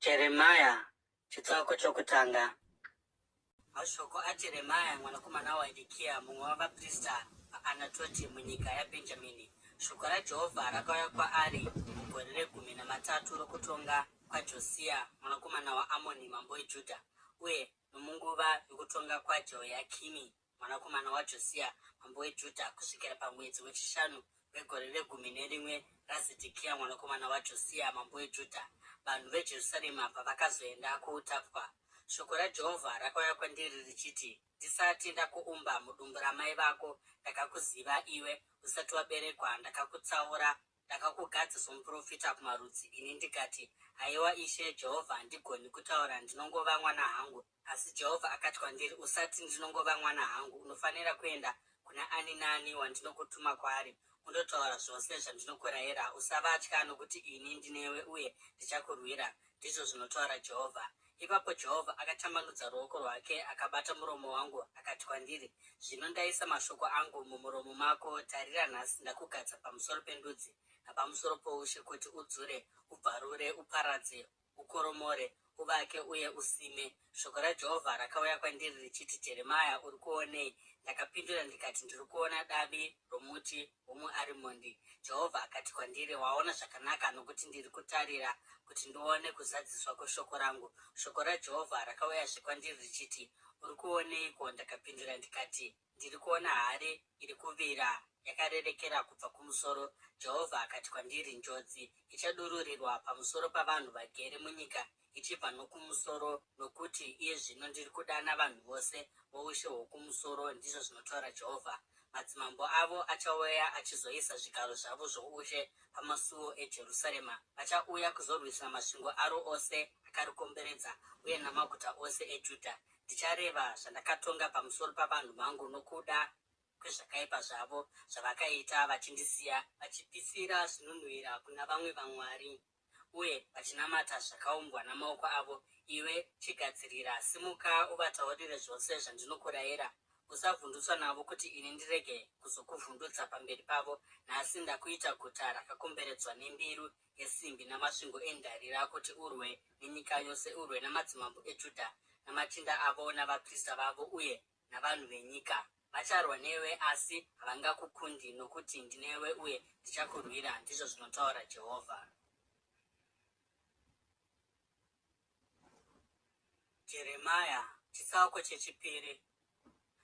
Jeremia chitsauko chokutanga. Mashoko aJeremia mwanakomana waHirikia, mumwe wavaprista paAnatoti munyika yaBhenjamini. Shoko raJehovha rakauya kwaari mugore regumi namatatu rokutonga kwaJosia mwanakomana waAmoni mambo weJudha, uye nomunguva yokutonga kwaJehoyakimi mwanakomana waJosia mambo weJudha, kusvikira pamwedzi wechishanu wegore regumi nerimwe raZedhekia mwanakomana waJosia mambo weJudha, vanhu veJerusarema pavakazoenda kuutapwa. Shoko raJehovha rakauya kwandiri richiti, Ndisati ndakuumba mudumbu ramai vako, ndakakuziva iwe, usati waberekwa, ndakakutsaura, ndakakugadza somuprofita kumarudzi. Ini ndikati, Haiwa Ishe Jehovha, handigoni kutaura, ndinongova mwana hangu. Asi Jehovha akati kwandiri, Usati, Ndinongova mwana hangu. Unofanira kuenda kuna ani naani wandinokutuma kwaari, undotaura zvose zvandinokurayira. Usavatya, nokuti ini ndinewe uye ndichakurwira, ndizvo zvinotaura Jehovha. Ipapo Jehovha akatambanudza ruoko rwake akabata muromo wangu akati kwandiri, Zvino ndaisa mashoko angu mumuromo mako. Tarira, nhasi ndakugadza pamusoro pendudzi napamusoro poushe kuti udzure, ubvarure, uparadze, ukoromore, uvake uye usime. Shoko raJehovha rakauya kwandiri richiti, Jeremia, uri kuonei? Ndakapindura ndikati, Ndiri kuona davi romuti womuarimondi. Jehovha akati kwandiri, Waona zvakanaka, nokuti ndiri kutarira kuti ndione kuzadziswa kweshoko rangu. Shoko raJehovha rakauyazve kwandiri richiti, Uri kuoneiko? Ndakapindura ndikati, Ndiri kuona hari iri kuvira yakarerekera kubva kumusoro. Jehovha akati kwandiri, Njodzi ichadururirwa pamusoro pavanhu vagere munyika ichibva nokumusoro, nokuti iye zvino ndiri kudana vanhu vose voushe hwokumusoro, ndizvo zvinotaura Jehovha. Madzimambo avo achauya achizoisa zvigaro zvavo zvoushe pamasuo eJerusarema. Vachauya kuzorwisa masvingo aro ose akarikomberedza uye namaguta ose eJudha. Ndichareva zvandakatonga pamusoro pavanhu vangu nokuda kwezvakaipa zvavo zvavakaita vachindisiya, vachipisira zvinonhuhwira kuna vamwe vamwari uye vachinamata zvakaumbwa namaoko avo. Iwe chigadzirira, simuka uvataurire zvose zvandinokurayira. Usavhundutswa navo kuti ini ndirege kuzokuvhundutsa pamberi pavo. Nhasi ndakuita guta rakakomberedzwa nembiru yesimbi namasvingo endarira kuti urwe nenyika yose, urwe namadzimambo eJudha namachinda avo navaprista vavo uye navanhu venyika. Vacharwa newe, asi havangakukundi, nokuti ndinewe uye ndichakurwira, ndizvo zvinotaura Jehovha. Jeremia chitsauko chechipiri.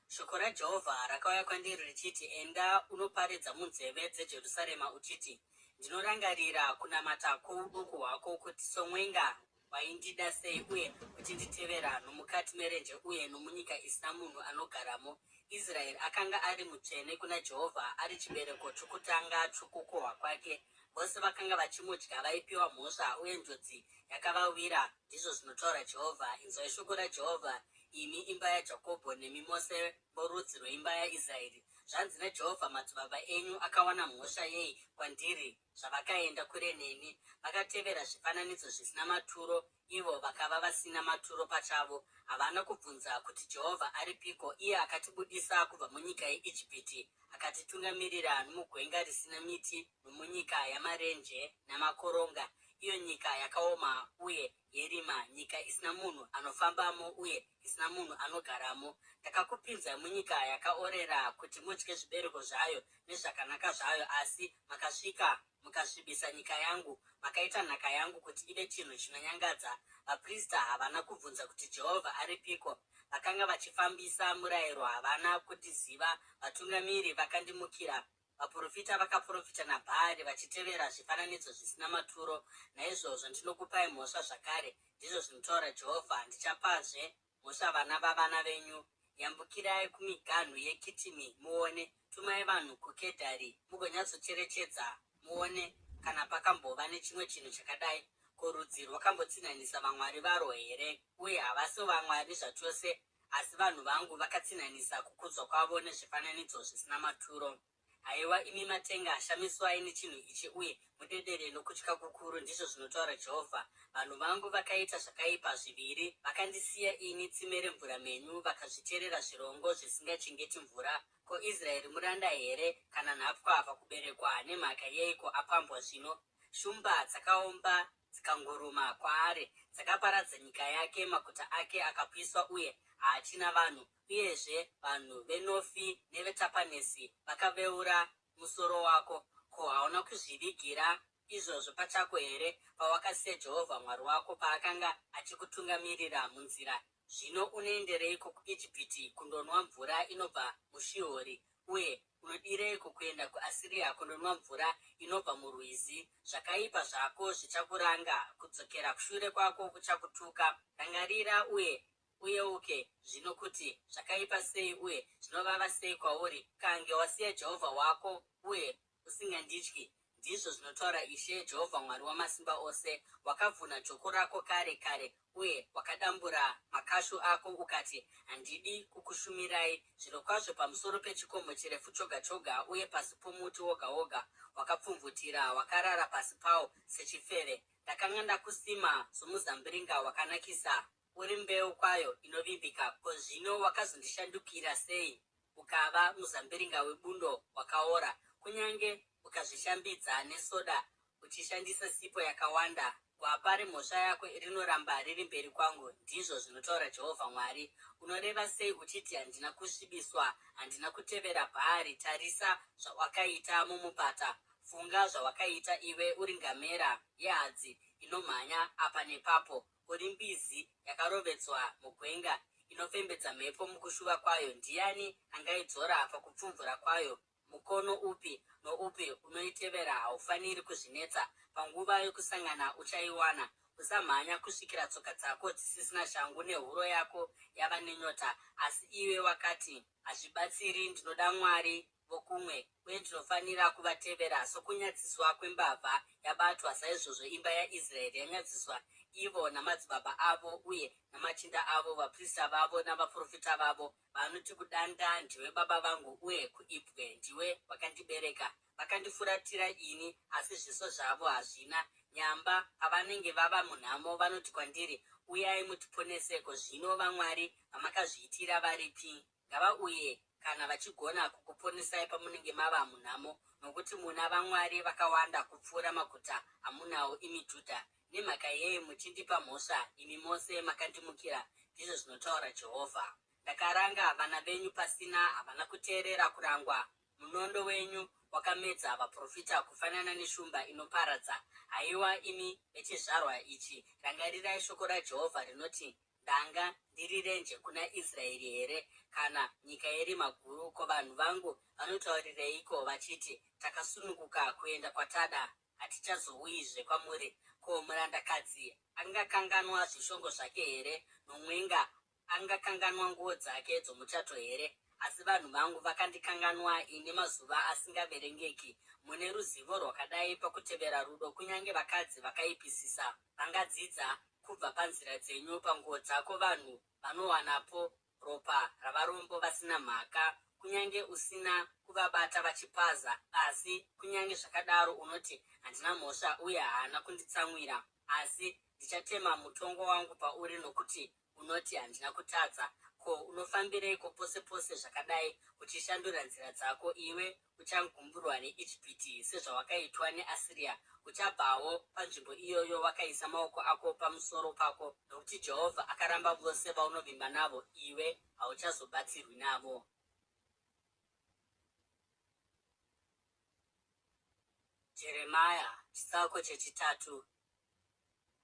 Shoko raJehovha rakauya kwandiri richiti, Enda unoparidza munzeve dzeJerusarema uchiti, Ndinorangarira kunamata kwouduku hwako, kuti somwenga waindida sei uye uchinditevera nomukati merenje uye nomunyika isina munhu anogaramo. Israeri akanga ari mutsvene kuna Jehovha, ari chibereko chokutanga chokukohwa kwake. Vose vakanga vachimudya vaipiwa mhosva, uye njodzi yakavawira, ndizvo zvinotaura Jehovha. Inzwai shoko raJehovha, imi imba yaJakobho, nemi mose vorudzi rweimba yaIsraeri. Zvanzi naJehovha, Madzibaba enyu akawana mhosva yei kwandiri zvavakaenda kure neni, vakatevera zvifananidzo zvisina maturo, ivo vakava vasina maturo pachavo? Havana kubvunza kuti, Jehovha aripiko, iye akatibudisa kubva munyika yeIjipiti, akatitungamirira nomugwenga risina miti nomunyika yamarenje namakoronga, iyo nyika yakaoma uye yerima, nyika isina munhu anofambamo uye isina munhu anogaramo. Ndakakupinzai munyika yakaorera kuti mudye zvibereko zvayo nezvakanaka zvayo, asi makasvika mukasvibisa nyika yangu, makaita nhaka yangu kuti ive chinhu chinonyangadza. Vaprista havana kubvunza kuti, Jehovha aripiko? Vakanga vachifambisa murayiro havana kundiziva, vatungamiri vakandimukira. Vaprofita vakaprofita naBhaari vachitevera zvifananidzo zvisina maturo. Naizvozvo ndinokupai mhosva zvakare, ndizvo zvinotaura Jehovha, ndichapazve mhosva vana vavana venyu. Yambukirai kumiganhu yeKitimi muone, tumai vanhu kuKedhari mugonyatsocherechedza muone kana pakambova nechimwe chinhu chakadai. Ko rudzi rwakambotsinhanisa vamwari varwo here? Uye havasi vamwari zvachose, Asi vanhu vangu vakatsinhanisa kukudzwa kwavo nezvifananidzo zvisina maturo. Haiwa imi matenga, shamiswai nechinhu ichi uye mudedere nokutya kukuru, ndizvo zvinotaura Jehovha. Vanhu vangu vakaita zvakaipa zviviri, Vakandisiya ini, tsime remvura mhenyu, vakazvicherera zvirongo zvisingachengeti mvura. Ko Israeri muranda here, kana nhapwa pakuberekwa? Nemhaka yeiko apambwa zvino? Shumba dzakaomba dzikanguruma kwaari, Dzakaparadza nyika yake, maguta ake akapiswa uye haachina vanhu. Uyezve vanhu veNofi neveTapanesi vakaveura musoro wako. Ko, hauna kuzvivigira izvozvo pachako here pawakasiya Jehovha Mwari wako paakanga achikutungamirira munzira? Zvino unoendereiko kuIjipiti kundonwa mvura inobva muShihori, uye unodireiko kuenda kuAsiria kundonwa mvura inobva murwizi? Zvakaipa zvako zvichakuranga, kudzokera shure kwako kuchakutuka. Rangarira uye uyeuke zvino kuti zvakaipa sei uye zvinovava sei kwauri ukange wasiya Jehovha wako uye usingandityi, ndizvo zvinotaura Ishe Jehovha Mwari Wamasimba Ose. Wakavhuna joko rako kare kare uye wakadambura makashu ako ukati, Handidi kukushumirai. Zvirokwazvo pamusoro pechikomo chirefu choga choga uye pasi pomuti woga woga wakapfumvutira, wakarara pasi pawo sechifeve. Ndakanga ndakusima somuzambiringa wakanakisa, uri mbeu kwayo inovimbika. Ko zvino wakazondishandukira sei, ukava muzambiringa webundo wakaora? Kunyange ukazvishambidza nesoda uchishandisa sipo yakawanda, gwapa remhosva yako rinoramba riri mberi kwangu, ndizvo zvinotaura Jehovha Mwari. Unoreva sei uchiti, Handina kusvibiswa, handina kutevera Bhaari? Tarisa zvawakaita mumupata. Funga zvawakaita iwe uri ngamera yehadzi inomhanya apa nepapo, uri mbizi yakarovedzwa mugwenga, inofembedza mhepo mukushuva kwayo. Ndiani angaidzora pakupfumvura kwayo? Mukono upi noupi unoitevera haufaniri kuzvinetsa. Panguva yokusangana uchaiwana. Usamhanya kusvikira tsoka dzako dzisisina shangu nehuro yako yava nenyota. Asi iwe wakati, Hazvibatsiri, ndinoda Mwari vokumwe, uye ndinofanira kuvatevera. Sokunyadziswa kwembavha yabatwa, saizvozvo imba yaIsraeri yanyadziswa, ivo namadzibaba avo uye namachinda avo, vaprista vavo navaprofita vavo. Vanoti kudanda, Ndiwe baba vangu, uye kuibwe, Ndiwe wakandibereka. Vakandifuratira ini, asi zviso zvavo hazvina nyamba. Pavanenge vava munhamo, vanoti kwandiri, Uyai mutiponese! Ko zvino vamwari vamakazviitira varipi? Ngavauye kana vachigona kukuponesai pamunenge mava munhamo, nokuti muna vamwari vakawanda kupfuura maguta amunawo imi Judha. Nemhaka yei muchindipa mhosva, imi mose makandimukira? ndizvo zvinotaura Jehovha. Ndakaranga vana venyu pasina, havana kuteerera kurangwa. Munondo wenyu wakamedza vaprofita kufanana neshumba inoparadza. Haiwa imi vechizvarwa ichi, rangarirai shoko raJehovha rinoti, Ndanga ndiri renje kuna Israeri here, kana nyika yerima guru? Ko vanhu vangu vanotaurireiko vachiti, Takasununguka kuenda kwatada, hatichazouyizve kwamuri? Ko murandakadzi angakanganwa zvishongo zvake here, nomwenga angakanganwa nguo dzake dzomuchato here? Asi vanhu vangu vakandikanganwa ini mazuva asingaverengeki. Mune ruzivo rwakadai pakutevera rudo, kunyange vakadzi vakaipisisa vangadzidza kubva panzira dzenyu. Panguo dzako vanhu vanowanapo ropa ravarombo vasina mhaka, kunyange usina kuvabata vachipaza. Asi kunyange zvakadaro unoti, Handina mhosva, uye haana kunditsamwira. Asi ndichatema mutongo wangu pauri nokuti unoti, Handina kutadza. Ko, unofambireiko pose pose zvakadai, uchishandura nzira dzako? Iwe uchagumburwa neIjipiti sezvawakaitwa neAsiria, uchabvawo panzvimbo iyoyo wakaisa maoko ako pamusoro pako, nokuti Jehovha akaramba vose vaunovimba navo, iwe hauchazobatsirwi navo. Jeremia chitsauko chechitatu.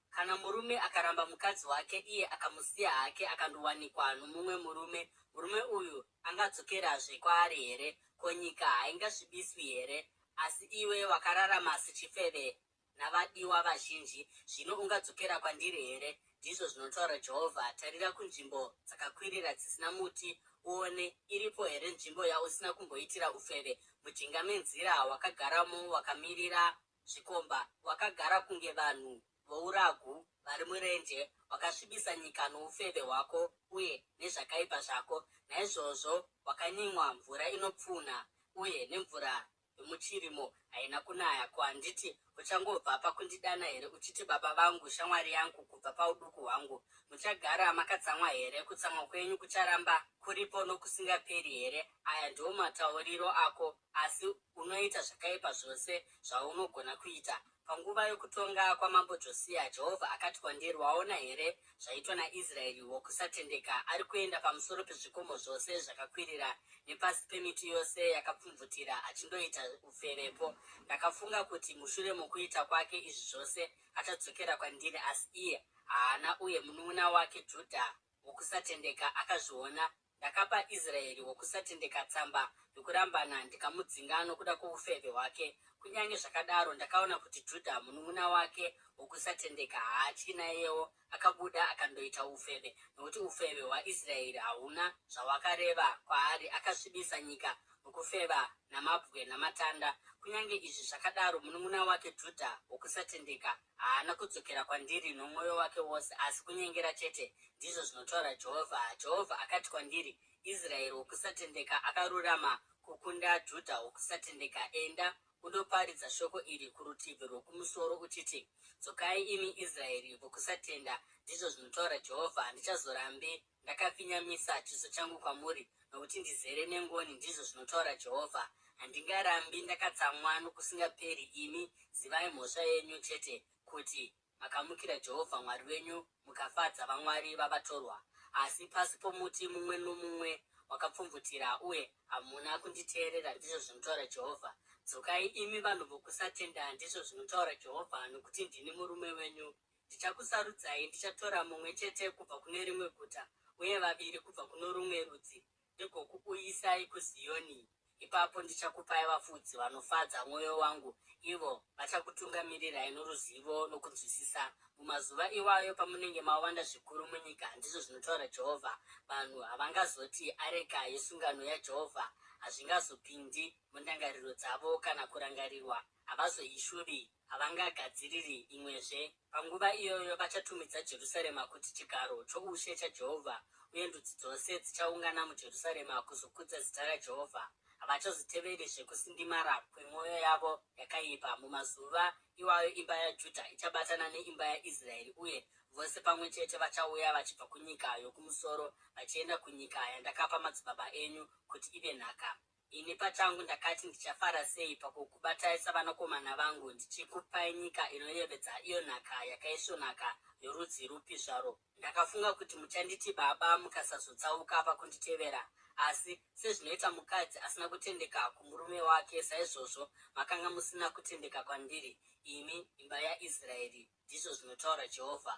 Kana murume akaramba mukadzi wake iye akamusiya hake akandowanikwa nomumwe murume, murume uyu angadzokerazve kwaari here? Ko nyika haingasvibiswi here? Asi iwe wakararama sechifeve navadiwa vazhinji, zvino ungadzokera kwandiri here? Ndizvo zvinotaura Jehovha. Tarira kunzvimbo dzakakwirira dzisina muti uone, iripo here nzvimbo yausina kumboitira ufeve? Mujinga menzira wakagaramo wakamirira zvikomba, wakagara kunge vanhu vouragu vari murenje, wakasvibisa nyika noufeve hwako uye nezvakaipa zvako. Naizvozvo wakanyimwa mvura inopfunha, uye nemvura yomuchirimo haina kunaya. Ko handiti uchangobva pakundidana here uchiti, Baba vangu, shamwari yangu kubva pauduku hwangu? Muchagara makatsamwa here? Kutsamwa kwenyu kucharamba kuripo nokusingaperi here? Aya ndiwo matauriro ako, asi unoita zvakaipa zvose zvaunogona kuita. Panguva yokutonga kwaMambo Josiya, Jehovha akati kwandiri, Waona here zvaitwa naIsraeri wokusatendeka? Ari kuenda pamusoro pezvikomo zvose zvakakwirira nepasi pemiti yose yakapfumvutira achindoita ufevepo. Ndakafunga kuti mushure mokuita kwake izvi zvose achadzokera kwandiri, asi iye haana, uye munun'una wake Judha wokusatendeka akazviona. Ndakapa Israeri wokusatendeka tsamba yokurambana ndikamudzinga nokuda kwoufeve hwake. Kunyange zvakadaro, ndakaona kuti Judha munun'una wake wokusatendeka haatyi naiyewo akabuda akandoita ufeve, nokuti ufeve hwaIsraeri hahuna zvahwakareva kwaari, akasvibisa nyika nokufeva namabwe namatanda. Kunyange izvi zvakadaro, munun'una wake Judha wokusatendeka Haana kudzokera kwandiri nomwoyo wake wose, asi kunyengera chete, ndizvo zvinotaura Jehovha. Jehovha akati kwandiri, Israeri wokusatendeka akarurama kukunda Judha wokusatendeka. Enda undoparidza shoko iri kurutivi rwokumusoro uchiti, Dzokai imi Israeri vokusatenda, ndizvo zvinotaura Jehovha, handichazorambi Ndakafinyamisa chiso changu kwamuri, nokuti ndizere nengoni, ndizvo zvinotaura Jehovha. Handingarambi ndakatsamwa nokusingaperi. Imi zivai mhosva yenyu chete, kuti makamukira Jehovha Mwari wenyu mukafadza vamwari vavatorwa. Asi pasi pomuti mumwe nomumwe wakapfumvutira, uye hamuna kunditeerera, ndizvo zvinotaura Jehovha. Dzokai, imi vanhu vokusatenda, ndizvo zvinotaura Jehovha, nokuti ndini murume wenyu. Ndichakusarudzai, ndichatora mumwe chete kubva kune rimwe guta, uye vaviri kubva kuno rumwe rudzi, ndigokuuyisai kuZiyoni. Ipapo ndichakupai vafudzi vanofadza mwoyo wangu, ivo vachakutungamirirai noruzivo nokunzwisisa. Mumazuva iwayo, pamunenge mawanda zvikuru munyika, ndizvo zvinotaura Jehovha, vanhu havangazoti, Areka yesungano yaJehovha hazvingazopindi mundangariro dzavo kana kurangarirwa, havazoishuvi Havangagadziriri imwezve. Panguva iyoyo vachatumidza Jerusarema kuti chigaro choushe chaJehovha, uye ndudzi dzose dzichaungana muJerusarema kuzokudza zita raJehovha. Havachazoteverizve kusindimara kwemwoyo yavo yakaipa. Mumazuva iwayo imba yaJudha ichabatana neimba yaIsraeri, uye vose pamwe chete vachauya vachibva kunyika yokumusoro vachienda kunyika yandakapa madzibaba enyu kuti ive nhaka. Ini pachangu ndakati ndichafara sei pakukubatai savanakomana vangu, ndichikupai nyika inoyevedza, iyo nhaka yakaisvonaka yorudzi rupi zvarwo. Ndakafunga kuti muchanditi baba mukasazotsauka pakunditevera. Asi sezvinoita mukadzi asina kutendeka kumurume wake, saizvozvo makanga musina kutendeka kwandiri, imi imba yaIsraeri, ndizvo zvinotaura Jehovha.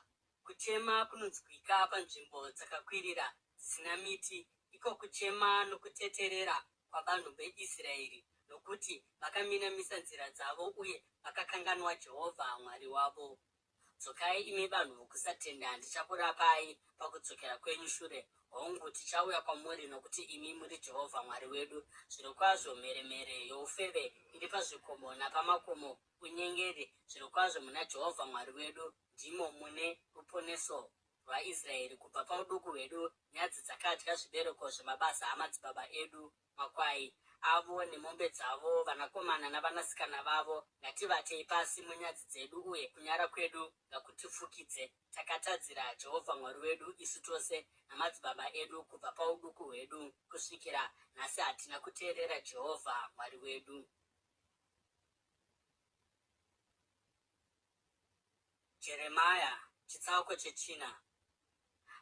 Kuchema kunonzwika panzvimbo dzakakwirira dzisina miti, iko kuchema nokuteterera kwavanhu veIsraeri, nokuti vakaminamisa nzira dzavo uye vakakanganwa Jehovha Mwari wavo. Dzokai, imi vanhu vokusatenda, ndichakurapai pakudzokera kwenyu shure. Hongu, tichauya kwamuri, nokuti imi muri Jehovha Mwari wedu. Zvirokwazvo mheremhere youfeve iri pazvikomo napamakomo, unyengeri, zvirokwazvo muna Jehovha Mwari wedu Ndimo mune ruponeso rwaIsraeri kubva pauduku hwedu, nyadzi dzakadya zvibereko zvemabasa amadzibaba edu, makwai avo nemombe dzavo, vanakomana navanasikana vavo. Ngativatei pasi munyadzi dzedu, uye kunyara kwedu ngakutifukidze. Takatadzira Jehovha Mwari wedu, isu tose namadzibaba edu, kubva pauduku hwedu kusvikira nhasi hatina kuteerera Jehovha Mwari wedu. Jeremia chitsauko chechina.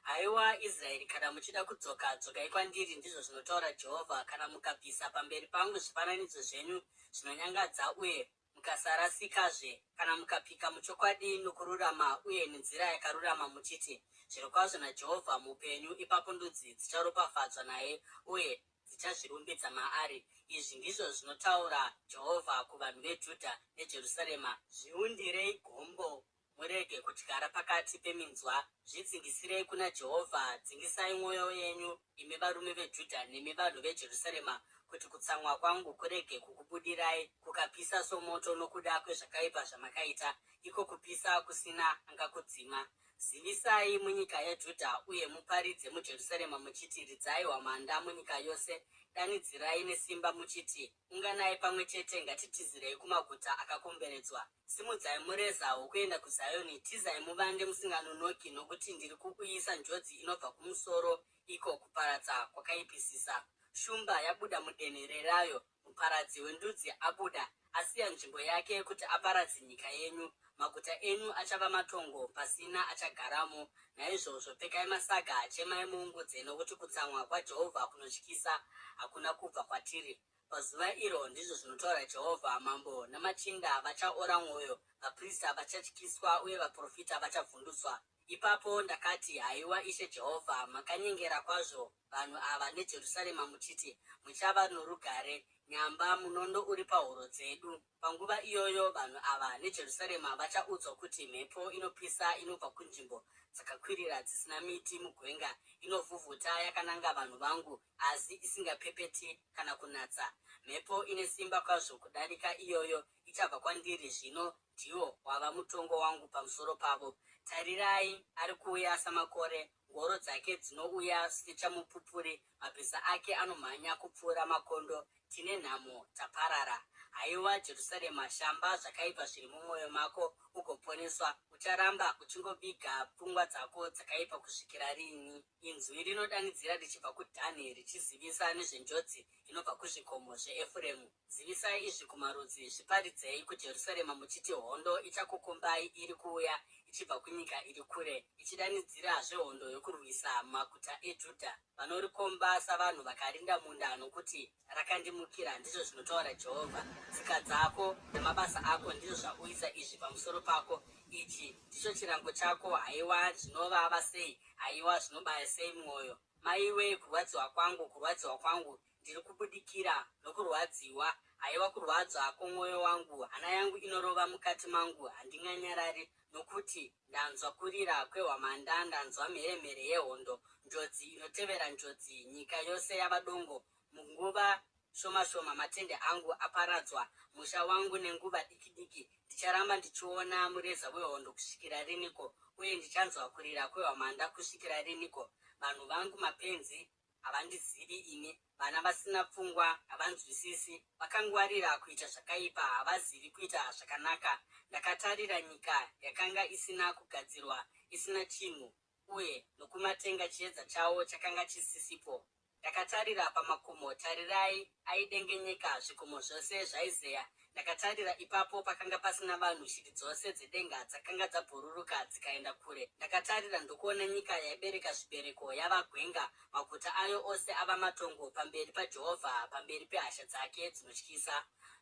Haiwa Israeri, kana muchida kudzoka, dzokai kwandiri, ndizvo zvinotaura Jehovha. Kana mukabvisa pamberi pangu zvifananidzo zvenyu zvinonyangadza uye mukasarasikazve, kana mukapika muchokwadi nokururama uye nenzira yakarurama muchiti, Zvirokwazvo naJehovha mupenyu, ipapo ndudzi dzicharopafadzwa naye uye dzichazvirumbidza maari. Izvi ndizvo zvinotaura Jehovha kuvanhu veJudha neJerusarema, Zviundirei gombo murege kudyara pakati peminzwa, zvidzingisirei kuna Jehovha, dzingisai mwoyo yenyu, imi varume veJudha nemi vanhu veJerusarema, kuti kutsamwa kwangu kurege kukubudirai kukapisa somoto nokuda kwezvakaipa zvamakaita, iko kupisa kusina angakudzima. Zivisai munyika yaJudha uye muparidze muJerusarema muchiti, Ridzai hwamanda munyika yose, danidzirai nesimba muchiti, Unganai pamwe chete, ngatitizirei kumaguta akakomberedzwa. Simudzai mureza wokuenda kuZioni, tizai muvande musinganonoki, nokuti ndiri kuuyisa njodzi inobva kumusoro, iko kuparadza kwakaipisisa. Shumba yabuda mudenhere rayo, muparadzi wendudzi abuda, asiya nzvimbo yake kuti aparadze nyika yenyu. Maguta enyu achava matongo, pasina achagaramo. Naizvozvo pfekai masaga, chemai muungudze, nokuti kutsamwa kwaJehovha kunotyisa hakuna kubva kwatiri. Pazuva iro, ndizvo zvinotaura Jehovha, mambo namachinda vachaora mwoyo, vaprista vachatyiswa, uye vaprofita vachavhundutswa. Ipapo ndakati, Haiwa Ishe Jehovha, makanyengera kwazvo vanhu ava neJerusarema muchiti, Muchava norugare, nyamba munondo uri pahuro dzedu. Panguva iyoyo vanhu ava neJerusarema vachaudzwa kuti, Mhepo inopisa inobva kunzvimbo dzakakwirira dzisina miti mugwenga inovhuvhuta yakananga vanhu vangu, asi isingapepeti kana kunatsa. Mhepo ine simba kwazvo kudarika iyoyo ichabva kwandiri zvino ndiwo wava mutongo wangu pamusoro pavo. Tarirai, ari kuuya samakore, ngoro dzake dzinouya sechamupupuri, mabhiza ake anomhanya kupfuura makondo. Tine nhamo, taparara! Haiwa Jerusarema, shamba zvakaipa zviri mumwoyo mako ugoponeswa. Ucharamba uchingoviga pfungwa dzako dzakaipa kusvikira rini? Inzwi rinodanidzira richibva kuDhani, richizivisa nezvenjodzi inobva kuzvikomo zveEfuremu. Zivisai izvi kumarudzi, zviparidzei kuJerusarema muchiti, Hondo ichakukombai iri kuuya ichibva kunyika iri kure, ichidanidzira zvehondo yokurwisa maguta eJudha. Vanorikomba savanhu vakarinda munda, nokuti rakandimukira, ndizvo zvinotaura Jehovha. Tsika dzako namabasa ako ndizvo zvauyisa izvi pamusoro pako. Ichi ndicho chirango chako. Haiwa, zvinovava sei! Haiwa, zvinobaya sei mwoyo! Maiwe, kurwadziwa kwangu, kurwadziwa kwangu! Ndiri kubudikira nokurwadziwa. Haiwa kurwadzwa kwomwoyo wangu! Hana yangu inorova mukati mangu, handinganyarari, nokuti ndanzwa kurira kwehwamanda, ndanzwa mheremhere yehondo, njodzi inotevera njodzi, nyika yose yava dongo. Munguva shoma-shoma matende angu aparadzwa, musha wangu nenguva diki-diki. Ndicharamba ndichiona mureza wehondo kusvikira riniko, uye ndichanzwa kurira kwehwamanda kusvikira riniko? Vanhu vangu mapenzi, havandizivi ini, vana vasina pfungwa havanzwisisi, vakangwarira kuita zvakaipa, havazivi kuita zvakanaka. Ndakatarira nyika yakanga isina kugadzirwa, isina chinhu, uye nokumatenga chiedza chawo chakanga chisisipo. Ndakatarira pamakomo, tarirai, aidengenyeka, zvikomo zvose zvaizeya. Ndakatarira, ipapo pakanga pasina vanhu, shiri dzose dzedenga dzakanga dzabhururuka dzikaenda kure. Ndakatarira ndokuona nyika yaibereka zvibereko yava gwenga, maguta ayo ose ava matongo pamberi paJehovha, pamberi pehasha dzake dzinotyisa.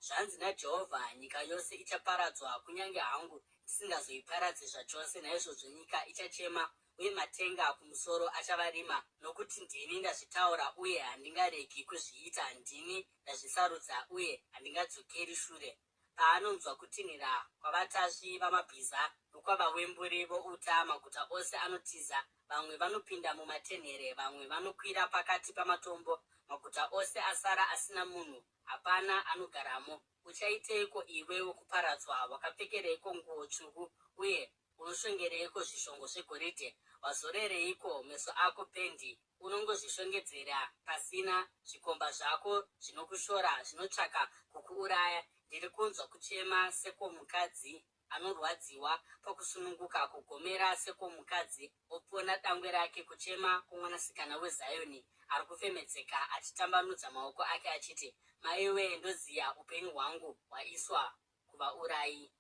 Zvanzi naJehovha, Nyika yose ichaparadzwa, kunyange hangu ndisingazoiparadzi zvachose, naizvozvo nyika ichachema uye matenga kumusoro achava rima, nokuti ndini ndazvitaura uye handingaregi kuzviita, ndini ndazvisarudza uye handingadzokeri shure. Paanonzwa kutinhira kwavatasvi vamabhiza nokwavawemburi vouta, maguta ose anotiza, vamwe vanopinda mumatenhere, vamwe vanokwira pakati pamatombo, maguta ose asara asina munhu, hapana anogaramo. Uchaiteiko iwe wokuparadzwa, wakapfekereiko nguo tsvuku, uye Unoshongereiko zvishongo zvegoridhe? Wazorereiko meso ako pendi? Unongozvishongedzera pasina. Zvikomba zvako zvinokushora, zvinotsvaka kukuuraya. Ndiri kunzwa kuchema sekwomukadzi anorwadziwa pakusununguka, kugomera sekwomukadzi opona dangwe rake, kuchema kwomwanasikana weZioni ari kufemedzeka achitambanudza maoko ake achiti, Maiwee, ndoziya, upenyu hwangu hwaiswa kuvaurayi.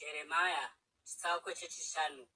Jeremia chitsauko chechishanu.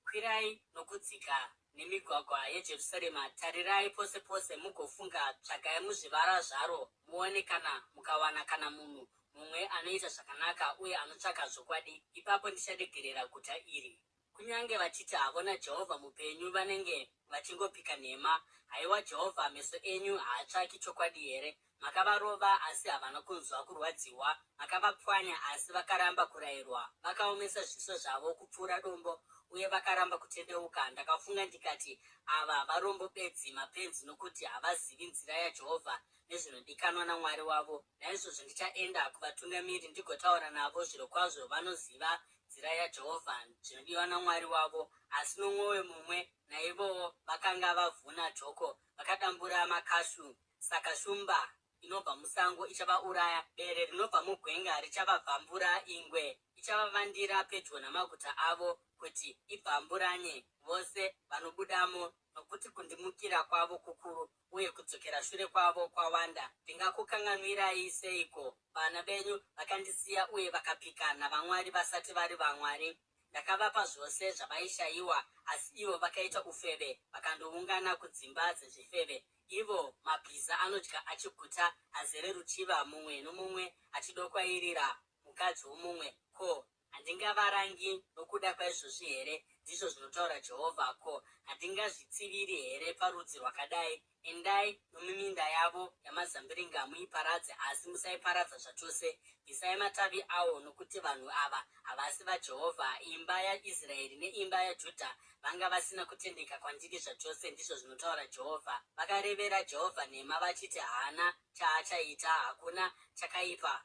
Kwirai nokudzika nemigwagwa yeJerusarema, tarirai pose pose mugofunga, tsvagai muzvivara zvaro muone kana mukawana kana munhu mumwe anoita zvakanaka uye anotsvaka zvokwadi, ipapo ndicharegerera guta iri. Kunyange vachiti havo naJehovha mupenyu, vanenge vachingopika nhema. Haiwa Jehovha, meso enyu haatsvaki chokwadi here? Makavarova, asi havana kunzwa kurwadziwa, makavapwanya, asi vakaramba kurayirwa. Vakaomesa zviso zvavo kupfuura dombo, uye vakaramba kutendeuka. Ndakafunga ndikati, Ava varombo bedzi, mapenzi, nokuti havazivi nzira yaJehovha, nezvinodikanwa naMwari wavo. Naizvozvo ndichaenda kuvatungamiri ndigotaura navo, zvirokwazvo vanoziva nzira yaJehovha, zvinodiwa naMwari wavo. Asi nomwoyo mumwe naivowo vakanga vavhuna joko, vakadambura makashu. Saka shumba inobva musango ichavauraya, bere rinobva mugwenga richavabvambura, ingwe. Ichavavandira pedyo namaguta avo, kuti ibvamburanye vose vanobudamo, nokuti kundimukira kwavo kukuru, uye kudzokera shure kwavo kwawanda. Ndingakukanganwirai seiko? Vana venyu vakandisiya uye vakapika navamwari vasati vari vamwari. Ndakavapa zvose zvavaishayiwa, asi ivo vakaita ufeve vakandoungana kudzimba dzezvifeve. Ivo mabhiza anodya achiguta, azere ruchiva, mumwe nomumwe achidokwairira mukadzi womumwe. Ko, handingavarangi nokuda kwaizvozvi here? ndizvo zvinotaura Jehovha. Ko, handingazvitsiviri here parudzi rwakadai? Endai nomuminda yavo yamazambiringa muiparadze, asi musaiparadza zvachose. Bvisai matavi awo, nokuti vanhu ava havasi vaJehovha. Imba yaIsraeri neimba yaJudha vanga vasina kutendeka kwandiri zvachose, ndizvo zvinotaura Jehovha. Vakarevera Jehovha nhema vachiti, Haana chaachaita, hakuna chakaipa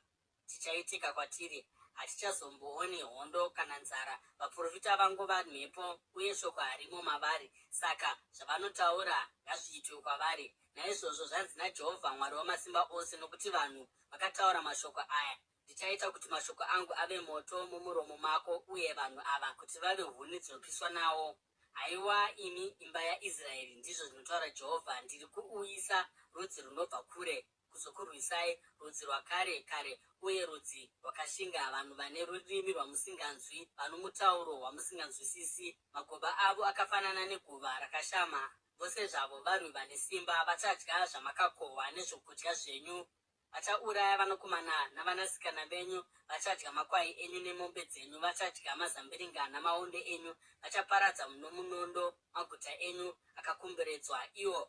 chichaitika kwatiri, hatichazombooni hondo kana nzara. Vaprofita vangova mhepo, uye shoko harimo mavari, saka zvavanotaura ngazviitwe kwavari. Naizvozvo zvanzi naJehovha Mwari Wamasimba Ose, Nokuti vanhu vakataura mashoko aya, ndichaita kuti mashoko angu ave moto mumuromo mako, uye vanhu ava kuti vave huni dzinopiswa nawo. Haiwa imi imba yaIsraeri, ndizvo zvinotaura Jehovha, ndiri kuuyisa rudzi runobva kure, kuzokurwisai, rudzi rwakare kare uye rudzi rwakashinga, vanhu vane rurimi rwamusinganzwi, vano mutauro wamusinganzwisisi. Magoba avo akafanana neguva rakashama, vose zvavo varwi vane simba, vachadya zvamakakohwa nezvokudya zvenyu, vachauraya vanakomana navanasikana venyu, vachadya makwai enyu nemombe dzenyu, vachadya mazambiringa namaonde enyu, vachaparadza nomunondo maguta enyu akakomberedzwa, iwo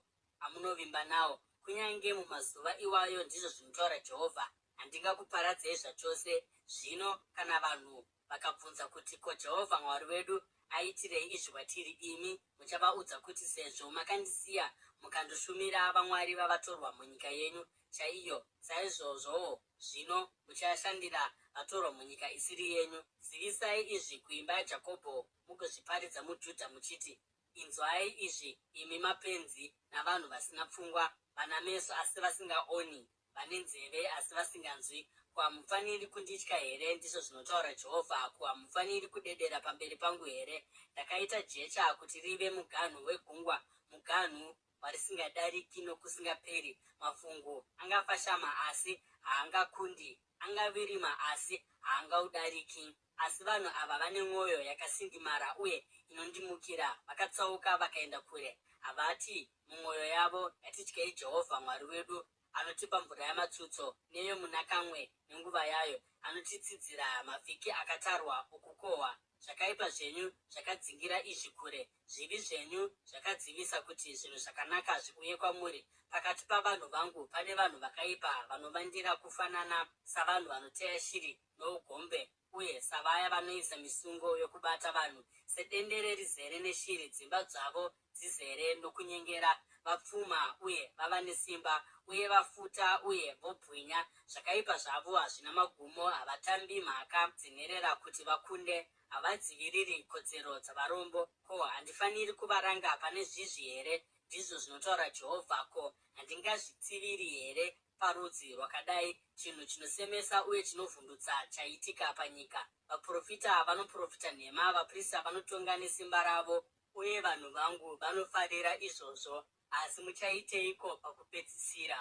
amunovimba nawo. Kunyange mumazuva iwayo, ndizvo zvinotaura Jehovha, handingakuparadzei zvachose. Zvino kana vanhu vakabvunza kuti, Ko Jehovha Mwari wedu aitirei izvi kwatiri? Imi muchavaudza kuti, Sezvo makandisiya mukandoshumira vamwari vavatorwa munyika yenyu chaiyo, saizvozvowo zvino muchashandira vatorwa munyika isiri yenyu. Zivisai izvi kuimba yaJakobho mugozviparidza muJudha muchiti, Inzwai izvi, imi mapenzi navanhu vasina pfungwa, vana meso asi vasingaoni, vane nzeve asi vasinganzwi. Ko hamufaniri kunditya here? ndizvo zvinotaura Jehovha. Ko hamufaniri kudedera pamberi pangu here? Ndakaita jecha kuti rive muganhu wegungwa, muganhu warisingadariki nokusingaperi. Mafungu angafashama asi haangakundi, angavirima asi haangaudariki. Asi vanhu ava vane mwoyo yakasindimara uye inondimukira, vakatsauka vakaenda kure. Havati mumwoyo yavo, Ngatityei Jehovha Mwari wedu, anotipa mvura yamatsutso neyomunakamwe nenguva yayo, anotitsidzira mavhiki akatarwa okukohwa. Zvakaipa zvenyu zvakadzingira izvi kure, zvivi zvenyu zvakadzivisa kuti zvinhu zvakanaka zviuye kwamuri. Pakati pavanhu vangu pane vanhu vakaipa vanovandira kufanana savanhu vanoteya shiri nougombe uye savaya vanoisa misungo yokubata vanhu, sedendere rizere neshiri, dzimba dzavo dzizere nokunyengera, vapfuma uye vava nesimba, uye vafuta uye vobwinya. Zvakaipa zvavo hazvina magumo, havatambi mhaka dzenherera kuti vakunde, havadziviriri kodzero dzavarombo. Ko, handifaniri kuvaranga pane zvizvi here? ndizvo zvinotaura Jehovha. Ko, handingazvitsiviri here parudzi rwakadai, chinhu chinosemesa uye chinovhundutsa chaitika panyika? Vaprofita vanoprofita nhema, vaprista vanotonga nesimba ravo, uye vanhu vangu vanofarira izvozvo. Asi muchaiteiko pakupedzisira?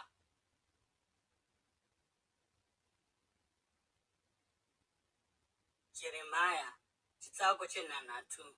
Jeremia, chitsauko chenhanhatu.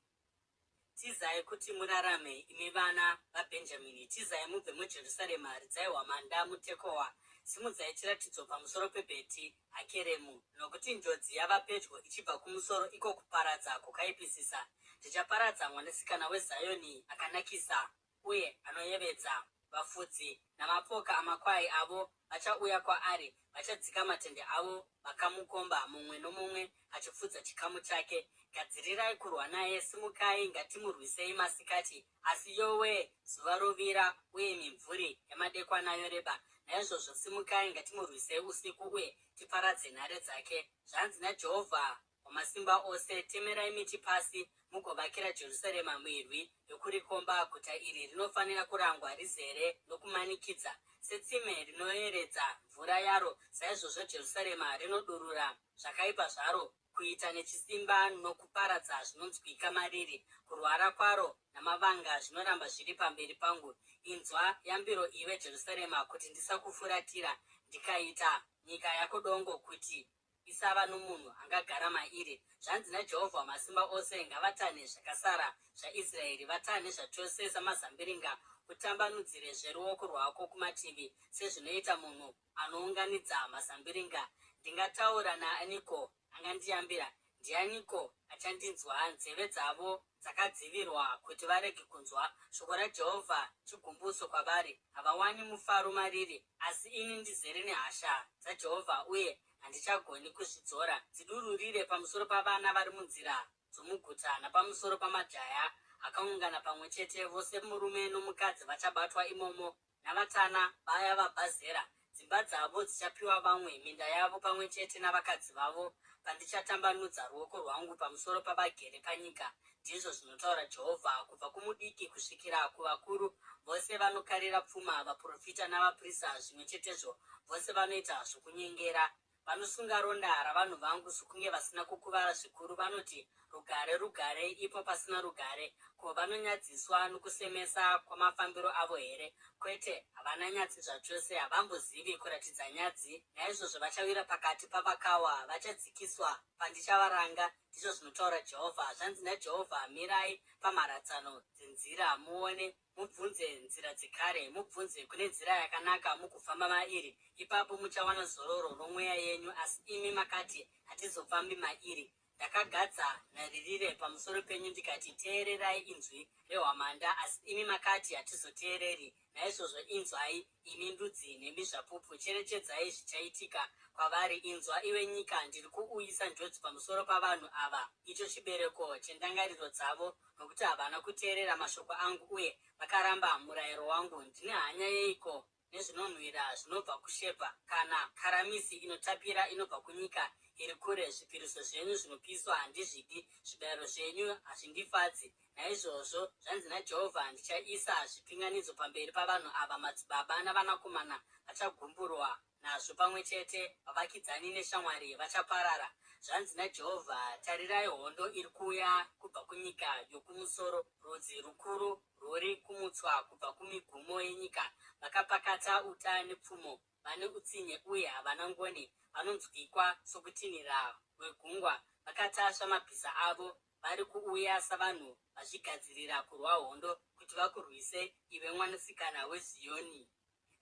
Tizai kuti murarame, imi vana vaBhenjamini! Tizai mubve muJerusarema! Ridzai hwamanda muTekoa! Simudzai chiratidzo pamusoro peBheti Hakeremu! Nokuti njodzi yava pedyo ichibva kumusoro, iko kuparadza kwakaipisisa. Ndichaparadza mwanasikana weZioni akanakisa uye anoyevedza. Vafudzi namapoka amakwai avo vachauya kwaari, vachadzika matende avo vakamukomba, mumwe nomumwe achifudza chikamu chake. Gadzirirai kurwa naye, simukai, ngatimurwisei masikati. Asi yowe, zuva rovira, uye mimvuri yamadekwana yoreba. Naizvozvo simukai, ngatimurwisei usiku, uye tiparadze nhare dzake. Zvanzi naJehovha Wamasimba Ose, Temerai miti pasi, mugovakira Jerusarema mirwi yokurikomba. Guta iri rinofanira kurangwa rizere nokumanikidza. Setsime rinoeredza mvura yaro, saizvozvo Jerusarema rinodurura zvakaipa zvaro, kuita nechisimba nokuparadza zvinonzwika mariri. Kurwara kwaro namavanga zvinoramba zviri pamberi pangu. Inzwa yambiro iwe Jerusarema, kuti ndisakufuratira, ndikaita nyika yako dongo, kuti isava nomunhu angagara mairi. Zvanzi naJehovha Wamasimba Ose, Ngavatanhe zvakasara zvaIsraeri, vatanhe zvachose samazambiringa, utambanudzirezve ruoko rwako kumativi, sezvinoita munhu anounganidza mazambiringa. Ndingataura naaniko angandiyambira? Ndianiko achandinzwa? Nzeve dzavo dzakadzivirwa kuti varege kunzwa. Shoko raJehovha chigumbuso kwavari, havawani mufaro mariri. Asi ini ndizere nehasha dzaJehovha uye handichagoni kuzvidzora. Dzidururire pamusoro pavana vari munzira dzomuguta napamusoro pamajaya akaungana pamwe chete, vose murume nomukadzi vachabatwa imomo navatana vaya vabva zera. Dzimba dzavo dzichapiwa vamwe, minda yavo pamwe chete navakadzi vavo, pandichatambanudza ruoko rwangu pamusoro pavagere panyika, ndizvo zvinotaura Jehovha, kubva kumudiki kusvikira kuvakuru, vose vanokarira pfuma, vaprofita navaprista zvimwe chetezvo, vose vanoita zvokunyengera. Vanosunga ronda ravanhu vangu sokunge vasina kukuvara zvikuru, vanoti, Rugare, rugare, ipo pasina rugare. Ko vanonyadziswa nokusemesa kwamafambiro avo here? Kwete, havana nyadzi zvachose, havambozivi kuratidza nyadzi. Naizvozvo vachawira pakati pavakawa, vachadzikiswa pandichavaranga, ndizvo zvinotaura Jehovha. Zvanzi naJehovha, Mirai pamharadzano dzenzira muone, Mubvunze nzira dzekare, mubvunze kune nzira yakanaka, mugofamba mairi, ipapo muchawana zororo romweya yenyu. Asi imi makati, Hatizofambi mairi. Ndakagadza nharirire pamusoro penyu, ndikati, Teererai inzwi rehwamanda. Asi imi makati, Hatizoteereri. Naizvozvo inzwai, imi ndudzi nemi zvapupu, cherechedzai zvichaitika kwavari. Inzwa, iwe nyika, ndiri kuuyisa njodzi pamusoro pavanhu ava, icho chibereko chendangariro dzavo, nokuti havana kuteerera mashoko angu uye vakaramba murayiro wangu. Ndine hanya yeiko nezvinonhuwira zvinobva kuShebha, kana karamisi inotapira inobva kunyika iri kure? Zvipiriso zvenyu zvinopiswa handizvidi, zvibayiro zvenyu hazvindifadzi. Naizvozvo zvanzi naJehovha, Ndichaisa zvipinganidzo pamberi pavanhu ava, madzibaba navanakomana vachagumburwa nazvo pamwe chete, vavakidzani neshamwari vachaparara. Zvanzi naJehovha, Tarirai, hondo iri kuuya kubva kunyika yokumusoro, rudzi rukuru rwuri kumutswa kubva kumigumo yenyika, vakapakata uta nepfumo, vane utsinye uye havana ngoni, vanonzwikwa sokutinhira kwegungwa, vakatasva mabhiza avo, vari kuuya savanhu vazvigadzirira kurwa hondo kuti vakurwise, iwe mwanasikana weZiyoni.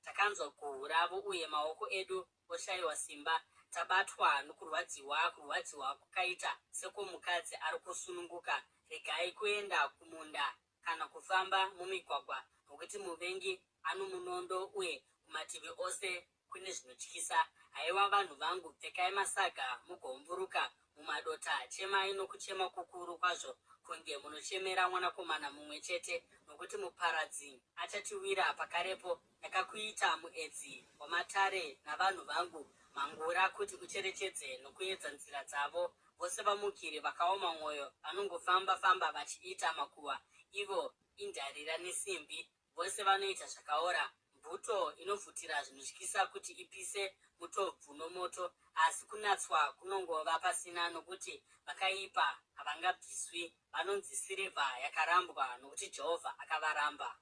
Takanzwa guhu ravo uye maoko edu oshayiwa simba. Tabatwa nokurwadziwa, kurwadziwa kwakaita sekwomukadzi ari kusununguka. Regai kuenda kumunda kana kufamba mumigwagwa, nokuti muvengi ano munondo uye kumativi ose kune zvinotyisa. Haiwa vanhu vangu, pfekai masaga mugoumburuka mumadota, chemai nokuchema kukuru kwazvo kunge munochemera mwanakomana mumwe chete, nokuti muparadzi achatiwira pakarepo. Ndakakuita muedzi wamatare navanhu vangu mhangura, kuti ucherechedze nokuedza nzira dzavo. Vose vamukiri vakaoma mwoyo, vanongofamba-famba vachiita makuhwa, ivo indarira nesimbi. Vose vanoita zvakaora. Mbuto inovhutira zvinotyisa kuti ipise mutobvu nomoto, asi kunatswa kunongova pasina, nokuti vakaipa havangabviswi. Vanonzi sirivha yakarambwa, nokuti Jehovha akavaramba.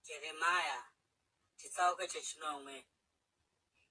Jeremia chitsauko chechinomwe.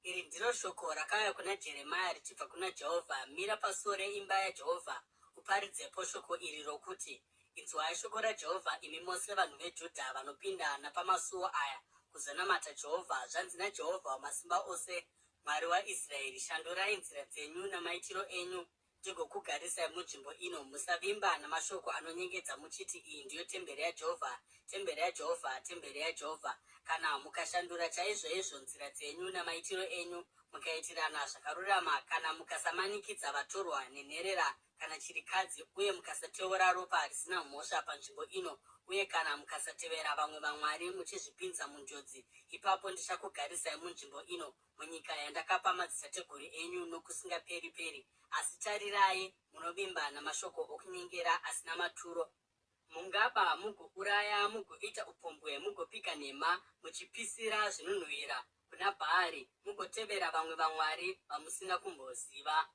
Iri ndiro shoko rakauya kuna Jeremia richibva kuna Jehovha, Mira pasuo reimba yaJehovha, uparidzepo shoko iri rokuti, Inzwai shoko raJehovha, imi mose vanhu veJudha vanopinda napamasuo aya kuzonamata Jehovha. Zvanzi naJehovha Wamasimba Ose, Mwari waIsraeri, Shandurai nzira dzenyu namaitiro enyu, ndigokugarisai munzvimbo ino. Musavimba namashoko anonyengedza muchiti, Iyi ndiyo temberi yaJehovha, temberi yaJehovha, temberi yaJehovha! Kana mukashandura chaizvoizvo nzira dzenyu namaitiro enyu, mukaitirana zvakarurama, kana mukasamanikidza vatorwa nenherera kana chirikadzi, uye mukasateura ropa risina mhosva panzvimbo ino, uye kana mukasatevera vamwe vamwari muchizvipinza munjodzi, ipapo ndichakugarisai munzvimbo ino, munyika yandakapa madzitateguru enyu nokusingaperi-peri. Asi tarirai, munovimba namashoko okunyengera asina maturo. Mungaba mugouraya, mugoita upombwe, mugopika nhema, muchipisira zvinonhuhwira kuna Bhaari, mugotevera vamwe vamwari vamusina kumboziva.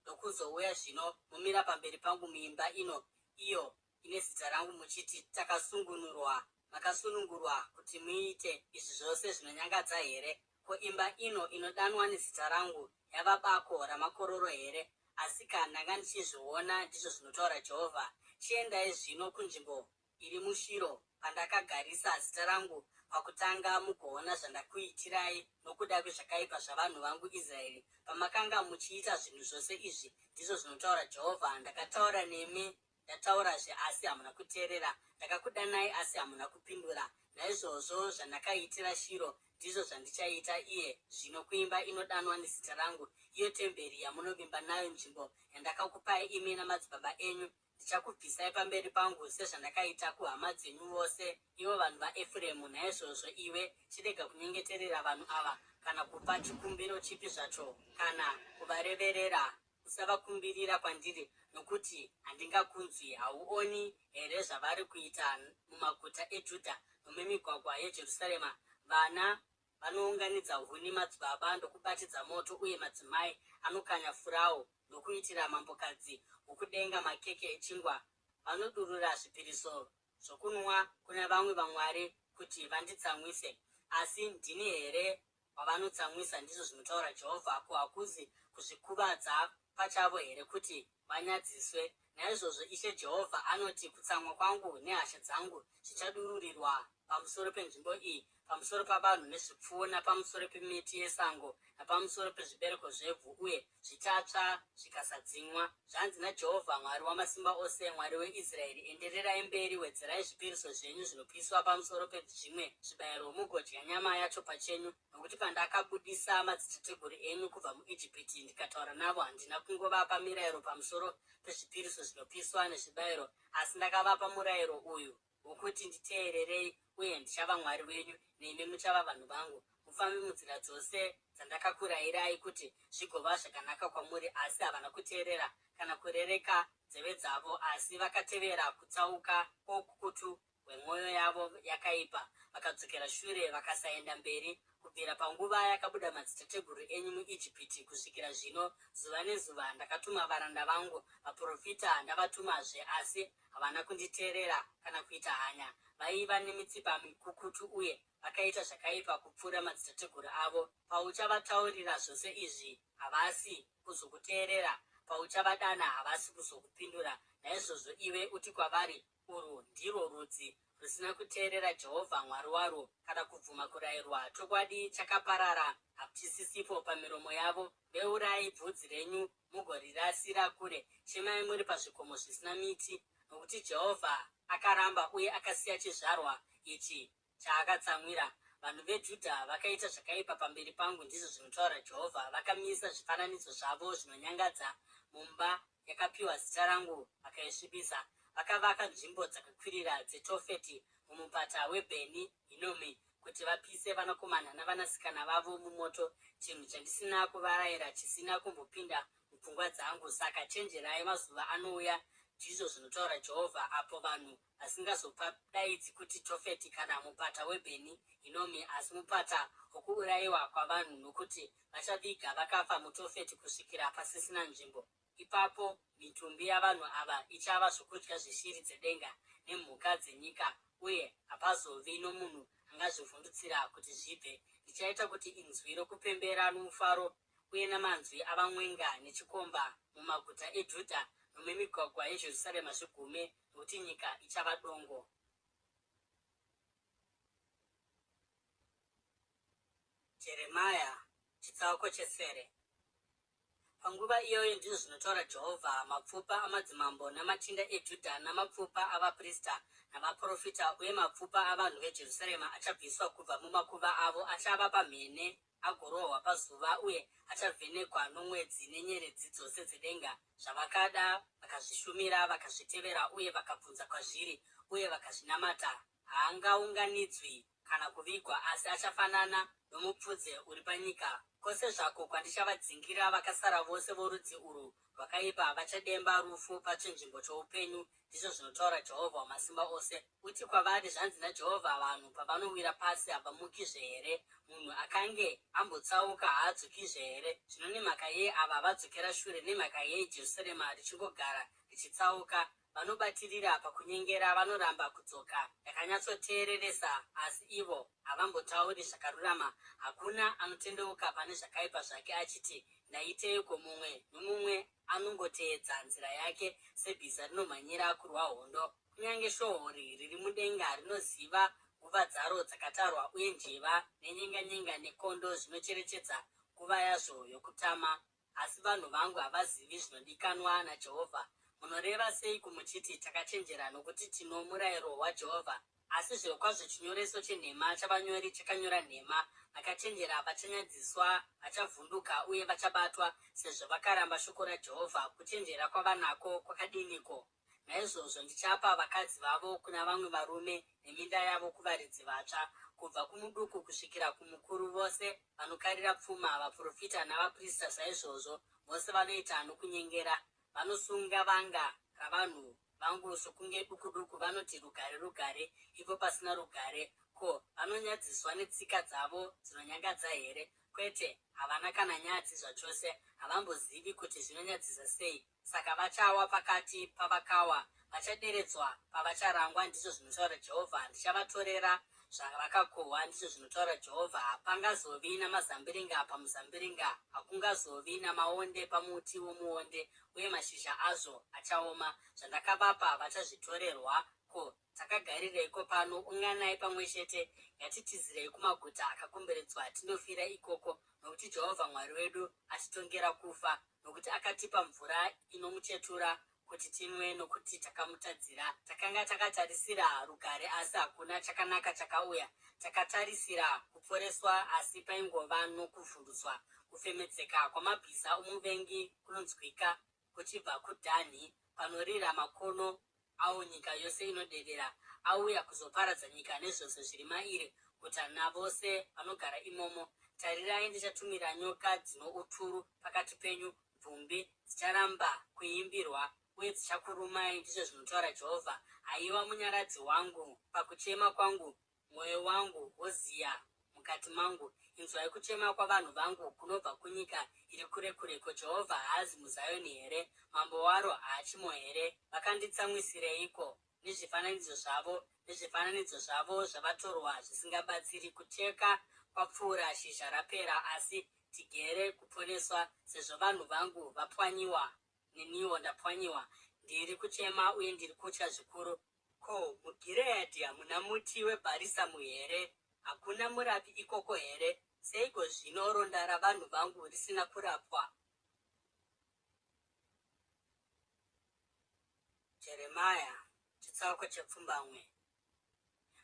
Ndokuzouya zvino momira pamberi pangu muimba ino, iyo ine zita rangu, muchiti, Takasungunurwa, makasunungurwa kuti muite izvi zvose zvinonyangadza here? Ko imba ino inodanwa nezita rangu yava bako ramakororo here? Asika ndanga ndichizviona, ndizvo zvinotaura Jehovha. Chiendai zvino kunzvimbo iri muShiro, pandakagarisa zita rangu pakutanga, mugoona zvandakuitirai nokuda kwezvakaipa zvavanhu vangu Israeri, pamakanga muchiita zvinhu zvose izvi, ndizvo zvinotaura Jehovha. Ndakataura nemi ndataurazve, asi hamuna kuteerera, ndakakudanai, asi hamuna kupindura. Naizvozvo zvandakaitira Shiro, ndizvo zvandichaita iye zvino kuimba inodanwa nezita rangu, iyo temberi yamunovimba nayo, nzvimbo yandakakupai imi namadzibaba enyu. Ndichakubvisai pamberi pangu sezvandakaita kuhama dzenyu vose, ivo vanhu vaEfuremu. Naizvozvo iwe chirega kunyengeterera vanhu ava kana kupa chikumbiro chipi zvacho kana kuvareverera. Usavakumbirira kwandiri, nokuti handingakunzwi. Hauoni here zvavari kuita mumaguta eJudha nomumigwagwa yeJerusarema? Vana vanounganidza huni, madzibaba ndokubatidza moto, uye madzimai anokanya furawu ndokuitira mambokadzi wokudenga makeke echingwa. Vanodurura zvipiriso zvokunwa kuna vamwe vamwari kuti vanditsamwise. Asi ndini here wavanotsamwisa, ndizvo zvinotaura Jehovha. Ko hakuzi kuzvikuvadza pachavo here kuti vanyadziswe? Naizvozvo Ishe Jehovha anoti, Kutsamwa kwangu nehasha dzangu zvichadururirwa pamusoro penzvimbo iyi, pamusoro pavanhu nezvipfuwo, napamusoro pemiti yesango, napamusoro pezvibereko zvevhu, uye zvichatsva zvikasadzimwa. Zvanzi naJehovha Mwari Wamasimba Ose, Mwari weIsraeri, Endererai mberi, wedzerai zvipiriso zvenyu zvinopiswa pamusoro pezvimwe zvibayiro, mugodya nyama yacho pachenyu. Nokuti pandakabudisa madzitateguru enyu kubva muIjipiti ndikataura navo, handina kungovapa mirayiro pamusoro pezvipiriso zvinopiswa nezvibayiro, asi ndakavapa murayiro uyu wokuti, Nditeererei, uye ndichava Mwari wenyu, nemi muchava vanhu vangu. Mufambe munzira dzose dzandakakurayirai, kuti zvigova zvakanaka kwamuri. Asi havana kuteerera kana kurereka nzeve dzavo, asi vakatevera kutsauka kwoukukutu hwemwoyo yavo yakaipa, vakadzokera shure vakasaenda mberi, kubvira panguva yakabuda madzitateguru enyu muIjipiti kusvikira zvino, zuva nezuva ndakatuma varanda vangu vaprofita, ndavatumazve, asi havana kunditeerera kana kuita hanya. Vaiva nemitsipa mikukutu uye vakaita zvakaipa kupfuura madzitateguru avo. Pauchavataurira zvose izvi, havasi kuzokuteerera, pauchavadana, havasi kuzokupindura. Naizvozvo iwe uti kwavari, Urwu ndirwo rudzi rusina kuteerera Jehovha Mwari warwo kana kubvuma kurayirwa. Chokwadi chakaparara, hachisisipo pamiromo yavo. Veurai bvudzi renyu mugorirasira kure, chemai muri pazvikomo zvisina miti, nokuti Jehovha akaramba uye akasiya chizvarwa ichi chaakatsamwira. Vanhu veJudha vakaita zvakaipa pamberi pangu, ndizvo zvinotaura Jehovha. Vakamisa zvifananidzo zvavo zvinonyangadza mumba yakapiwa zita rangu vakaisvibisa. Vakavaka nzvimbo dzakakwirira dzeTofeti mumupata weBheni Hinomi kuti vapise vanakomana navanasikana vavo mumoto, chinhu chandisina kuvarayira, chisina kumbopinda mupfungwa dzangu. Saka chenjerai, mazuva anouya, ndizvo zvinotaura Jehovha, apo vanhu vasingazopadaidzi kuti Tofeti kana mupata weBheni Hinomi, asi mupata wokuurayiwa kwavanhu, nokuti vachaviga vakafa muTofeti kusvikira pasisina nzvimbo. Ipapo mitumbi yavanhu ava ichava zvokudya zveshiri dzedenga nemhuka dzenyika, uye hapazovi nomunhu angazvivhundutsira kuti zvibve. Ndichaita kuti inzwi rokupembera nomufaro uye namanzwi avamwenga nechikomba mumaguta eJudha nomumigwagwa yeJerusarema zvigume, nokuti nyika ichava dongo. Jeremia chitsauko chesere. Panguva iyoyo, ndizvo zvinotaura Jehovha, mapfupa amadzimambo namachinda eJudha namapfupa avaprista navaprofita uye mapfupa avanhu veJerusarema achabviswa kubva mumakuva avo, achava pamhene agorohwa pazuva uye achavhenekwa nomwedzi nenyeredzi dzose dzedenga, zvavakada vakazvishumira, vakazvitevera uye vakabvunza kwazviri uye vakazvinamata. Haangaunganidzwi kana kuvigwa, asi achafanana nomupfudze uri panyika. Kwose zvako kwandichavadzingira vakasara vose vorudzi urwu rwakaipa, vachademba rufu pachinzvimbo choupenyu. Ndizvo zvinotaura Jehovha Wamasimba Ose. Uti kwavari, Zvanzi naJehovha, Vanhu pavanowira pasi havamukizve here? Munhu akange ambotsauka haadzokizve here? Zvino nemhaka yei ava vadzokera shure? Nemhaka yei Jerusarema richingogara richitsauka? Vanobatirira pakunyengera, vanoramba kudzoka. Ndakanyatsoteereresa, asi ivo havambotauri zvakarurama. Hakuna anotendeuka pane zvakaipa zvake achiti, Ndaiteiko? Mumwe nomumwe anongoteedza nzira yake sebhiza rinomhanyira kurwa hondo. Kunyange shohori riri mudenga rinoziva nguva dzaro dzakatarwa, uye njiva nenyenganyenga nekondo zvinocherechedza nguva yazvo yokutama. Asi vanhu vangu havazivi zvinodikanwa naJehovha. Munoreva seiko muchiti, Takachenjera, nokuti tino murayiro waJehovha? Asi zvirokwazvo chinyoreso chenhema chavanyori chakanyora nhema, vakachenjera vachanyadziswa, vachavhunduka uye vachabatwa, sezvo vakaramba shoko raJehovha, kuchenjera kwavanako kwakadiniko? Naizvozvo ndichapa vakadzi vavo kuna vamwe varume, neminda yavo kuvaridzi vatsva, kubva kumuduku kusvikira kumukuru, vose vanokarira pfuma, vaprofita navaprista saizvozvo, vose vanoita nokunyengera, vanosunga vanga ravanhu vangu sokunge duku duku, vanoti, Rugare, rugare, ipo pasina rugare. Ko, vanonyadziswa netsika dzavo dzinonyangadza here? Kwete, havana kana nyadzi zvachose, havambozivi kuti zvinonyadzisa sei. Saka vachawa pakati pavakawa, vachaderedzwa pavacharangwa, ndizvo zvinotaura Jehovha. Ndichavatorera zvavakakohwa, ndizvo zvinotaura Jehovha. Hapangazovi namazambiringa pamuzambiringa, hakungazovi namaonde pamuti womuonde, uye mashizha azvo achaoma. Zvandakavapa vachazvitorerwa. Ko, takagarireiko pano? Unganai pamwe chete, ngatitizirei kumaguta akakomberedzwa tindofira ikoko, nokuti Jehovha Mwari wedu atitongera kufa. Nokuti akatipa mvura inomuchetura kuti tinwe, nokuti takamutadzira. Takanga takatarisira rugare, asi hakuna chakanaka chakauya, takatarisira kuporeswa, asi paingova nokuvhundutswa. Kufemedzeka kwamabhiza omuvengi kunonzwika kuchibva kuDhanhi, panorira makono awo nyika yose inodedera, auya kuzoparadza nyika nezvose zviri mairi, guta navose vanogara imomo. Tarirai, ndichatumira nyoka dzino uturu pakati penyu, mvumbi dzicharamba kuimbirwa, uye dzichakurumai, ndizvo zvinotaura Jehovha. Haiwa Munyaradzi wangu, pakuchema kwangu Mwoyo wangu woziya mukati mangu. Inzwai kuchema kwavanhu vangu kunobva kunyika iri kure kure. Ko, Jehovha haazi muZioni here? Mambo waro haachimo here? Vakanditsamwisireiko nezvifananidzo zvavo, nezvifananidzo zvavo zvavatorwa zvisingabatsiri? Kucheka kwapfuura, shizha rapera, asi tigere kuponeswa, sezvo vanhu vangu vapwanyiwa, neniwo ndapwanyiwa. Ndiri kuchema uye ndiri kutya zvikuru. Ko, muGireadhi hamuna muti webharisamu here? Hakuna murapi ikoko here? Seiko zvino ronda ravanhu vangu risina kurapwa? Jeremia, chitsauko chepfumbamwe.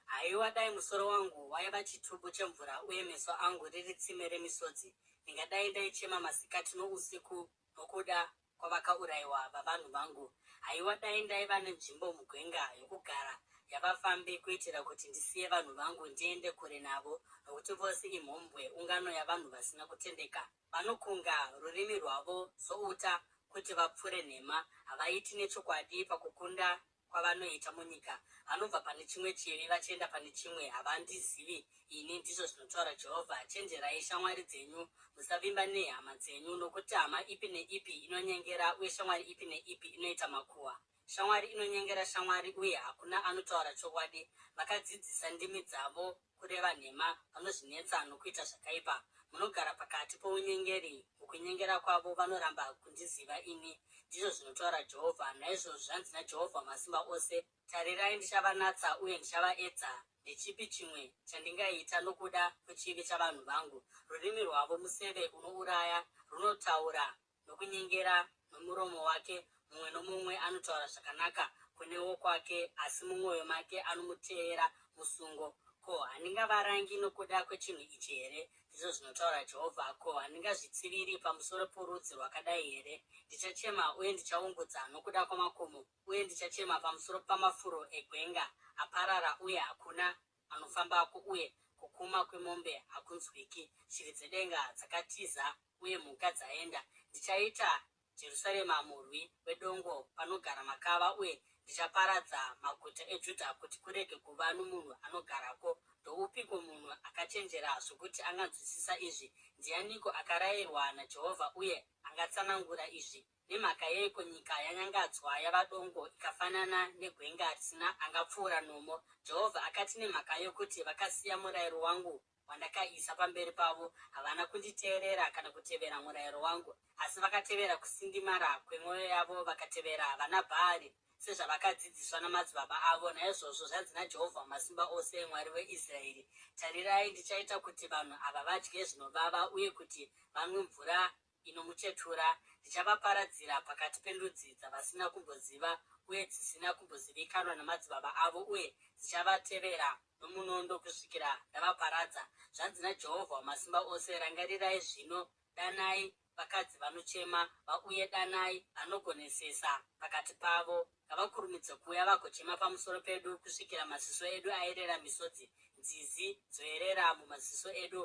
Haiwa, dai musoro wangu waiva chitubu chemvura uye meso angu riri tsime remisodzi! Ndingadai ndaichema masikati nousiku nokuda kwavakauraiwa vavanhu vangu. Haiwa, dai ndaiva nenzvimbo mugwenga yokugara yavafambi, kuitira kuti ndisiye vanhu vangu ndiende kure navo, nokuti vose imhombwe, ungano yavanhu vasina kutendeka. Vanokunga rurimi rwavo souta kuti vapfure nhema, havaiti nechokwadi pakukunda kwavanoita munyika. Vanobva pane chimwe chivi vachienda pane chimwe, havandizivi ini, ndizvo zvinotaura Jehovha. Chenjerai shamwari dzenyu, musavimba nehama dzenyu, nokuti hama ipi neipi inonyengera, uye shamwari ipi neipi inoita makuhwa. Shamwari inonyengera shamwari, uye hakuna anotaura chokwadi. Vakadzidzisa ndimi dzavo kureva nhema, vanozvinetsa nokuita zvakaipa. Munogara pakati pounyengeri, mukunyengera kwavo vanoramba kundiziva ini, ndizvo zvinotaura Jehovha. Naizvozvo zvanzi naJehovha Wamasimba Ose, Tarirai, ndichavanatsa uye ndichavaedza. Ndechipi chimwe chandingaita nokuda kwechivi chavanhu vangu? Rurimi rwavo museve unouraya, runotaura nokunyengera nomuromo wake, mumwe nomumwe anotaura zvakanaka kune wokwake, asi mumwoyo make anomuteera musungo. Ko, handingavarangi nokuda kwechinhu ichi here? ndizvo zvinotaura Jehovha. Ko, handingazvitsiviri pamusoro porudzi rwakadai here? Ndichachema uye ndichaungudza nokuda kwamakomo, uye ndichachema pamusoro pamafuro egwenga aparara uye hakuna anofambako, uye kukuma kwemombe hakunzwiki. Shiri dzedenga dzakatiza uye mhuka dzaenda. Ndichaita Jerusarema murwi wedongo panogara makava, uye Ndichaparadza maguta eJudha kuti kurege kuva nomunhu anogarako. Ndoupiko munhu akachenjera zvokuti anganzwisisa izvi? Ndianiko akarayirwa naJehovha uye angatsanangura izvi? Nemhaka yeiko nyika yanyangadzwa yava dongo ikafanana negwenga risina angapfuura nomo? Jehovha akati, Nemhaka yokuti vakasiya murayiro wangu wandakaisa pamberi pavo, havana kunditeerera kana kutevera murayiro wangu, asi vakatevera kusindimara kwemwoyo yavo, vakatevera vanaBhaari, sezvavakadzidziswa namadzibaba avo. Naizvozvo zvanzi naJehovha Wamasimba Ose, Mwari weIsraeri, Tarirai, ndichaita kuti vanhu ava vadye zvinovava uye kuti vanwe mvura inomuchetura, ndichavaparadzira pakati pendudzi dzavasina kumboziva uye dzisina kumbozivikanwa namadzibaba avo, uye dzichavatevera nomunondo kusvikira ndavaparadza. Zvanzi naJehovha Wamasimba Ose, Rangarirai zvino, danai vakadzi vanochema vauye, danai vanogonesesa pakati pavo, ngavakurumidze kuuya vagochema pamusoro pedu kusvikira maziso edu ayerera misodzi, nzizi dzoyerera mumaziso edu.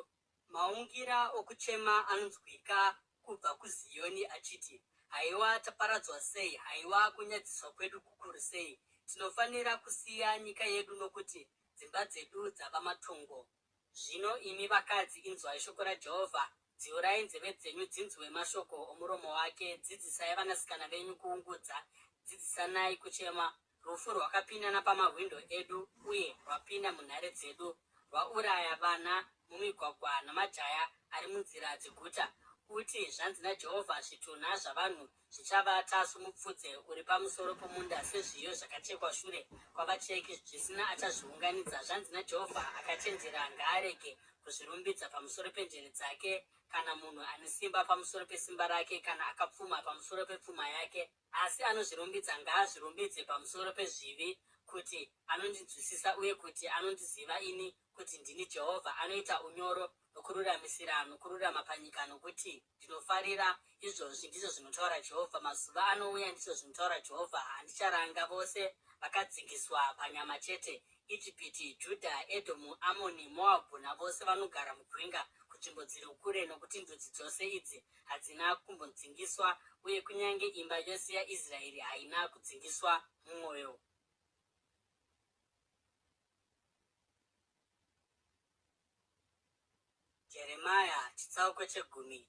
Maungira okuchema anonzwika kubva kuZiyoni achiti, Haiwa taparadzwa sei! Haiwa kunyadziswa kwedu kukuru sei! Tinofanira kusiya nyika yedu nokuti dzimba dzedu dzava matongo. Zvino imi vakadzi, inzwai shoko raJehovha, Dziurai nzeve dzenyu dzinzwe mashoko omuromo wake. Dzidzisai vanasikana venyu kuungudza, dzidzisanai kuchema. Rufu rwakapinda napamahwindo edu uye rwapinda munhare dzedu. Rwauraya vana mumigwagwa namajaya ari munzira dzeguta. Uti, Zvanzi naJehovha, Zvitunha zvavanhu zvichavata somupfudze uri pamusoro pomunda, sezviyo zvakachekwa shure kwavacheki, zvisina achazviunganidza. Zvanzi naJehovha, Akachenjera ngaarege kuzvirumbidza pamusoro penjere dzake, kana munhu ane simba pamusoro pesimba rake, kana akapfuma pamusoro pepfuma yake. Asi anozvirumbidza ngaazvirumbidze pamusoro pezvivi, kuti anondinzwisisa uye kuti anondiziva ini, kuti ndini Jehovha, anoita unyoro nokururamisira nokururama panyika, nokuti ndinofarira izvozvi, ndizvo zvinotaura Jehovha. Mazuva anouya, ndizvo zvinotaura Jehovha, handicharanga vose vakadzingiswa panyama chete, Ijipiti, Judha, Edhomu, Amoni, Moabhu, navose vanogara mugwenga kunzvimbo dziri kure, nokuti ndudzi dzose idzi hadzina kumbodzingiswa, uye kunyange imba yose yaIsraeri haina kudzingiswa mumwoyo. Jeremia chitsauko chegumi.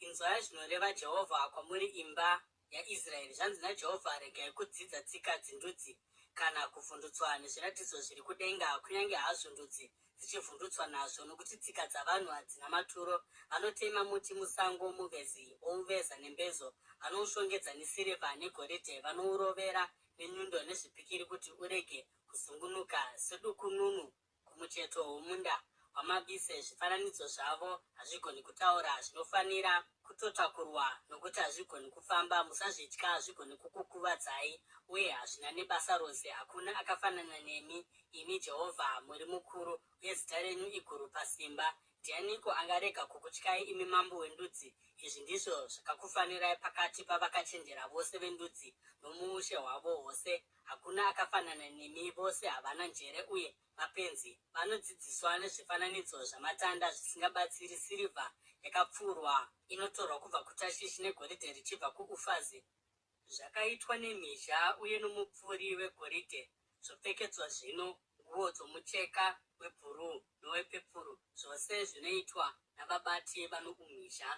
Inzwai zvinoreva Jehovha kwamuri imba yaIsraeri. Zvanzi naJehovha, Regai kudzidza tsika dzendudzi kana kuvhundutswa nezviratidzo zviri kudenga, kunyange hazvo ndudzi dzichivhundutswa nazvo, nokuti tsika dzavanhu hadzina maturo. Vanotema muti musango, muvezi ouveza nembezo, vanoushongedza nesirivha negoridhe, vanourovera nenyundo nezvipikiri kuti urege kuzungunuka sedukununu kumucheto womunda wamabise. Zvifananidzo zvavo hazvigoni kutaura, zvinofanira kutotakurwa nokuti hazvigoni kufamba. Musazvitya, hazvigoni kukukuvadzai, uye hazvina nebasa rose. Hakuna akafanana nemi, imi Jehovha, muri mukuru, uye zita renyu iguru pasimba. Ndianiko angarega kukutyai, imi Mambo wendudzi? Izvi ndizvo zvakakufanirai pakati pavakachenjera vose vendudzi nomuushe hwavo hwose. Hakuna akafanana nemi, vose havana njere uye mapenzi. Vanodzidziswa nezvifananidzo zvamatanda zvisingabatsiri, sirivha yakapfurwa inotorwa kubva kuTashishi negoridhe richibva kuUfazi. Zvakaitwa nemhizha uye nomupfuri wegoridhe, zvopfekedzwa zvino nguo dzomucheka webhuruu nowepepuru, zvose zvinoitwa navabati vanoumhizha.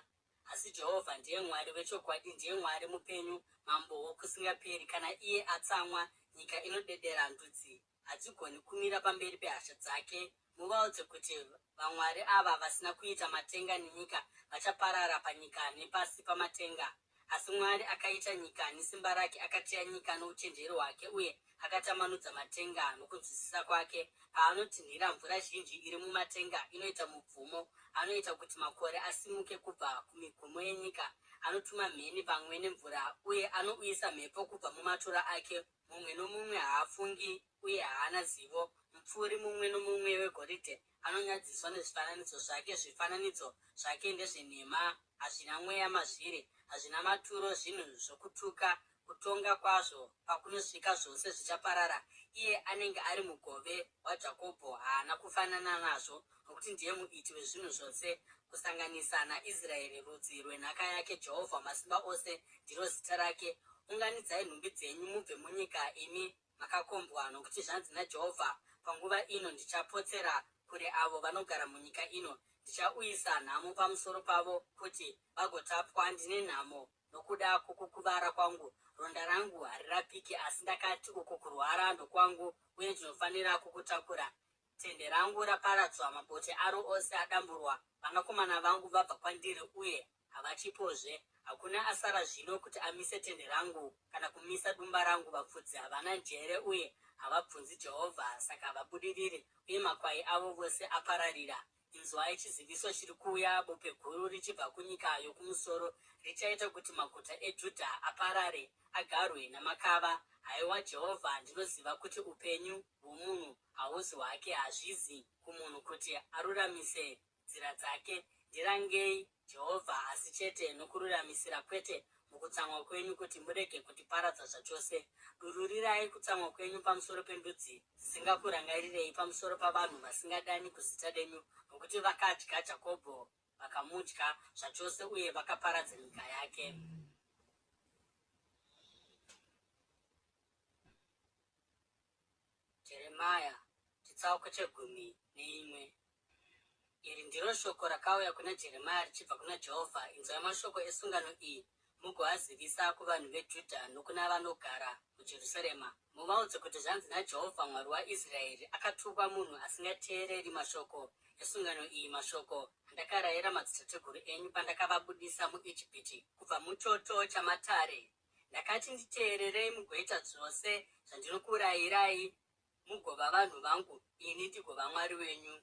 Asi Jehovha ndiye Mwari wechokwadi, ndiye Mwari mupenyu, Mambo wokusingaperi. Kana iye atsamwa, nyika inodedera, ndudzi hadzigoni kumira pamberi pehasha dzake. Muvaudze kuti vamwari ava vasina kuita matenga nenyika vachaparara panyika nepasi pamatenga. Asi Mwari akaita nyika nesimba rake, akateya nyika nouchenjeri hwake, uye akatambanudza matenga nokunzwisisa kwake. Paanotinhira mvura zhinji iri mumatenga inoita mubvumo, anoita kuti makore asimuke kubva kumigumo yenyika. Anotuma mheni pamwe nemvura, uye anouyisa mhepo kubva mumatura ake. Mumwe nomumwe haafungi uye haana zivo, mupfuri mumwe nomumwe wegoridhe anonyadziswa nezvifananidzo zvake. Zvifananidzo zvake ndezvenhema, hazvina mweya mazviri, hazvina maturo, zvinhu zvokutuka. Kutonga kwazvo pakunosvika, zvose zvichaparara. Iye anenge ari mugove waJakobho haana kufanana nazvo, nokuti ndiye muiti wezvinhu zvose, kusanganisa naIsraeri, rudzi rwenhaka yake. Jehovha Wamasimba Ose ndiro zita rake. Unganidzai nhumbi dzenyu mubve munyika imi makakombwa, nokuti zvanzi naJehovha, Panguva ino ndichapotsera kure avo vanogara munyika ino, ndichauyisa nhamo pamusoro pavo kuti vagotapwa. Ndine nhamo nokuda kwokukuvara kwangu, ronda rangu harirapiki, asi ndakati, Uku kurwara ndokwangu, uye ndinofanira kukutakura. Tende rangu raparadzwa, mabote aro ose adamburwa, vanakomana vangu vabva kwandiri uye havachipozve. Hakuna asara zvino kuti amise tende rangu kana kumisa dumba rangu. Vafudzi havana njere uye havabvunzi Jehovha, saka havabudiriri, uye makwai avo vose apararira. Inzwai chiziviso chiri kuuya, bope guru richibva kunyika yokumusoro richaita kuti maguta eJudha aparare, agarwe namakava. Haiwa Jehovha, ndinoziva kuti upenyu hwomunhu hauzi hwake, hazvizi kumunhu kuti aruramise nzira dzake. Ndirangei, Jehovha, asi chete nokururamisira, kwete mukutsamwa kwenyu, kuti murege kutiparadza zvachose. Dururirai kutsamwa kwenyu pamusoro pendudzi dzisingakurangarirei, pamusoro pavanhu vasingadani kuzita renyu, nokuti vakadya Jakobho, vakamudya zvachose, uye vakaparadza nyika yake. Jeremia, chitsauko chegumi neimwe. Iri ndiro shoko rakauya kuna Jeremia richibva kuna Jehovha, Inzwai mashoko esungano iyi mugoazivisa kuvanhu veJudha nokuna vanogara muJerusarema. Muvaudze kuti zvanzi naJehovha Mwari waIsraeri, Akatukwa munhu asingateereri mashoko esungano iyi, mashoko andakarayira madzitateguru enyu pandakavabudisa muIjipiti kubva muchoto chamatare. Ndakati, Nditeererei mugoita zvose zvandinokurayirai, mugova vanhu vangu, ini ndigova Mwari wenyu.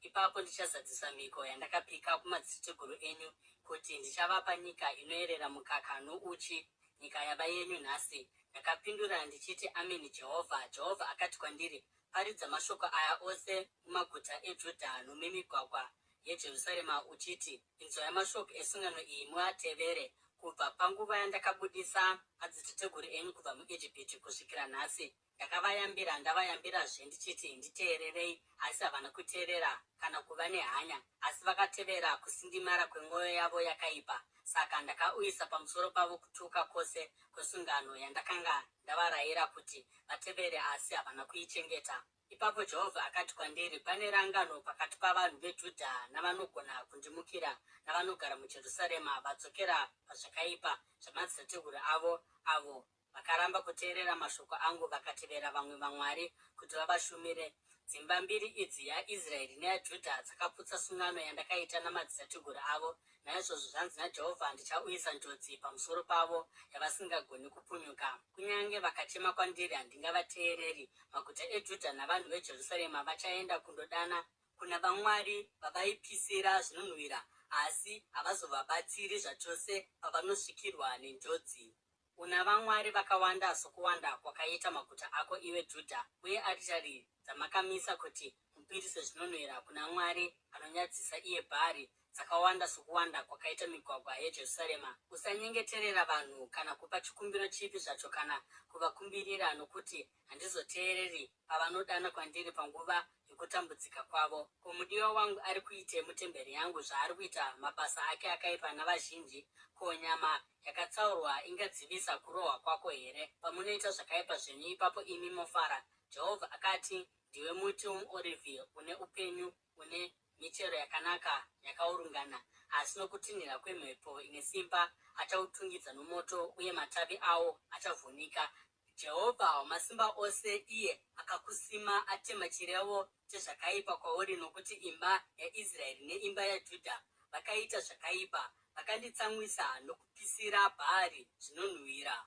Ipapo ndichazadzisa mhiko yandakapika kumadzitateguru enyu, kuti ndichavapa nyika inoerera mukaka nouchi, nyika yava yenyu nhasi. Ndakapindura ndichiti, Ameni, Jehovha. Jehovha akati kwandiri, Paridza mashoko aya ose mumaguta eJudha nomumigwagwa yeJerusarema uchiti, Inzwai mashoko esungano iyi muatevere. Kubva panguva yandakabudisa madzitateguru enyu kubva muIjipiti kusvikira nhasi, ndakavayambira ndavayambirazve ndichiti, Nditeererei, asi havana kuteerera kana kuva nehanya, asi vakatevera kusindimara kwemwoyo yavo yakaipa. Saka ndakauyisa pamusoro pavo kutuka kwose kwesungano yandakanga ndavarayira kuti vatevere, asi havana kuichengeta. Ipapo Jehovha akati kwandiri, Pane rangano pakati pavanhu veJudha navanogona kundimukira, navanogara muJerusarema, vadzokera pazvakaipa zvamadzitateguru avo, avo vakaramba kuteerera mashoko angu vakatevera vamwe vamwari kuti vavashumire. Dzimba mbiri idzi, yaIsraeri neyaJudha, dzakaputsa sungano yandakaita namadzitateguru avo. Naizvozvo zvanzi naJehovha, Ndichauyisa njodzi pamusoro pavo yavasingagoni kupunyuka. Kunyange vakachema kwandiri, handingavateereri. Maguta eJudha navanhu veJerusarema vachaenda kundodana kuna vamwari vavaipisira zvinonhuwira, asi havazovabatsiri zvachose pavanosvikirwa nenjodzi. Una vamwari vakawanda sokuwanda kwakaita maguta ako iwe Judha, uye aritari dzamakamisa kuti mupirise zvinonhuhwira kuna mwari anonyadzisa iye Bhaari dzakawanda sokuwanda kwakaita migwagwa yeJerusarema. Usanyengeterera vanhu kana kupa chikumbiro chipi zvacho kana kuvakumbirira, nokuti handizoteereri pavanodana kwandiri panguva yokutambudzika kwavo. Ko mudiwa wangu ari kuitei mutemberi yangu zvaari kuita mabasa ake akaipa navazhinji? Ko nyama yakatsaurwa ingadzivisa kurohwa kwako here? Pamunoita zvakaipa zvenyu, ipapo imi mofara. Jehovha akati, Ndiwe muti womuorivhi une upenyu, une michero yakanaka yakaurungana, asi nokutinhira kwemhepo ine simba achautungidza nomoto, uye matavi awo achavhunika. Jehovha Wamasimba Ose, iye akakusima, atema chirevo chezvakaipa kwauri, nokuti imba yaIsraeri neimba yaJudha vakaita zvakaipa, vakanditsamwisa nokupisira Bhaari zvinonhuhwira.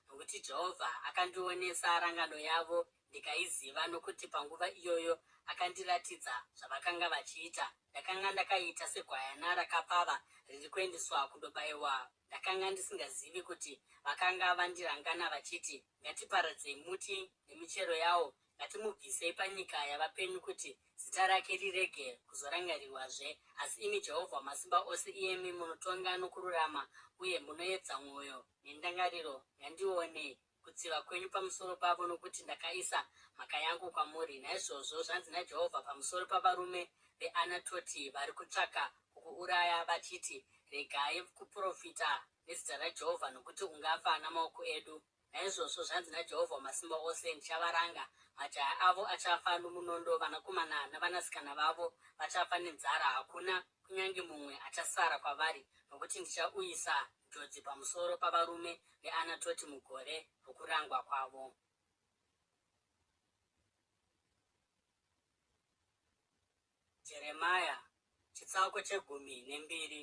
Nokuti Jehovha akandionesa rangano yavo ndikaiziva, nokuti panguva iyoyo akandiratidza zvavakanga vachiita. Ndakanga ndakaita segwayana rakapfava riri kuendeswa kundobayiwa. Ndakanga ndisingazivi kuti vakanga vandirangana vachiti, Ngatiparadzei muti nemichero yawo, ngatimubvisei panyika yavapenyu kuti zita rake rirege kuzorangarirwazve. Asi imi Jehovha Wamasimba Ose, iyemi munotonga nokururama uye munoedza mwoyo nendangariro, ngandione kutsiva kwenyu pamusoro pavo, nokuti ndakaisa mhaka yangu kwamuri. Naizvozvo zvanzi naJehovha pamusoro pavarume veAnatoti vari kutsvaka kukuuraya vachiti, Regai kuprofita. nezita raJehovha, nokuti ungafa namaoko edu. Naizvozvo zvanzi naJehovha Wamasimba Ose, Ndichavaranga, majaya avo achafa nomunondo, vanakomana navanasikana vavo vachafa nenzara, hakuna kunyange mumwe achasara kwavari, nokuti ndichauyisa njodzi pamusoro pavarume veAnatoti mugore rokurangwa kwavo. Jeremia chitsauko chegumi nembiri.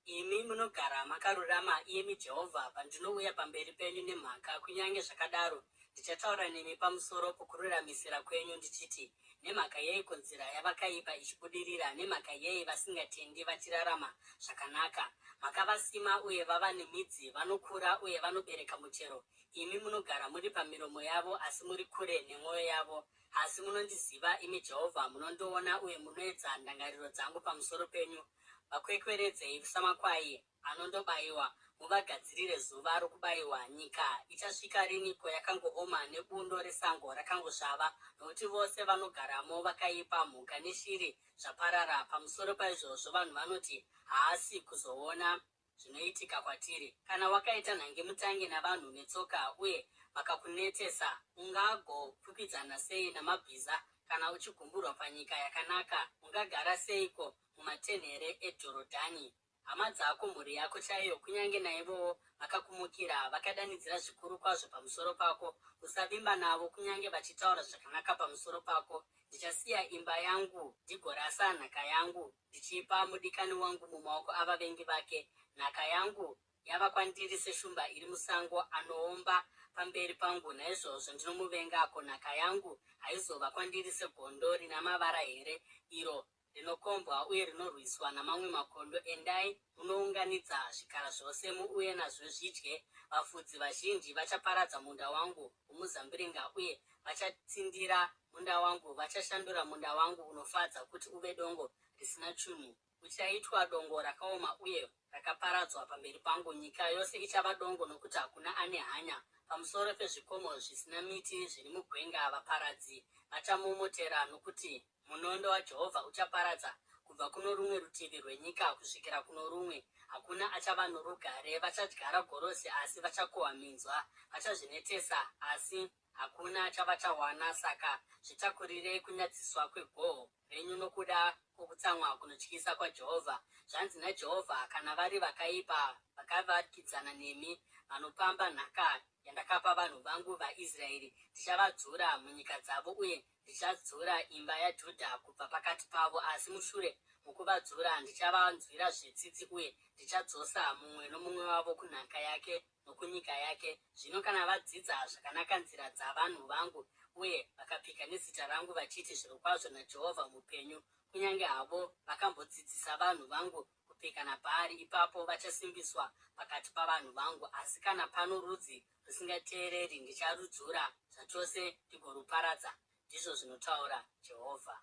Imi munogara makarurama, iyemi Jehovha, pandinouya pamberi penyu nemhaka, kunyange zvakadaro ndichataura nemi pamusoro pokururamisira kwenyu ndichiti, Nemhaka yeiko nzira yavakaipa ichibudirira, nemhaka yei vasingatendi vachirarama zvakanaka? Makavasima uye vava nemidzi, vanokura uye vanobereka muchero. Imi munogara muri pamiromo yavo, asi muri kure nemwoyo yavo. Asi munondiziva, imi Jehovha, munondiona uye munoedza ndangariro dzangu pamusoro penyu. Vakwekweredzei samakwai anondobayiwa, muvagadzirire zuva rokubayiwa. Nyika ichasvika riniko yakangooma, nebundo resango rakangosvava? Nokuti vose vanogaramo vakaipa, mhuka neshiri zvaparara. Pamusoro paizvozvo vanhu vanoti, Haasi kuzoona zvinoitika kwatiri. Kana wakaita nhangemutange navanhu netsoka uye vakakunetesa, ungagokwikwidzana sei namabhiza? Kana uchigumburwa panyika yakanaka, ungagara seiko mumatenhere eJorodhani? Hama dzako, mhuri yako chaiyo, kunyange naivowo vakakumukira, vakadanidzira zvikuru kwazvo pamusoro pako. Usavimba navo, kunyange vachitaura zvakanaka pamusoro pako. Ndichasiya imba yangu ndigorasa nhaka yangu, ndichipa mudikani wangu mumaoko avavengi vake. Nhaka yangu yava kwandiri seshumba iri musango, anoomba pamberi pangu, naizvozvo ndinomuvenga. Ko nhaka yangu haizova kwandiri segondo rina mavara here, iro rinokombwa uye rinorwiswa namamwe makondo? Endai munounganidza zvikara zvose, muuye nazvo zvidye. Vafudzi vazhinji vachaparadza munda wangu womuzambiringa, uye vachatsindira munda wangu, vachashandura munda wangu unofadza kuti uve dongo risina chinhu. Uchaitwa dongo rakaoma uye rakaparadzwa pamberi pangu. Nyika yose ichava dongo nokuti hakuna ane hanya. Pamusoro pezvikomo zvisina miti zviri mugwenga vaparadzi vachamomotera, nokuti munondo waJehovha uchaparadza kubva kuno rumwe rutivi rwenyika kusvikira kuno rumwe. Hakuna achava norugare. Vachadyara gorosi asi vachakohwa minzwa, vachazvinetesa asi hakuna chavachawana. Saka zvitakurirei kunyadziswa kwegohwo renyu nokuda kwokutsamwa kunotyisa kwaJehovha. Zvanzi naJehovha, Kana vari vakaipa vakavakidzana nemi, vanopamba nhaka yandakapa vanhu vangu vaIsraeri, ndichavadzura munyika dzavo uye ndichadzura imba yaJudha kubva pakati pavo. Asi mushure mokuvadzura, ndichavanzwirazve tsitsi uye ndichadzosa mumwe nomumwe wavo kunhaka yake nokunyika yake. Zvino kana vadzidza zvakanaka nzira dzavanhu vangu uye vakapika nezita rangu vachiti, Zvirokwazvo naJehovha mupenyu, kunyange havo vakambodzidzisa vanhu vangu kupika naBhaari, ipapo vachasimbiswa pakati pavanhu vangu. Asi kana pano rudzi rusingateereri, ndicharudzura zvachose ndigoruparadza, ndizvo zvinotaura Jehovha.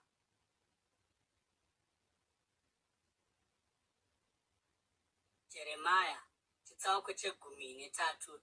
Jeremia chitsauko chegumi netatu.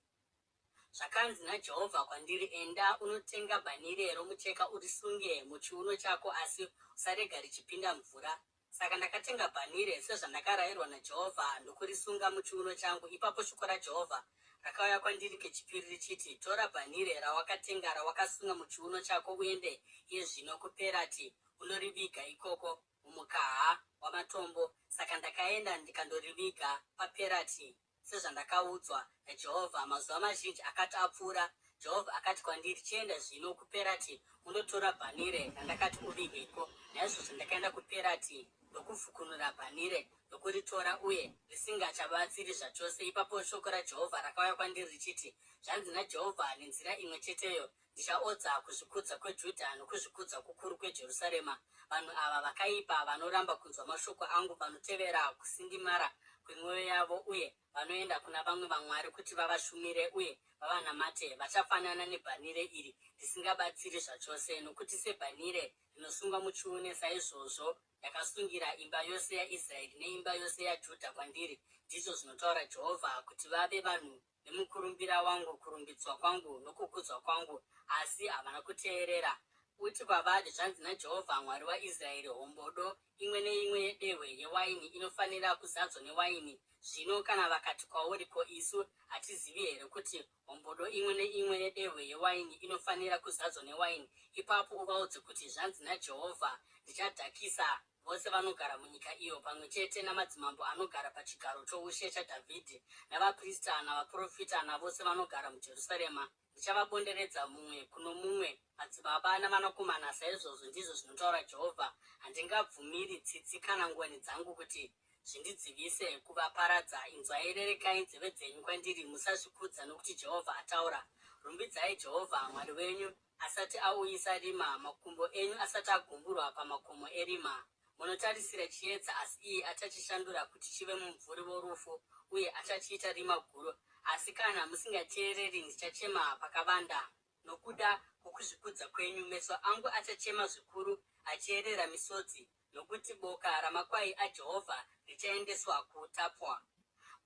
Zvakanzi naJehovha kwandiri, Enda unotenga bhanhire romucheka urisunge muchiuno chako, asi usarega richipinda mvura. Saka ndakatenga bhanhire sezvandakarayirwa naJehovha ndokurisunga muchiuno changu. Ipapo shoko raJehovha rakauya kwandiri kechipiri richiti, Tora bhanhire rawakatenga rawakasunga muchiuno chako uende iye zvino kuPerati unoriviga ikoko mumukaha wamatombo. Saka ndakaenda ndikandoriviga paPerati sezvandakaudzwa naJehovha. Mazuva mazhinji akati apfuura, Jehovha akati kwandiri, Chienda zvino kuPerati undotora bhanhire randakati uvigeko. Naizvozvo ndakaenda kuPerati ndokufukunura bhanhire ndokuritora, uye risingachabatsiri zvachose. Ipapo shoko raJehovha rakauya kwandiri richiti, Zvanzi naJehovha, Nenzira imwe cheteyo Ndichaodza kuzvikudza kweJudha nokuzvikudza kukuru kweJerusarema. Vanhu ava vakaipa vanoramba kunzwa mashoko angu, vanotevera kusindimara kwemwoyo yavo uye vanoenda kuna vamwe vamwari kuti vavashumire uye vavanamate, vachafanana nebhanhire iri risingabatsiri zvachose. Nokuti sebhanhire rinosungwa muchiune, saizvozvo ndakasungira imba yose yaIsraeri neimba yose yaJudha kwandiri, ndizvo zvinotaura Jehovha, kuti vave vanhu nemukurumbira wangu, kurumbidzwa kwangu nokukudzwa kwangu, asi havana kuteerera. Uti kwavari, Zvanzi naJehovha Mwari waIsraeri, Hombodo imwe neimwe yedehwe yewaini inofanira kuzadzwa newaini. Zvino kana vakati kwauri, Ko isu hatizivi here kuti hombodo imwe neimwe yedehwe yewaini inofanira kuzadzwa newaini? Ipapo uvaudze kuti, Zvanzi naJehovha, Ndichadhakisa vose vanogara munyika iyo, pamwe chete namadzimambo anogara pachigaro choushe chaDhavhidhi, navaprista, navaprofita, navose vanogara muJerusarema. Ndichavabonderedza mumwe kuno mumwe, madzibaba navanakomana, saizvozvo ndizvo zvinotaura Jehovha, handingabvumiri tsitsi kana ngoni dzangu kuti zvindidzivise kuvaparadza. Inzwai, rerekai nzeve dzenyu kwandiri, musazvikudza, nokuti Jehovha ataura. Rumbidzai Jehovha Mwari wenyu, asati auyisa rima, makumbo enyu asati agumburwa pamakomo erima. Munotarisira chiedza, asi iye achachishandura kuti chive mumvuri worufu, uye achachiita rima guru. Asi kana musingateereri, ndichachema pakavanda. Nokuda kwokuzvikudza kwenyu, meso angu achachema zvikuru, achiyerera misodzi, nokuti boka ramakwai aJehovha richaendeswa kuutapwa.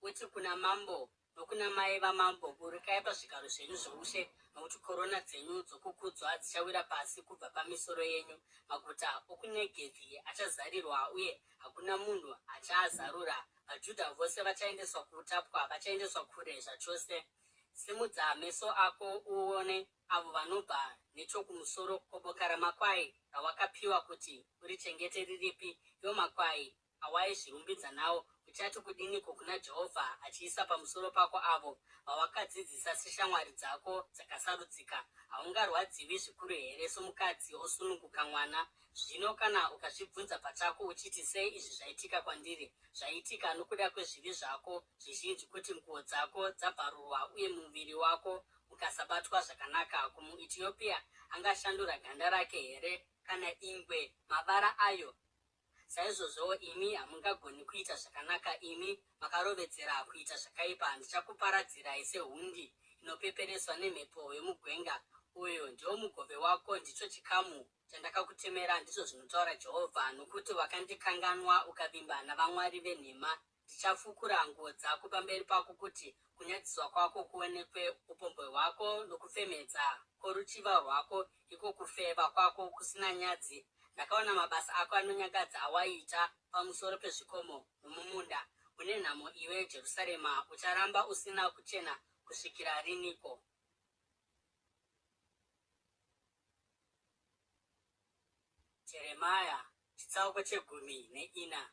Uti kuna mambo, Nokuna mai vamambo, burukai pazvigaro zvenyu zvoushe, nokuti korona dzenyu dzokukudzwa dzichawira pasi kubva pamisoro yenyu. Maguta okuNegevhi achazarirwa, uye hakuna munhu achaazarura. VaJudha vose vachaendeswa kuutapwa, vachaendeswa kure zvachose. Simudza meso ako uone avo vanobva nechokumusoro, ko boka ramakwai rawakapiwa kuti urichengete riripi, iwo makwai awaizvirumbidza nawo, uchati kudiniko kuna Jehovha achiisa pamusoro pako avo vawakadzidzisa seshamwari dzako dzakasarudzika? Haungarwadziwi zvikuru here somukadzi osununguka mwana? Zvino kana ukazvibvunza pachako uchiti, Sei izvi zvaitika kwandiri? Zvaitika nokuda kwezvivi zvako zvizhinji kuti nguo dzako dzabvarurwa uye muviri wako ukasabatwa zvakanaka. Ko muEtiopia angashandura ganda rake here, kana ingwe mavara ayo? Saizvozvowo imi hamungagoni kuita zvakanaka, imi makarovedzera kuita zvakaipa. Ndichakuparadzirai sehundi inopepereswa nemhepo yomugwenga. Uyu ndiwo mugove wako, ndicho chikamu chandakakutemera, ndizvo zvinotaura Jehovha, nokuti wakandikanganwa ukavimba navamwari venhema. Ndichafukura nguo dzako pamberi pako kuti kunyadziswa kwako kuonekwe, upombwe hwako nokufemedza kworuchiva rwako, iko kufeva kwako kusina nyadzi. Ndakaona mabasa ako anonyangadza awaiita pamusoro pezvikomo nomumunda. Une nhamo iwe, Jerusarema! Ucharamba usina kuchena kusvikira riniko? Jeremia chitsauko chegumi neina.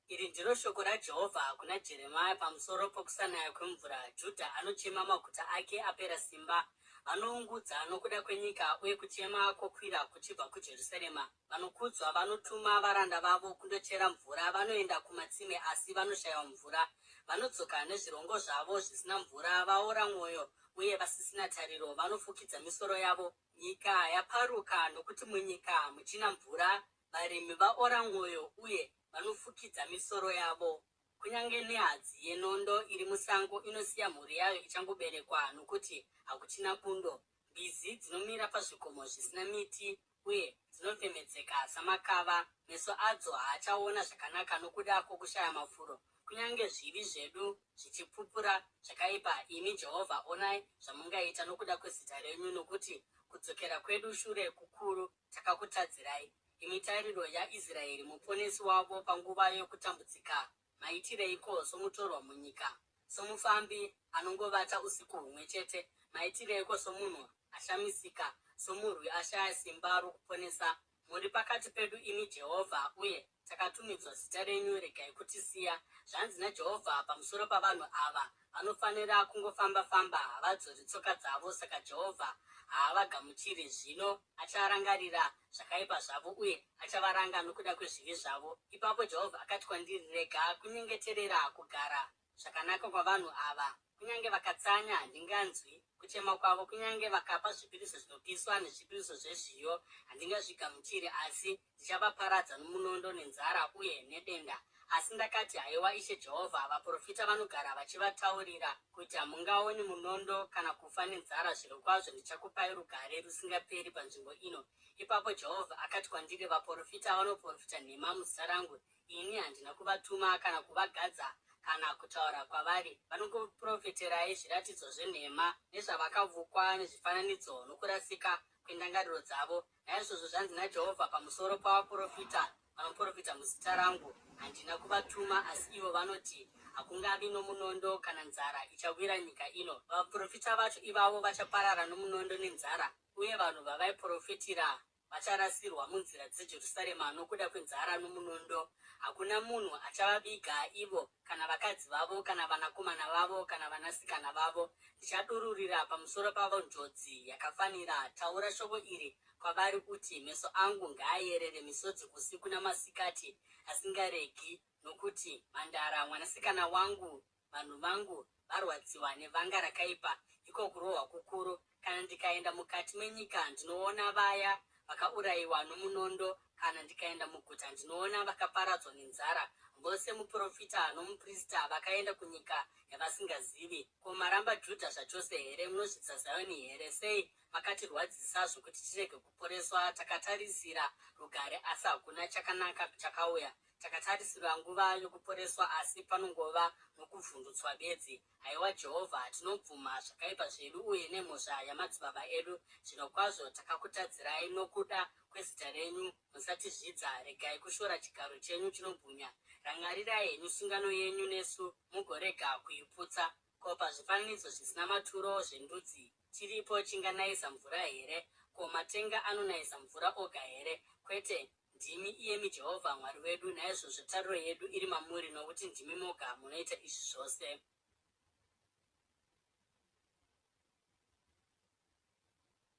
Iri ndiro shoko raJehovha kuna Jeremia pamusoro pokusanaya kwemvura, Judha anochema, maguta ake apera simba. Vanoungudza nokuda kwenyika, uye kuchema kwokwira kuchibva kuJerusarema. Vanokudzwa vanotuma varanda vavo kundochera mvura, vanoenda kumatsime asi vanoshayiwa mvura. Vanodzoka nezvirongo zvavo zvisina mvura, vaora mwoyo uye vasisina tariro, vanofukidza misoro yavo. Nyika yaparuka nokuti munyika hamuchina mvura, Varimi vaora mwoyo uye vanofukidza misoro yavo. Kunyange nehadzi yenondo iri musango inosiya mhuri yayo ichangoberekwa nokuti hakuchina bundo. Mbizi dzinomira pazvikomo zvisina miti uye dzinofemedzeka samakava. Meso adzo haachaona zvakanaka nokuda kwokushaya mafuro. Kunyange zvivi zvedu zvichipupura zvakaipa, imi Jehovha, onai zvamungaita nokuda kwezita renyu, nokuti kudzokera kwedu shure kukuru. Takakutadzirai, imi tariro yaIsraeri, muponesi wavo panguva yokutambudzika. Maitireiko somutorwa munyika, somufambi anongovata usiku humwe chete? Maitireiko somunhu ashamisika, somurwi ashaya simba rokuponesa? Muri pakati pedu, imi Jehovha, uye Takatumidzwa zita renyu, regai kutisiya. Zvanzi naJehovha pamusoro pavanhu ava, Vanofanira kungofamba-famba, havadzori tsoka dzavo, saka Jehovha haavagamuchiri. Zvino acharangarira zvakaipa zvavo uye achavaranga nokuda kwezvivi zvavo. Ipapo Jehovha akati kwandiri, Rega kunyengeterera kugara zvakanaka kwavanhu ava. Kunyange vakatsanya, handinganzwi kuchema kwavo, kunyange vakapa zvipiriso zvinopiswa nezvipiriso zvezviyo, handingazvigamuchiri, asi ndichavaparadza nomunondo nenzara uye nedenda. Asi ndakati, Haiwa Ishe Jehovha, vaprofita vanogara vachivataurira kuti, Hamungaoni munondo kana kufa nenzara, zvirokwazvo ndichakupai rugare rusingaperi panzvimbo ino. Ipapo Jehovha akati kwandiri, Vaprofita vanoprofita nhema muzita rangu. Ini handina kuvatuma kana kuvagadza kana kutaura kwavari. Vanokuprofeterai zviratidzo zvenhema nezvavakavukwa nezvifananidzo nokurasika. kwendangariro dzavo. Naizvozvo zvanzi naJehovha pamusoro pavaprofita vanoprofita muzita rangu, Handina kuvatuma, asi ivo vanoti, Hakungavi nomunondo kana nzara ichawira nyika ino. Vaprofita vacho ivavo vachaparara nomunondo nenzara, uye vanhu vavaiprofitira vacharasirwa munzira dzeJerusarema nokuda kwenzara nomunondo. Hakuna munhu achavaviga ivo, kana vakadzi vavo, kana vanakomana vavo, kana vanasikana vavo. Ndichadururira pamusoro pavo njodzi yakafanira. Taura shoko iri kwavari uti, Meso angu ngaayerere misodzi usiku namasikati asingaregi, nokuti mhandara mwanasikana wangu Vanhu vangu varwadziwa nevanga rakaipa, iko kurohwa kukuru. Kana ndikaenda mukati menyika, ndinoona vaya vakaurayiwa nomunondo, kana ndikaenda muguta, ndinoona vakaparadzwa nenzara. Vose muprofita nomuprista vakaenda kunyika yavasingazivi. Ko, maramba Judha zvachose here? Munozvidza Zioni here? Sei makatirwadzisa zvokuti tirege kuporeswa? Takatarisira rugare, asi hakuna chakanaka chakauya. Takatarisirwa nguva yokuporeswa asi panongova nokuvhundutswa bedzi. Haiwa Jehovha, tinobvuma zvakaipa zvedu uye nemhosva yamadzibaba edu. Zvirokwazvo takakutadzirai nokuda kwezita renyu. Musatizvidza, regai kushora chigaro chenyu chinobwinya. Rangarirai henyu sungano yenyu nesu, mugorega kuiputsa. Ko pazvifananidzo zvisina maturo zvendudzi chiripo chinganayisa mvura here? Ko matenga anonayisa mvura oga here? Kwete, Ndimi iyemi Jehovha Mwari wedu, naizvozvo tariro yedu iri mamuri, nokuti ndimi moga munoita izvi zvose.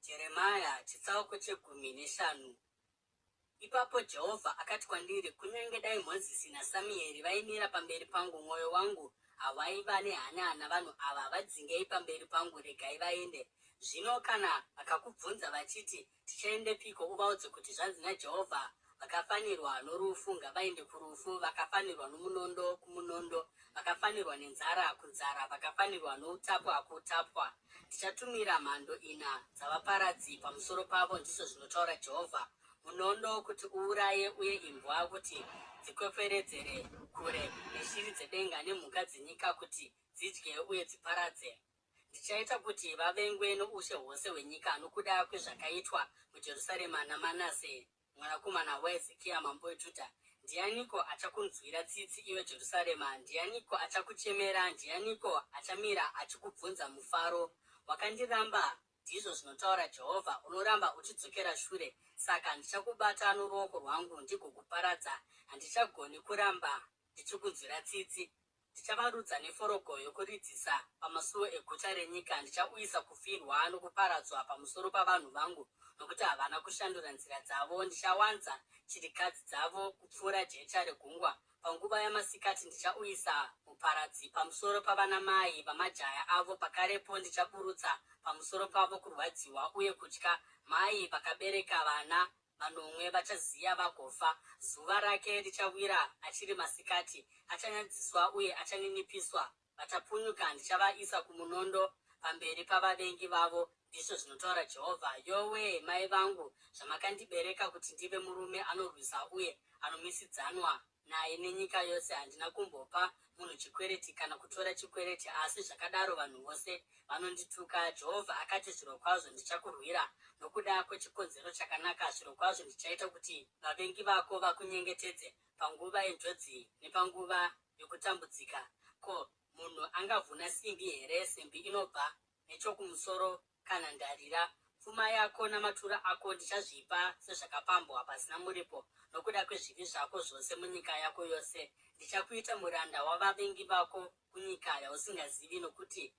Jeremia chitsauko chegumi neshanu. Ipapo Jehovha akati kwandiri, Kunyange dai Mozisi naSamueri vaimira pamberi pangu, mwoyo wangu hawaiva nehanya navanhu ava. Vadzingei pamberi pangu, regai vaende. Zvino kana vakakubvunza vachiti, Tichaendepiko? Uvaudze kuti, Zvanzi naJehovha, Vakafanirwa norufu ngavaende kurufu, vakafanirwa nomunondo kumunondo, vakafanirwa nenzara kunzara, vakafanirwa noutapwa kuutapwa. Ndichatumira mhando ina dzavaparadzi pamusoro pavo, ndizvo zvinotaura Jehovha, munondo kuti uuraye uye imbwa kuti dzikwekweredzere kure, neshiri dzedenga nemhuka dzenyika kuti dzidye uye dziparadze. Ndichaita kuti vavengwe noushe hwose hwenyika nokuda kwezvakaitwa muJerusarema naManase mwanakomana waHezekia mambo weJudha. Ndianiko achakunzwira tsitsi, iwe Jerusarema? Ndianiko achakuchemera? Ndianiko achamira achikubvunza mufaro? Wakandiramba, ndizvo zvinotaura Jehovha, unoramba uchidzokera shure. Saka ndichakubata noruoko rwangu ndigokuparadza. Handichagoni kuramba ndichikunzwira tsitsi. Ndichavarudza neforogo yokuridzisa pamasuo eguta renyika, ndichauyisa kufirwa nokuparadzwa pamusoro pavanhu vangu, nokuti havana kushandura nzira dzavo. Ndichawanza chirikadzi dzavo kupfuura jecha regungwa. Panguva yamasikati ndichauyisa muparadzi pamusoro pavanamai vamajaya avo, pakarepo ndichaburutsa pamusoro pavo kurwadziwa uye kutya. Mai vakabereka vana vanomwe vachaziya vagofa. Zuva rake richawira achiri masikati, achanyadziswa uye achaninipiswa. Vachapunyuka ndichavaisa kumunondo pamberi pavavengi vavo, ndizvo zvinotaura Jehovha. Yowee, mai vangu, zvamakandibereka kuti ndive murume anorwisa uye anomisidzanwa naye nenyika yose! Handina kumbopa munhu chikwereti kana kutora chikwereti, asi zvakadaro vanhu vose vanondituka. Jehovha akati, Zvirokwazvo ndichakurwira nokuda kwechikonzero chakanaka, zvirokwazvo ndichaita kuti vavengi vako vakunyengetedze panguva yenjodzi nepanguva yokutambudzika. Ko, munhu angavhuna simbi here, simbi inobva nechokumusoro kana ndarira. Pfuma yako namatura ako ndichazvipa sezvakapambwa pasina muripo, nokuda kwezvivi zvako zvose munyika yako yose. Ndichakuita muranda wavavengi vako kunyika yausingazivi, nokuti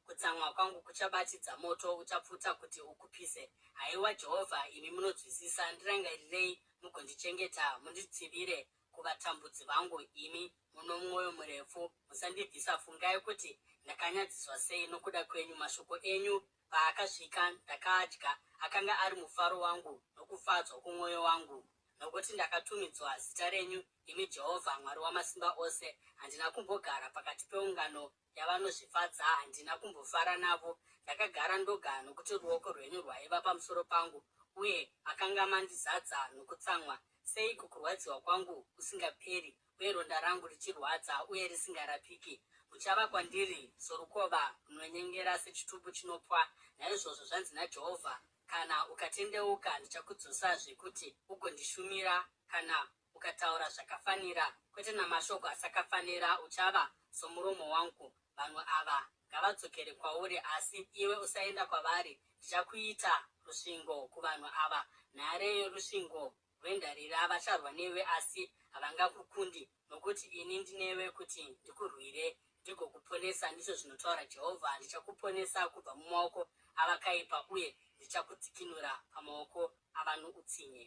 kutsamwa kwangu kuchabatidza moto uchapfuta kuti ukupise. Haiwa Jehovha, imi munonzwisisa, ndirangarirei mugondichengeta, munditsivire kuvatambudzi vangu, imi muno mwoyo murefu, musandibvisa. Fungai kuti ndakanyadziswa sei nokuda kwenyu. Mashoko enyu paakasvika, ndakaadya, akanga ari mufaro wangu nokufadzwa kwomwoyo wangu, nokuti ndakatumidzwa zita renyu, imi Jehovha Mwari Wamasimba Ose. Handina kumbogara pakati peungano yavanozvifadza, handina kumbofara navo. Ndakagara ndoga, nokuti ruoko rwenyu rwaiva pamusoro pangu, uye makanga mandizadza nokutsamwa. Seiko kurwadziwa kwangu kusingaperi, uye ronda rangu richirwadza uye risingarapiki? Muchava kwandiri sorukova runonyengera, sechitubu chinopwa. Naizvozvo zvanzi naJehovha, Kana ukatendeuka, ndichakudzosazve kuti ugondishumira, kana ukataura zvakafanira, kwete namashoko asakafanira, uchava somuromo wangu. Vanhu ava ngavadzokere kwauri, asi iwe usaenda kwavari. Ndichakuita rusvingo kuvanhu ava, nhare yorusvingo rwendarira. Vacharwa newe, asi havangakukundi, nokuti ini ndinewe kuti ndikurwire ndigokuponesa, ndizvo zvinotaura Jehovha. Ndichakuponesa kubva mumaoko avakaipa, uye ndichakudzikinura pamaoko avanoutsinye.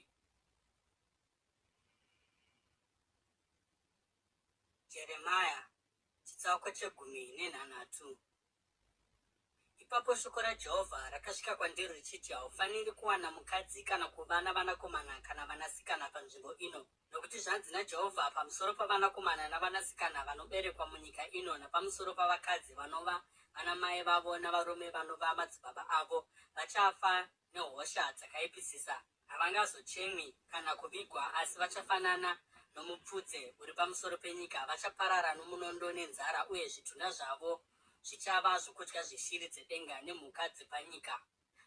Jeremia chitsauko chegumi nenhanhatu. Ipapo shoko raJehovha rakasvika kwandiri richiti, Haufaniri kuwana mukadzi kana kuva navanakomana kana vanasikana panzvimbo ino. Nokuti zvanzi naJehovha pamusoro pavanakomana navanasikana vanoberekwa munyika ino napamusoro pavakadzi vanova vanamai vavo navarume vanova madzibaba avo, Vachafa nehosha dzakaipisisa, havangazochemwi kana kuvigwa, asi vachafanana nomupfudze uri pamusoro penyika, vachaparara nomunondo nenzara, uye zvitunha zvavo zvichava zvokudya zveshiri dzedenga nemhuka dzepanyika.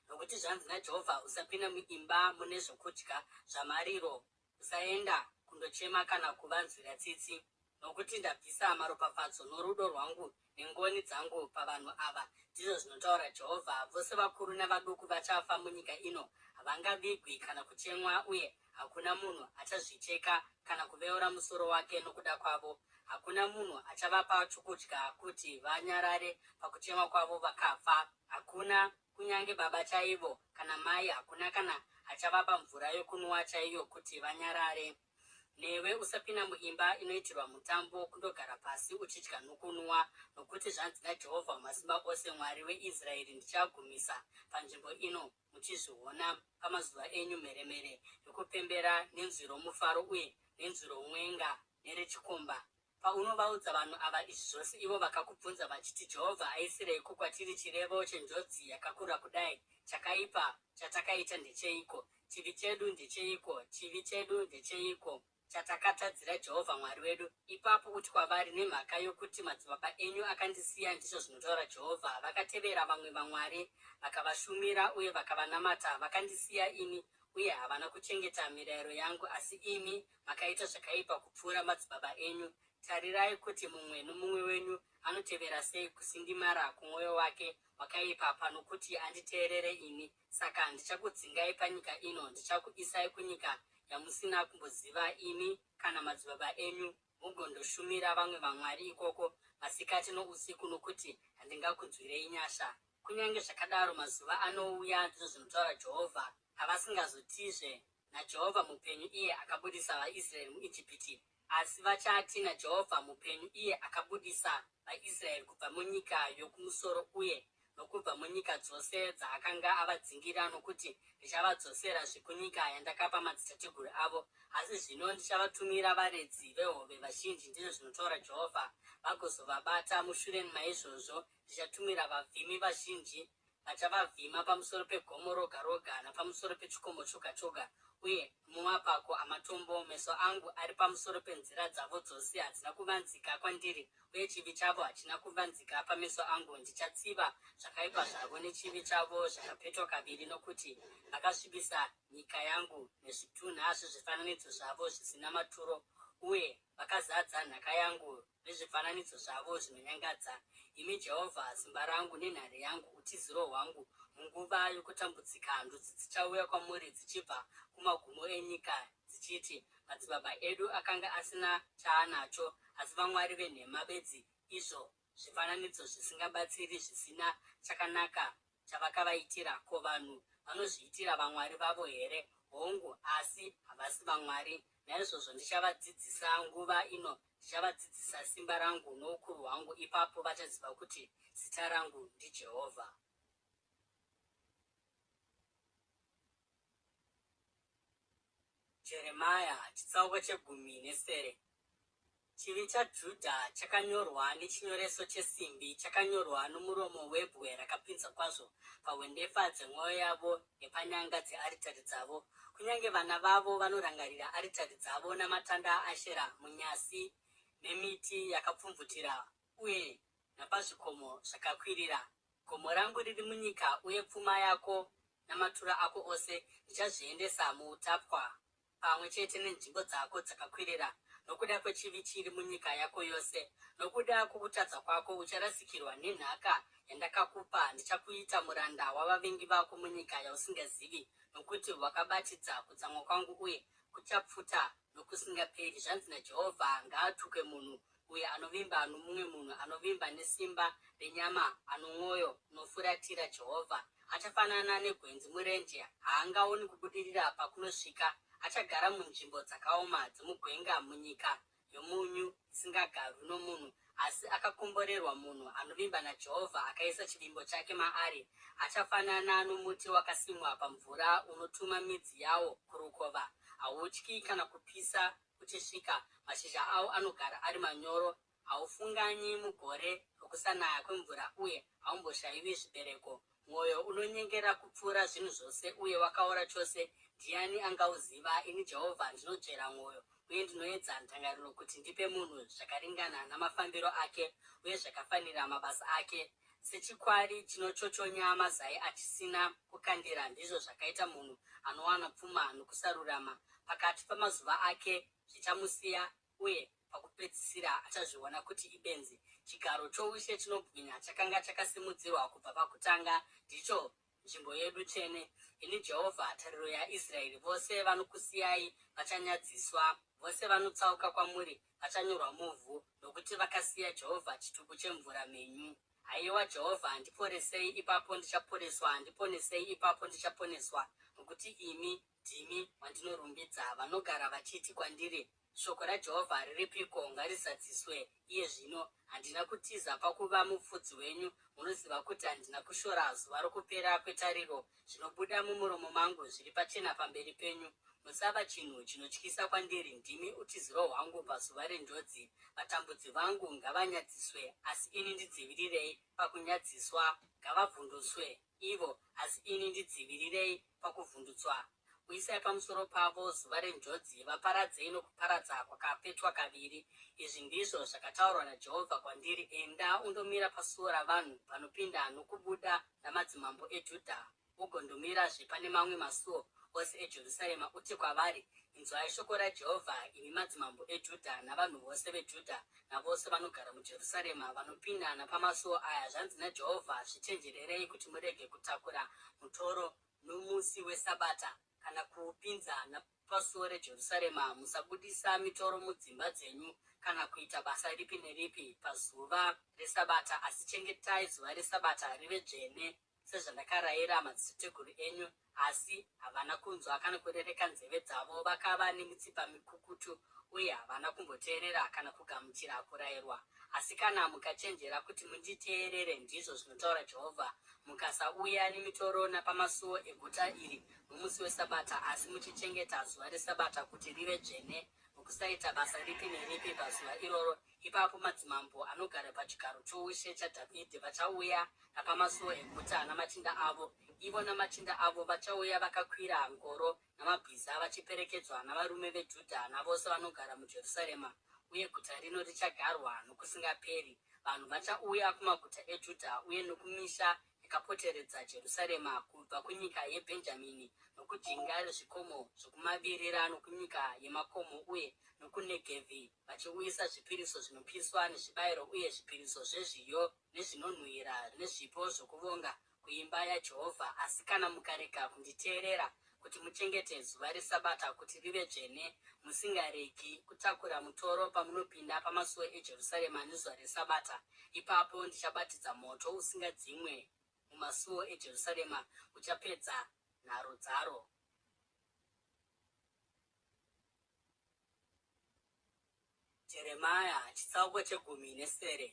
Nokuti zvanzi naJehovha, Usapinda muimba mune zvokudya zvamariro, usaenda kundochema kana kuvanzwira tsitsi, nokuti ndabvisa maropafadzo norudo rwangu nengoni dzangu pavanhu ava, ndizvo zvinotaura Jehovha. Vose vakuru navaduku vachafa munyika ino, havangavigwi kana kuchemwa, uye hakuna munhu achazvicheka kana kuveura musoro wake nokuda kwavo. Hakuna munhu achavapa chokudya kuti vanyarare pakuchema kwavo vakafa. Hakuna kunyange baba chaivo kana mai, hakuna kana achavapa mvura yokunwa chaiyo kuti vanyarare. Newe usapinda muimba inoitirwa mutambo kundogara pasi uchidya nokunwa, nokuti zvanzi naJehovha Wamasimba Ose, Mwari weIsraeri, Ndichagumisa panzvimbo ino muchizviona pamazuva enyu mheremhere yokupembera nenzwi romufaro uye nenzwi romwenga nerechikomba. Paunovaudza vanhu ava izvi zvose, ivo vakakubvunza vachiti, Jehovha aisireiko kwatiri chirevo chenjodzi yakakura kudai? Chakaipa chatakaita ndecheiko? Chivi chedu ndecheiko? Chivi chedu ndecheiko chatakatadzira Jehovha Mwari wedu? Ipapo uti kwavari, Nemhaka yokuti madzibaba enyu akandisiya, ndizvo zvinotaura Jehovha, vakatevera vamwe vamwari, vakavashumira uye vakavanamata, vakandisiya ini, uye havana kuchengeta mirayiro yangu, asi imi Makaita zvakaipa kupfuura madzibaba enyu. Tarirai kuti mumwe nomumwe wenyu anotevera sei kusindimara kwomwoyo wake wakaipa pano kuti anditeerere ini. Saka ndichakudzingai panyika ino, ndichakuisai kunyika yamusina kumboziva imi kana madzibaba enyu, mugondoshumira vamwe vamwari ikoko masikati nousiku, nokuti handingakunzwirei nyasha. Kunyange zvakadaro, mazuva anouya, ndizvo zvinotaura Jehovha, avasingazotizve, NaJehovha mupenyu iye akabudisa vaIsraeri muIjipiti, asi vachati, NaJehovha mupenyu iye akabudisa vaIsraeri kubva munyika yokumusoro uye nokubva munyika dzose dzaakanga avadzingira, nokuti ndichavadzoserazve kunyika yandakapa madzitateguru avo. Asi zvino ndichavatumira varedzi vehove vazhinji, ndizvo zvinotaura Jehovha, vagozovabata. Mushure maizvozvo ndichatumira vavhimi vazhinji Vachavavhima pamusoro pegomo roga roga napamusoro pechikomo choga choga, uye mumapako amatombo. Meso angu ari pamusoro penzira dzavo dzose, hadzina kuvanzika kwandiri, uye chivi chavo hachina kuvanzika pameso angu. Ndichatsiva zvakaipa zvavo nechivi chavo zvakapetwa kaviri, nokuti vakasvibisa nyika yangu nezvitunha zvezvifananidzo zvavo zvisina maturo, uye vakazadza nhaka yangu nezvifananidzo zvavo zvinonyangadza. Imi Jehovha, simba rangu nenhare yangu, utiziro hwangu munguva yokutambudzika, ndudzi dzichauya kwamuri dzichibva kumagumo enyika dzichiti, Madzibaba edu akanga asina chaanacho asi vamwari venhema bedzi, izvo zvifananidzo zvisingabatsiri zvisina chakanaka chavakavaitira. Ko vanhu vanozviitira vamwari vavo here? Hongu, asi havasi vamwari. Naizvozvo ndichavadzidzisa nguva ino, ndichavadzidzisa simba rangu noukuru hwangu, ipapo vachaziva kuti zita rangu ndiJehovha. Jeremia chitsauko chegumi nesere. Chivi chaJudha chakanyorwa nechinyoreso chesimbi, chakanyorwa nomuromo webwe rakapinza kwazvo pahwendefa dzemwoyo yavo nepanyanga dzearitari dzavo. Kunyange vana vavo vanorangarira aritari dzavo namatanda aAshera munyasi memiti yakapfumvutira uye napazvikomo zvakakwirira. Gomo rangu riri munyika, uye pfuma yako. namatura ako ose ndichazviendesa muutapwa pamwe chete nenzvimbo dzako dzakakwirira, nokuda kwechivi chiri munyika yako yose. Nokuda kwokutadza kwako ucharasikirwa nenhaka yandakakupa. Ndichakuita muranda wavavengi vako munyika yausingazivi, nokuti wakabatidza kutsamwa kwangu uye kuchapfuta nokusingaperi. Zvanzi naJehovha, Ngaatukwe munhu uyo anovimba nomumwe munhu, anovimba nesimba renyama, ano mwoyo unofuratira Jehovha. Achafanana negwenzi murenje, haangaoni kubudirira pakunosvika. Achagara munzvimbo dzakaoma dzomugwenga, munyika yomunyu isingagarwi nomunhu. Asi akakomborerwa munhu anovimba naJehovha, akaisa chivimbo chake maari. Achafanana nomuti wakasimwa pamvura, unotuma midzi yawo kurukova. Hautyi kana kupisa kuchisvika, mashizha awo anogara ari manyoro. Haufunganyi mugore rokusanaya kwemvura uye haumboshayiwi zvibereko. Mwoyo unonyengera kupfuura zvinhu zvose uye wakaora chose, ndiani angauziva? Ini Jehovha ndinodzvera mwoyo uye ndinoedza ndangariro kuti ndipe munhu zvakaringana namafambiro ake uye zvakafanira mabasa ake. Sechikwari chinochochonya mazai achisina kukandira, ndizvo zvakaita munhu anowana pfuma nokusarurama. Pakati pamazuva ake zvichamusiya, uye pakupedzisira achazviona kuti ibenzi. Chigaro choushe chinobwinya chakanga chakasimudzirwa kubva pakutanga, ndicho nzvimbo yedu tsvene. Ini Jehovha, tariro yaIsraeri, vose vanokusiyai vachanyadziswa, vose vanotsauka kwamuri vachanyorwa muvhu, nokuti vakasiya Jehovha, chitubu chemvura mhenyu. Haiwa Jehovha, ndiporesei, ipapo ndichaporeswa, ndiponesei, ipapo ndichaponeswa, nokuti imi ndimi wandinorumbidza. Vanogara vachiti kwandiri, Shoko raJehovha riripiko? Ngarizadziswe iye zvino! Handina kutiza pakuva mupfudzi wenyu, munoziva kuti handina kushora zuva rokupera kwetariro. Zvinobuda mumuromo mangu zviri pachena pamberi penyu. Musava chinhu chinotyisa kwandiri, ndimi utiziro hwangu pazuva renjodzi. Vatambudzi vangu ngavanyadziswe, asi ini ndidzivirirei pakunyadziswa. Ngavavhundutswe ivo, asi ini ndidzivirirei pakuvhundutswa. Uyisai pamusoro pavo zuva renjodzi, vaparadzei nokuparadza kwakapetwa kaviri. Izvi ndizvo zvakataurwa naJehovha kwandiri, Enda undomira pasuo ravanhu, panopinda nokubuda namadzimambo eJudha, ugondomirazve pane mamwe masuo ose eJerusarema, uti kwavari, Inzwai shoko raJehovha, imi madzimambo eJudha navanhu vose veJudha navose vanogara muJerusarema vanopinda napamasuo aya. Zvanzi naJehovha, Zvichenjererei kuti murege kutakura mutoro nomusi weSabata, kana kuupinza napasuo reJerusarema. Musabudisa mitoro mudzimba dzenyu, kana kuita basa ripi neripi pazuva reSabata, asi chengetai zuva reSabata rive dzvene, sezvandakarayira madzitateguru enyu. Asi havana kunzwa kana kurereka nzeve dzavo, vakava nemitsipa mikukutu uye havana kumboteerera kana kugamuchira kurayirwa. Asi kana mukachenjera kuti munditeerere, ndizvo zvinotaura Jehovha, mukasauya nemitoro napamasuo eguta iri nomusi weSabata, asi muchichengeta zuva reSabata kuti rive dzvene, nokusaita basa ripi neripi pazuva iroro, ipapo madzimambo anogara pachigaro choushe chaDhavhidhi vachauya napamasuo eguta namachinda avo, ivo namachinda avo vachauya vakakwira ngoro namabhiza vachiperekedzwa navarume veJudha navose vanogara muJerusarema, uye guta rino richagarwa nokusingaperi. Vanhu vachauya kumaguta eJudha uye nokumisha yakapoteredza Jerusarema, kubva kunyika yeBhenjamini, nokujinga rezvikomo zvokumavirira, nokunyika yemakomo uye nokuNegevhi, vachiuyisa zvipiriso zvinopiswa nezvibayiro uye zvipiriso zvezviyo nezvinonhuhwira nezvipo zvokuvonga kuimba yaJehovha. Asi kana mukarega kunditeerera kuti muchengete zuva reSabata kuti rive dzvene, musingaregi kutakura mutoro pamunopinda pamasuo eJerusarema nezuva reSabata, ipapo ndichabatidza moto usingadzimwe mumasuo eJerusarema uchapedza nharo dzaro. Jeremia chitsauko chegumi nesere.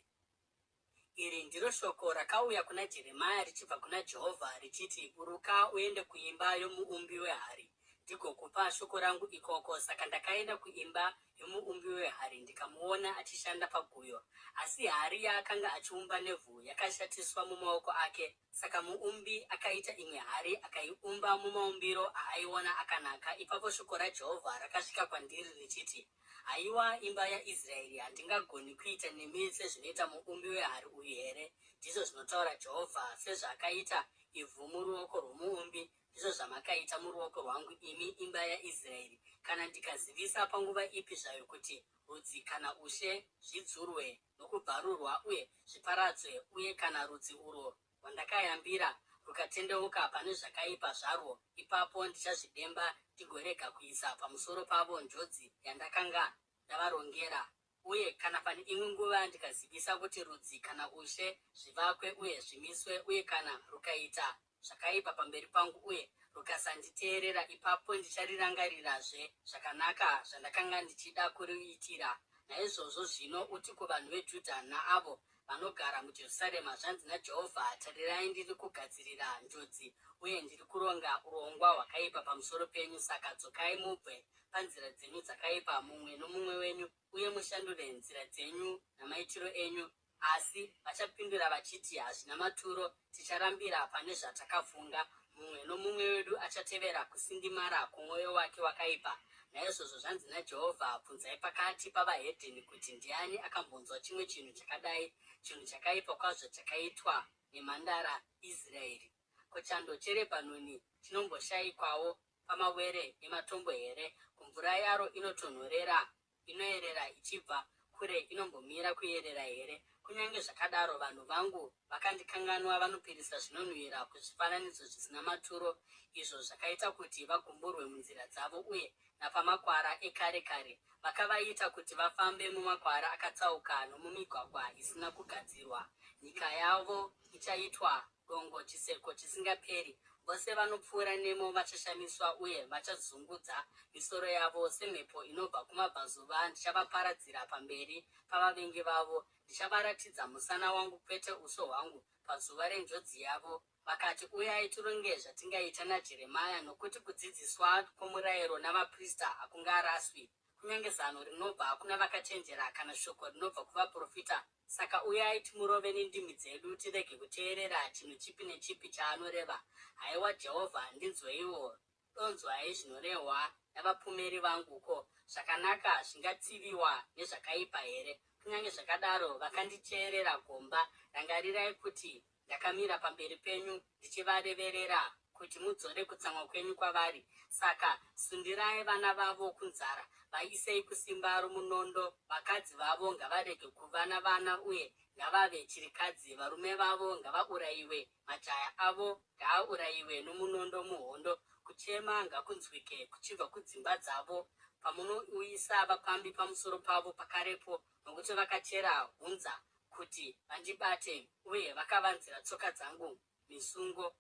Iri ndiro shoko rakauya kuna Jeremia richibva kuna Jehovha richiti, Buruka uende kuimba yomuumbi wehari, ndigokupa shoko rangu ikoko. Saka ndakaenda kuimba yomuumbi wehari ndikamuona achishanda paguyo. Asi hari yaakanga achiumba nevhu yakashatiswa mumaoko ake. Saka muumbi akaita imwe hari akaiumba mumaumbiro aaiona akanaka. Ipapo shoko raJehovha rakasvika kwandiri richiti, Haiwa imba yaIsraeri, handingagoni kuita nemi sezvinoita muumbi wehari uyu here? ndizvo zvinotaura Jehovha. Sezvakaita ivhu muruoko rwomuumbi, Ndizvo zvamakaita muruoko rwangu, imi imba yaIsraeri. Kana ndikazivisa panguva ipi zvayo kuti rudzi kana ushe zvidzurwe nokubvarurwa uye zviparadzwe, uye kana rudzi urwo rwandakayambira rukatendeuka pane zvakaipa zvarwo, ipapo ndichazvidemba ndigorega kuisa pamusoro pavo njodzi yandakanga ndavarongera. Uye kana pane imwe nguva ndikazivisa kuti rudzi kana ushe zvivakwe uye zvimiswe, uye kana rukaita zvakaipa pamberi pangu uye rukasanditeerera, ipapo ndicharirangarirazve zvakanaka zvandakanga ndichida kuriitira. Naizvozvo zvino uti kuvanhu veJudha naavo vanogara muJerusarema, Zvanzi naJehovha, Tarirai ndiri kugadzirira njodzi uye ndiri kuronga urongwa hwakaipa pamusoro penyu, saka dzokai mubve panzira dzenyu dzakaipa, mumwe nomumwe wenyu, uye mushandure nzira dzenyu namaitiro enyu. Asi vachapindura vachiti, Hazvina maturo, ticharambira pane zvatakafunga, mumwe nomumwe wedu achatevera kusindimara kwomwoyo wake wakaipa. Naizvozvo zvanzi naJehovha, Bvunzai pakati pavahedheni kuti ndiani akambonzwa chimwe chinhu chakadai, chinhu chakaipa kwazvo chakaitwa nemhandara Israeri. Ko chando cheRebhanoni chinomboshaikwawo pamawere ematombo here? Ko mvura yaro inotonhorera inoerera ichibva kure inombomira kuyerera here? Kunyange zvakadaro, vanhu vangu vakandikanganwa, vanopirisa zvinonhuhwira kuzvifananidzo zvisina maturo, izvo zvakaita kuti vagumburwe munzira dzavo uye napamakwara ekare kare. Vakavaita kuti vafambe mumakwara akatsauka nomumigwagwa isina kugadzirwa. Nyika yavo ichaitwa dongo, chiseko chisingaperi. Vose vanopfuura nemo vachashamiswa uye vachadzungudza misoro yavo. Semhepo inobva kumabvazuva, ndichavaparadzira pamberi pavavengi vavo. Ndichavaratidza musana wangu, kwete uso hwangu, pazuva renjodzi yavo. Vakati, Uyai tironge zvatingaita naJeremia, nokuti kudzidziswa kwomurayiro navaprista hakungaraswi, kunyange zano rinobva kuna vakachenjera kana shoko rinobva kuvaprofita. Saka uyai timurove nendimi dzedu, tirege kuteerera chinhu chipi nechipi chaanoreva. Haiwa Jehovha, ndinzweiwo, donzwai zvinorehwa navapomeri vangu. Ko, zvakanaka zvingatsiviwa nezvakaipa here? Kunyange zvakadaro, vakandicherera gomba. Rangarirai kuti Ndakamira pamberi penyu ndichivareverera kuti mudzore kutsamwa kwenyu kwavari. Saka sundirai vana vavo kunzara, vaisei kusimba romunondo, vakadzi vavo ngavarege kuva navana uye ngavave chirikadzi, varume vavo ngavaurayiwe, majaya avo ngaaurayiwe nomunondo muhondo. Kuchema ngakunzwike kuchibva kudzimba dzavo pamunouyisa vapambi pamusoro pavo pakarepo, nokuti vakachera hunza kuti vandibate uye vakavanzira tsoka dzangu misungo.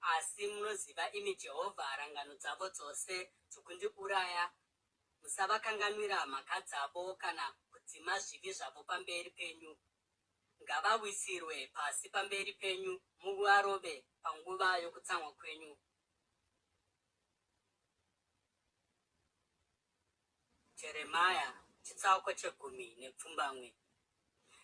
Asi munoziva, imi Jehovha, rangano dzavo dzose dzokundiuraya. Musavakanganwira mhaka dzavo kana kudzima zvivi zvavo pamberi penyu. Ngavawisirwe pasi pamberi penyu, muvarove panguva yokutsamwa kwenyu. Jeremia chitsauko chegumi nepfumbamwe.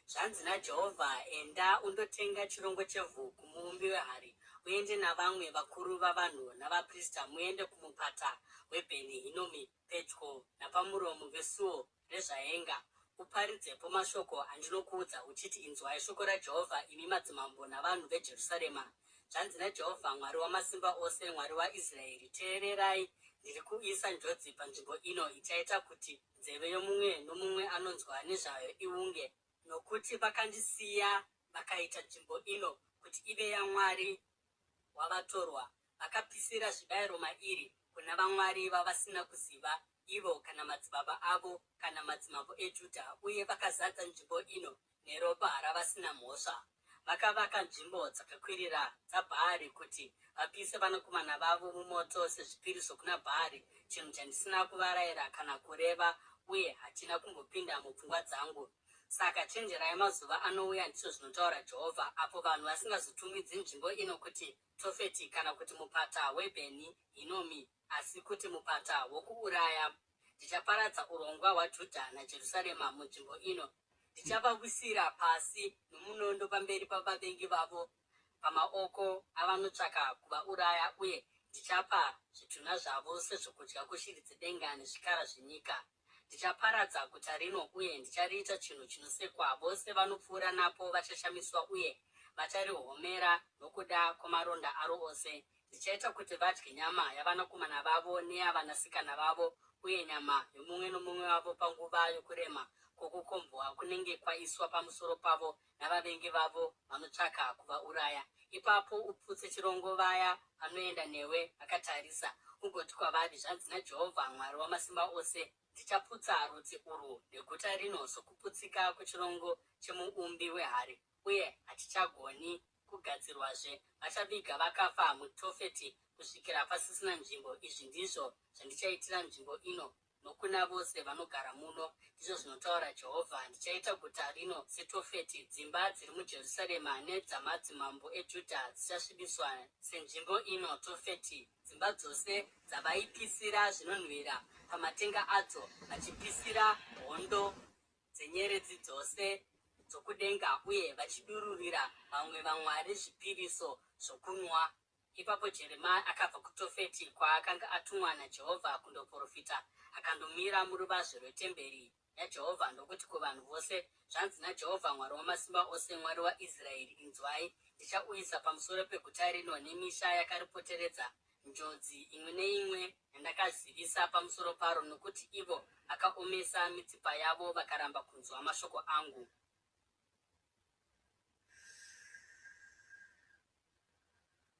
Zvanzi naJehovha, Enda undotenga chirongo chevhu kumuumbi wehari, uende navamwe vakuru vavanhu navaprista, muende kumupata weBheni-Hinomi, pedyo napamuromo weSuo reZvaenga, uparidzepo mashoko andinokuudza, uchiti, Inzwai shoko raJehovha, imi madzimambo navanhu veJerusarema. Zvanzi naJehovha Mwari Wamasimba Ose, Mwari waIsraeri, Teererai, ndiri kuisa njodzi panzvimbo ino ichaita kuti nzeve yomumwe nomumwe anonzwa nezvayo iwunge, nokuti vakandisiya vakaita nzvimbo ino kuti ive yamwari wavatorwa, vakapisira zvibayiro mairi kuna vamwari vavasina kuziva, ivo kana madzibaba avo kana madzimambo eJudha, uye vakazadza nzvimbo ino neropa ravasina mhosva. Vakavaka nzvimbo dzakakwirira dzaBhaari kuti vapise vanakomana vavo mumoto sezvipiriso kuna Bhaari, chinhu chandisina kuvarayira kana kureva, uye hachina kumbopinda mupfungwa dzangu. Saka chenjerai mazuva anouya, ndizvo zvinotaura Jehovha, apo vanhu vasingazotumidzi nzvimbo ino kuti Tofeti kana kuti Mupata weBheni Hinomi, asi kuti Mupata Wokuuraya. Ndichaparadza urongwa hwaJudha naJerusarema munzvimbo ino. Ndichavawisira pasi nomunondo pamberi pavavengi vavo, pamaoko avanotsvaka kuvauraya, uye ndichapa zvitunha zvavo sezvokudya kushiri dzedenga nezvikara zvenyika. Ndichaparadza guta rino uye ndichariita chinhu chinosekwa, vose vanopfuura napo vachashamiswa uye vacharihomera nokuda kwamaronda aro ose. Ndichaita kuti vadye nyama yavanakomana vavo neyavanasikana vavo uye nyama yomumwe nomumwe wavo panguva yokurema kwokukombwa kunenge kwaiswa pamusoro pavo navavengi vavo vanotsvaka kuvauraya. Ipapo uputse chirongo vaya vanoenda newe vakatarisa, ugoti kwavari, Zvanzi naJehovha Mwari Wamasimba Ose, Ndichaputsa rudzi urwu neguta rino sokuputsika kwechirongo chemuumbi wehari, uye hachichagoni kugadzirwazve. Vachaviga vakafa muTofeti kusvikira pasisina nzvimbo. Izvi ndizvo zvandichaitira nzvimbo ino nokuna vose vanogara muno, ndizvo zvinotaura Jehovha. Ndichaita guta rino seTofeti. Dzimba dziri muJerusarema nedzamadzimambo eJudha dzichasvibiswa senzvimbo ino, Tofeti. Dzimba dzose dzavaipisira zvinonhuhwira pamatenga adzo, vachipisira hondo dzenyeredzi dzose dzokudenga uye vachidururira vamwe vamwari zvipiriso zvokunwa. Ipapo Jeremia akabva kuTofeti, kwaakanga atumwa naJehovha kundoprofita, akandomira muruvazhe rwetemberi yaJehovha ndokuti kuvanhu vose, Zvanzi naJehovha Mwari Wamasimba Ose, Mwari waIsraeri, Inzwai, ndichauyisa pamusoro peguta rino nemisha yakaripoteredza njodzi imwe neimwe yandakazivisa pamusoro paro, nokuti ivo vakaomesa mitsipa yavo vakaramba kunzwa mashoko angu.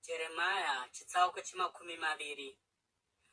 Jeremia chitsauko chemakumi maviri.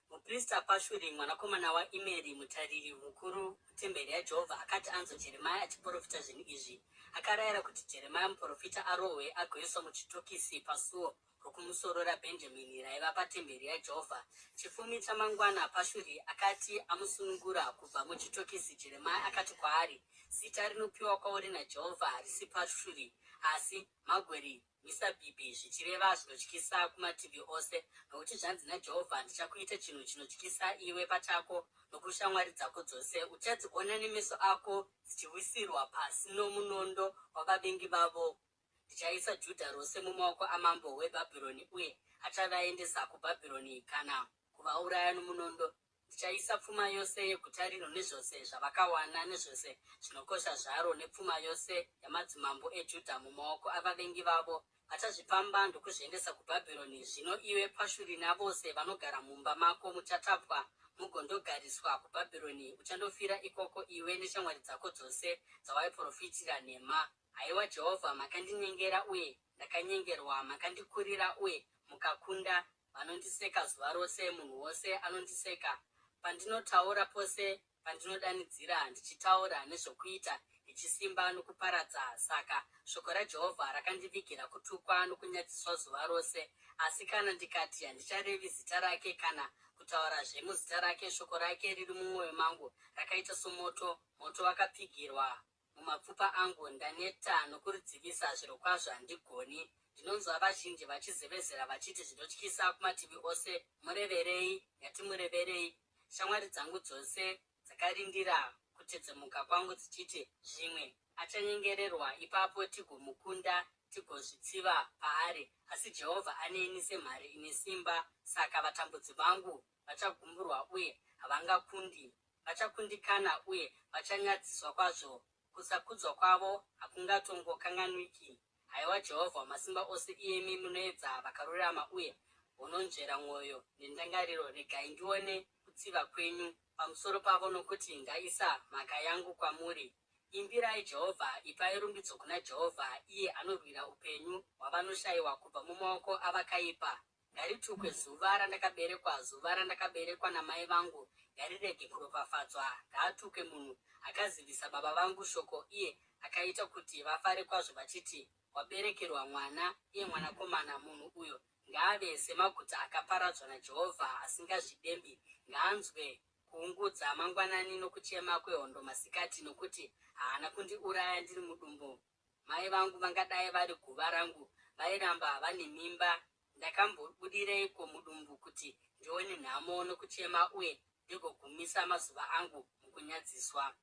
Muprista Pashuri mwanakomana waImeri, mutariri mukuru mutemberi yaJehovha, akati anzwa Jeremia achiprofita zvinhu izvi, akarayira kuti Jeremia muprofita arohwe agoiswa muchitokisi pasuo rokumusoro raBhenjamini raiva patemberi yaJehovha. Chifumi chamangwana Pashuri akati amusunungura kubva muchitokisi, Jeremia akati kwaari, Zita rinopiwa kwauri naJehovha harisi Pashuri, asi Magweri Misabhibhi, zvichireva zvinotyisa kumativi ose, nokuti zvanzi naJehovha, Ndichakuita chinhu chinotyisa iwe pachako nokushamwari dzako dzose, uchadziona nemeso ako dzichiwisirwa pasi nomunondo wavavengi vavo. Ndichaisa Judha rose mumaoko amambo weBhabhironi, uye achavaendesa kuBhabhironi kana kuvauraya nomunondo. Ndichaisa pfuma yose yeguta rino nezvose zvavakawana nezvose zvinokosha zvaro nepfuma yose yamadzimambo eJudha mumaoko avavengi vavo. Vachazvipamba ndokuzviendesa kuBhabhironi. Zvino iwe Pashuri navose vanogara mumba mako muchatapwa mugondogariswa kuBhabhironi. Uchandofira ikoko iwe neshamwari dzako dzose dzawaiprofitira nhema. Haiwa Jehovha, makandinyengera uye ndakanyengerwa, makandikurira uye mukakunda. Vanondiseka zuva rose, munhu wose anondiseka. Pandinotaura pose pandinodanidzira ndichitaura nezvokuita nechisimba nokuparadza. Saka shoko raJehovha rakandivigira kutukwa nokunyadziswa zuva rose. Asi kana ndikati, Handicharevi zita rake kana kutaurazve muzita rake, shoko rake riri mumwoyo mangu rakaita somoto, moto wakapfigirwa mumapfupa angu, ndaneta nokuridzivisa, zvirokwazvo handigoni. Ndinonzwa vazhinji vachizevezera vachiti zvinotyisa kumativi ose, Mureverei, ngatimureverei. Shamwari dzangu dzose dzakarindira kutedzemuka kwangu dzichiti, Zvimwe achanyengererwa, ipapo tigomukunda, tigozvitsiva paari. Asi Jehovha aneni semhare ine simba, saka vatambudzi vangu vachagumburwa uye havangakundi. Vachakundikana uye vachanyadziswa kwazvo, kusakudzwa kwavo hakungatongokanganwiki. Haiwa Jehovha Wamasimba Ose, iyemi munoedza vakarurama uye munonzvera mwoyo nendangariro, regai ndione kutsiva kwenyu pamusoro pavo, nokuti ndaisa mhaka yangu kwamuri. Imbirai Jehovha, ipai rumbidzo kuna Jehovha, iye anorwira upenyu hwavanoshayiwa kubva mumaoko avakaipa. Ngaritukwe zuva randakaberekwa, zuva randakaberekwa namai vangu ngarirege kuropafadzwa. Ngaatukwe munhu akazivisa baba vangu shoko, iye akaita kuti vafare kwazvo vachiti, Waberekerwa mwana, iye mwanakomana! Munhu uyo ngaave semaguta akaparadzwa naJehovha, asingazvidembi. Ngaanzwe kuungudza mangwanani nokuchema kwehondo masikati, nokuti haana kundiuraya ndiri mudumbu Mai vangu vangadai vari guva rangu vairamba vane mimba. Ndakambobudireiko mudumbu kuti ndione nhamo nokuchema uye ndigogumisa mazuva angu mukunyadziswa?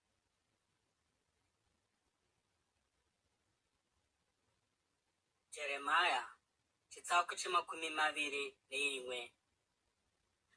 Jeremiah chitsauko chemakumi maviri neimwe.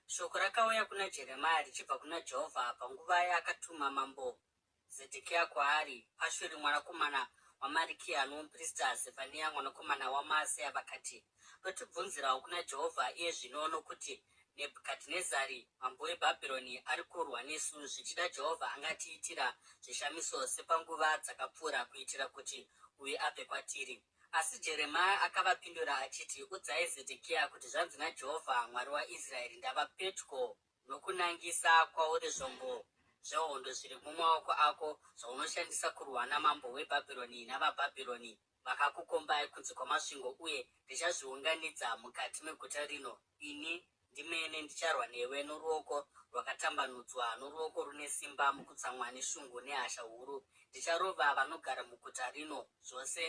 Shoko rakauya kuna Jeremiah richibva kuna Jehovha panguva yaakatuma mambo Zedhekia kwaari, Pashuri mwanakomana waMarikiya nomuprista Zefaniya mwanakomana waMaaseya vakati, Totibvunzirawo kuna Jehovha iye zvino nokuti Nebhukadhinezari mambo weBhabhironi ari kurwa nesu. Zvichida Jehovha angatiitira zvishamiso sepanguva dzakapfuura kuitira kuti uyu abve kwatiri. Asi Jeremiya akavapindura achiti, Udzai Zedhekiya kuti zvanzi naJehovha Mwari waIsraeri, Ndava pedyo nokunangisa kwauri zvombo zvehondo zviri mumaoko ako zvaunoshandisa kurwa namambo weBhabhironi navaBhabhironi vakakukombai kunze kwamasvingo, uye ndichazviunganidza mukati meguta rino. Ini ndimene ndicharwa newe noruoko rwakatambanudzwa, noruoko rune simba mukutsamwa neshungu nehasha huru. Ndicharova vanogara muguta rino, zvose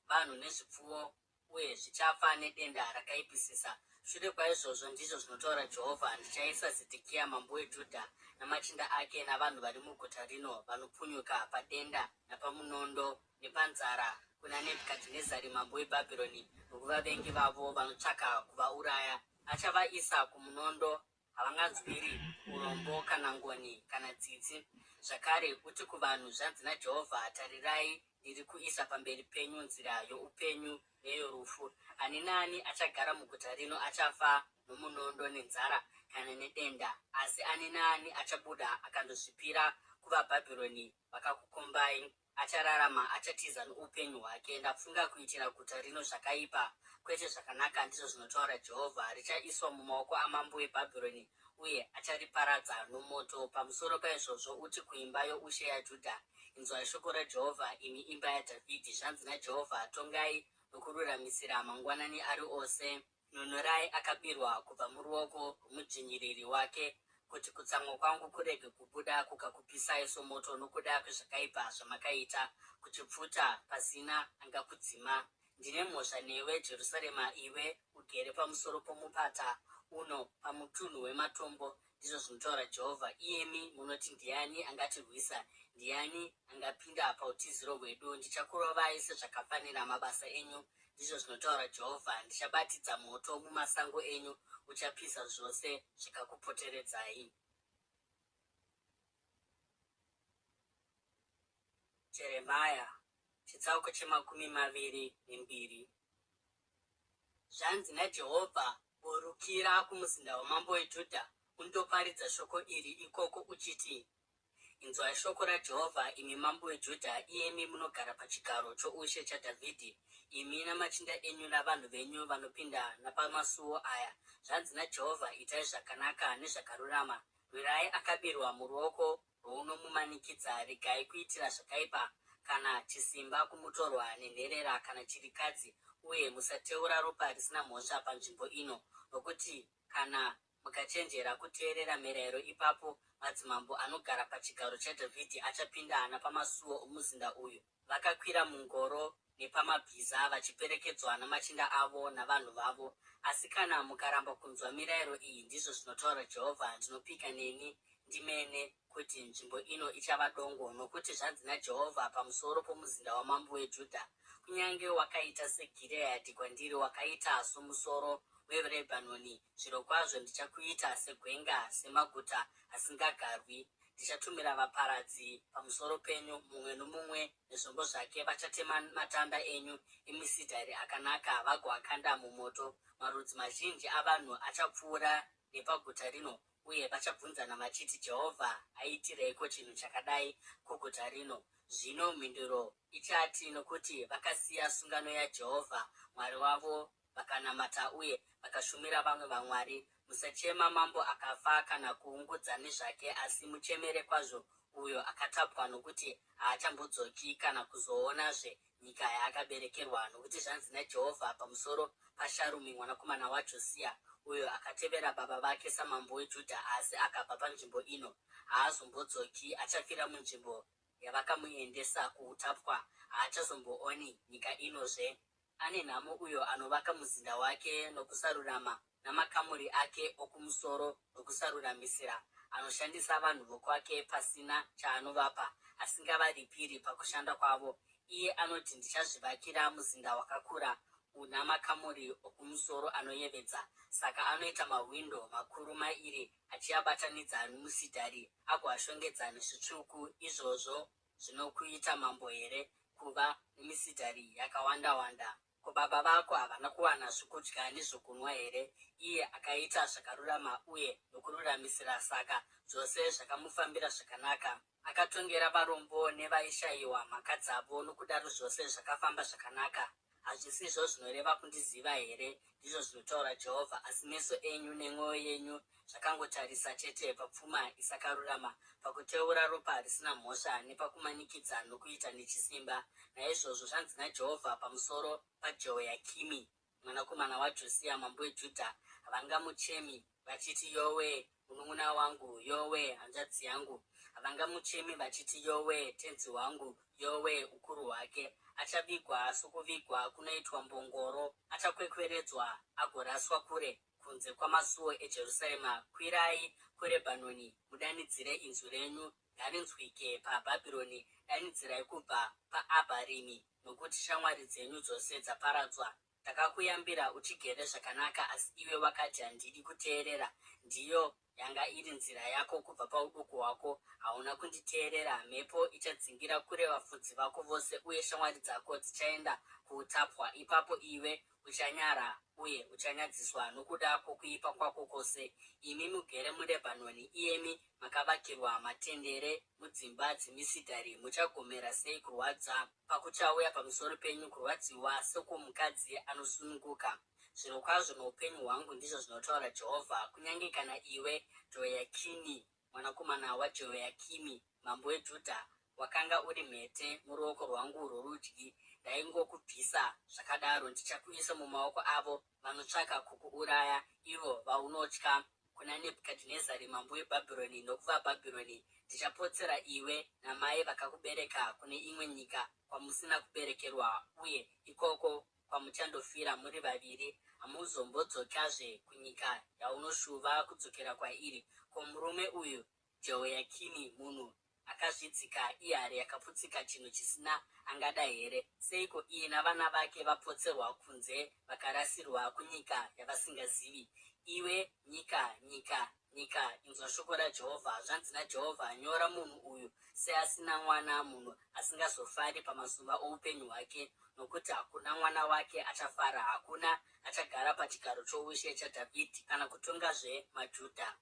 vanhu nezvipfuwo, uye zvichafa nedenda rakaipisisa. Shure kwaizvozvo, ndizvo zvinotaura Jehovha, ndichaisa Zedhekiya mambo weJudha namachinda ake navanhu vari muguta rino vanopunyuka padenda napamunondo nepanzara kuna Nebhukadhinezari mambo weBhabhironi nokuvavengi vavo vanotsvaka kuvauraya. Achavaisa kumunondo, havanganzwiri urombo kana ngoni kana tsitsi. Zvakare, uti kuvanhu, Zvanzi naJehovha, Tarirai, ndiri kuisa pamberi penyu nzira youpenyu neyorufu. Ani naani achagara muguta rino achafa nomunondo nenzara kana nedenda, asi ani naani achabuda akandozvipira kuvaBhabhironi vakakukombai achararama, achatiza noupenyu hwake. Ndafunga kuitira guta rino zvakaipa, kwete zvakanaka, ndizvo zvinotaura Jehovha. Richaiswa mumaoko amambo weBhabhironi, uye achariparadza nomoto. Pamusoro paizvozvo, uti kuimba youshe yaJudha, Inzwai shoko raJehovha, imi imba yaDhavhidhi. Zvanzi naJehovha, Tongai nokururamisira mangwanani ari ose. Nunurai akabirwa kubva muruoko rwomudzvinyiriri wake, kuti kutsamwa kwangu kurege kubuda kukakupisai somoto nokuda kwezvakaipa zvamakaita, kuchipfuta pasina angakudzima. Ndine mhosva newe, Jerusarema, iwe ugere pamusoro pomupata uno, pamutunhu wematombo, ndizvo zvinotaura Jehovha. Iyemi munoti, Ndiani angatirwisa? Ndiani angapinda pautiziro hwedu? Ndichakurovai sezvakafanira mabasa enyu, ndizvo zvinotaura Jehovha. Ndichabatidza moto mumasango enyu, uchapisa zvose zvikakupoteredzai. Jeremia chitsauko che22. Zvanzi naJehovha, Burukira kumuzinda wamambo weJudha undoparidza shoko iri ikoko uchiti, Inzwai shoko raJehovha, imi mambo weJudha, iyemi munogara pachigaro choushe chaDhavhidhi, imi namachinda enyu navanhu venyu vanopinda napamasuo aya. Zvanzi naJehovha, Itai zvakanaka nezvakarurama, rwirai akabirwa muruoko rwounomumanikidza, regai kuitira zvakaipa kana chisimba kumutorwa nenherera kana chirikadzi, uye musateura ropa risina mhosva panzvimbo ino, nokuti kana mukachenjera kuteerera mirayiro, ipapo madzimambo anogara pachigaro chaDhavhidhi achapinda napamasuo omuzinda uyu, vakakwira mungoro nepamabhiza, vachiperekedzwa namachinda avo navanhu vavo. Asi kana mukaramba kunzwa mirayiro iyi, ndizvo zvinotaura Jehovha, ndinopika neni ndimene kuti nzvimbo ino ichava dongo. Nokuti zvanzi naJehovha pamusoro pomuzinda wamambo weJudha, Kunyange wakaita seGireadhi kwandiri, wakaita somusoro weRebhanoni, zvirokwazvo ndichakuita segwenga, semaguta asingagarwi. Ndichatumira vaparadzi pamusoro penyu, mumwe nomumwe nezvombo zvake, vachatema matanda enyu emisidhari akanaka vagoakanda mumoto. Marudzi mazhinji avanhu achapfuura nepaguta rino, uye vachabvunzana vachiti, Jehovha aitireiko chinhu chakadai kuguta rino? Zvino mhinduro ichati, Nokuti vakasiya sungano yaJehovha Mwari wavo vakanamata uye vakashumira vamwe vamwari. Musachema mambo akafa kana kuungudza nezvake, asi muchemere kwazvo uyo akatapwa, nokuti haachambodzoki kana kuzoonazve nyika yaakaberekerwa. Nokuti zvanzi naJehovha pamusoro paSharumi mwanakomana waJosiya, uyo akatevera baba vake samambo weJudha asi akabva panzvimbo ino, Haazombodzoki, achafira munzvimbo yavakamuendesa kuutapwa, haachazombooni nyika inozve. Ane nhamo uyo anovaka muzinda wake nokusarurama, namakamuri ake okumusoro nokusaruramisira, anoshandisa vanhu vokwake pasina chaanovapa, asingavaripiri pakushanda kwavo. Iye anoti, Ndichazvivakira muzinda wakakura, una makamuri okumusoro anoyevedza. Saka anoita mahwindo makuru mairi, achiabatanidza nomusidhari agoashongedza nezvitsvuku. Izvozvo zvinokuita mambo here? kuva nemisidhari yakawanda-wanda. Ko baba vako havana kuwana zvokudya nezvokunwa here? Iye akaita zvakarurama uye nokururamisira, saka zvose zvakamufambira zvakanaka. Akatongera varombo nevaishayiwa mhaka dzavo, nokudaro zvose zvakafamba zvakanaka. Hazvisizvo zvinoreva kundiziva here? ndizvo zvinotaura Jehovha. Asi meso enyu nemwoyo yenyu zvakangotarisa chete papfuma isakarurama, pakuteura ropa risina mhosva, nepakumanikidza nokuita nechisimba. Naizvozvo zvanzi naJehovha pamusoro paJehoyakimi mwanakomana waJosia mambo weJudha, Havangamuchemi vachiti, Yowe, munun'una wangu! Yowe, hanzvadzi yangu! Havangamuchemi vachiti, Yowe, tenzi wangu! Yowe, ukuru hwake! Achavigwa sokuvigwa kunoitwa mbongoro, achakwekweredzwa agoraswa kure kunze kwamasuo eJerusarema. Kwirai kuRebhanoni mudanidzire, inzwi renyu ngarinzwike paBhabhironi, danidzirai kubva paAbharimi, nokuti shamwari dzenyu dzose dzaparadzwa. Ndakakuyambira uchigere zvakanaka, asi iwe wakati, Handidi kuteerera. Ndiyo yanga iri nzira yako kubva pauduku hwako, hauna kunditeerera. Mhepo ichadzingira kure vafudzi vako vose, uye shamwari dzako dzichaenda kuutapwa. Ipapo iwe uchanyara uye uchanyadziswa nokuda kwokuipa kwako kwose. Imi mugere muRebhanoni, iyemi makavakirwa matendere mudzimba dzemisidhari, muchagomera sei kurwadza pakuchauya pamusoro penyu, kurwadziwa sekwomukadzi anosununguka! Zvirokwazvo noupenyu hwangu, ndizvo zvinotaura Jehovha, kunyange kana iwe, Jehoyakini mwanakomana waJehoyakimi, mambo weJudha, wakanga uri mhete muruoko rwangu rworudyi, ndaingokubvisa zvakadaro, ndichakuisa mumaoko avo vanotsvaka kukuuraya, ivo vaunotya, kuna Nebhukadhinezari mambo weBhabhironi nokuvaBhabhironi, ndichapotsera iwe namai vakakubereka kune imwe nyika kwamusina kuberekerwa, uye ikoko kwamuchandofira muri vaviri, hamuzombodzokazve kunyika yaunoshuva kudzokera kwairi. Ko murume uyu Jehoyakini munhu akazvidzika ihari yakaputsika chinhu chisina angada here? Seiko iye navana vake vapotserwa kunze vakarasirwa kunyika yavasingazivi? Iwe nyika, nyika, nyika, inzwa shoko raJehovha. Zvanzi naJehovha, Nyora munhu uyu seasina mwana, munhu asingazofari pamazuva oupenyu hwake, nokuti hakuna mwana wake achafara, hakuna achagara pachigaro choushe chaDhavhidhi kana kutongazve maJudha.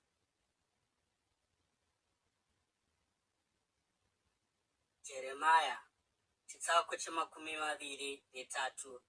Jeremia chitsauko chemakumi maviri netatu.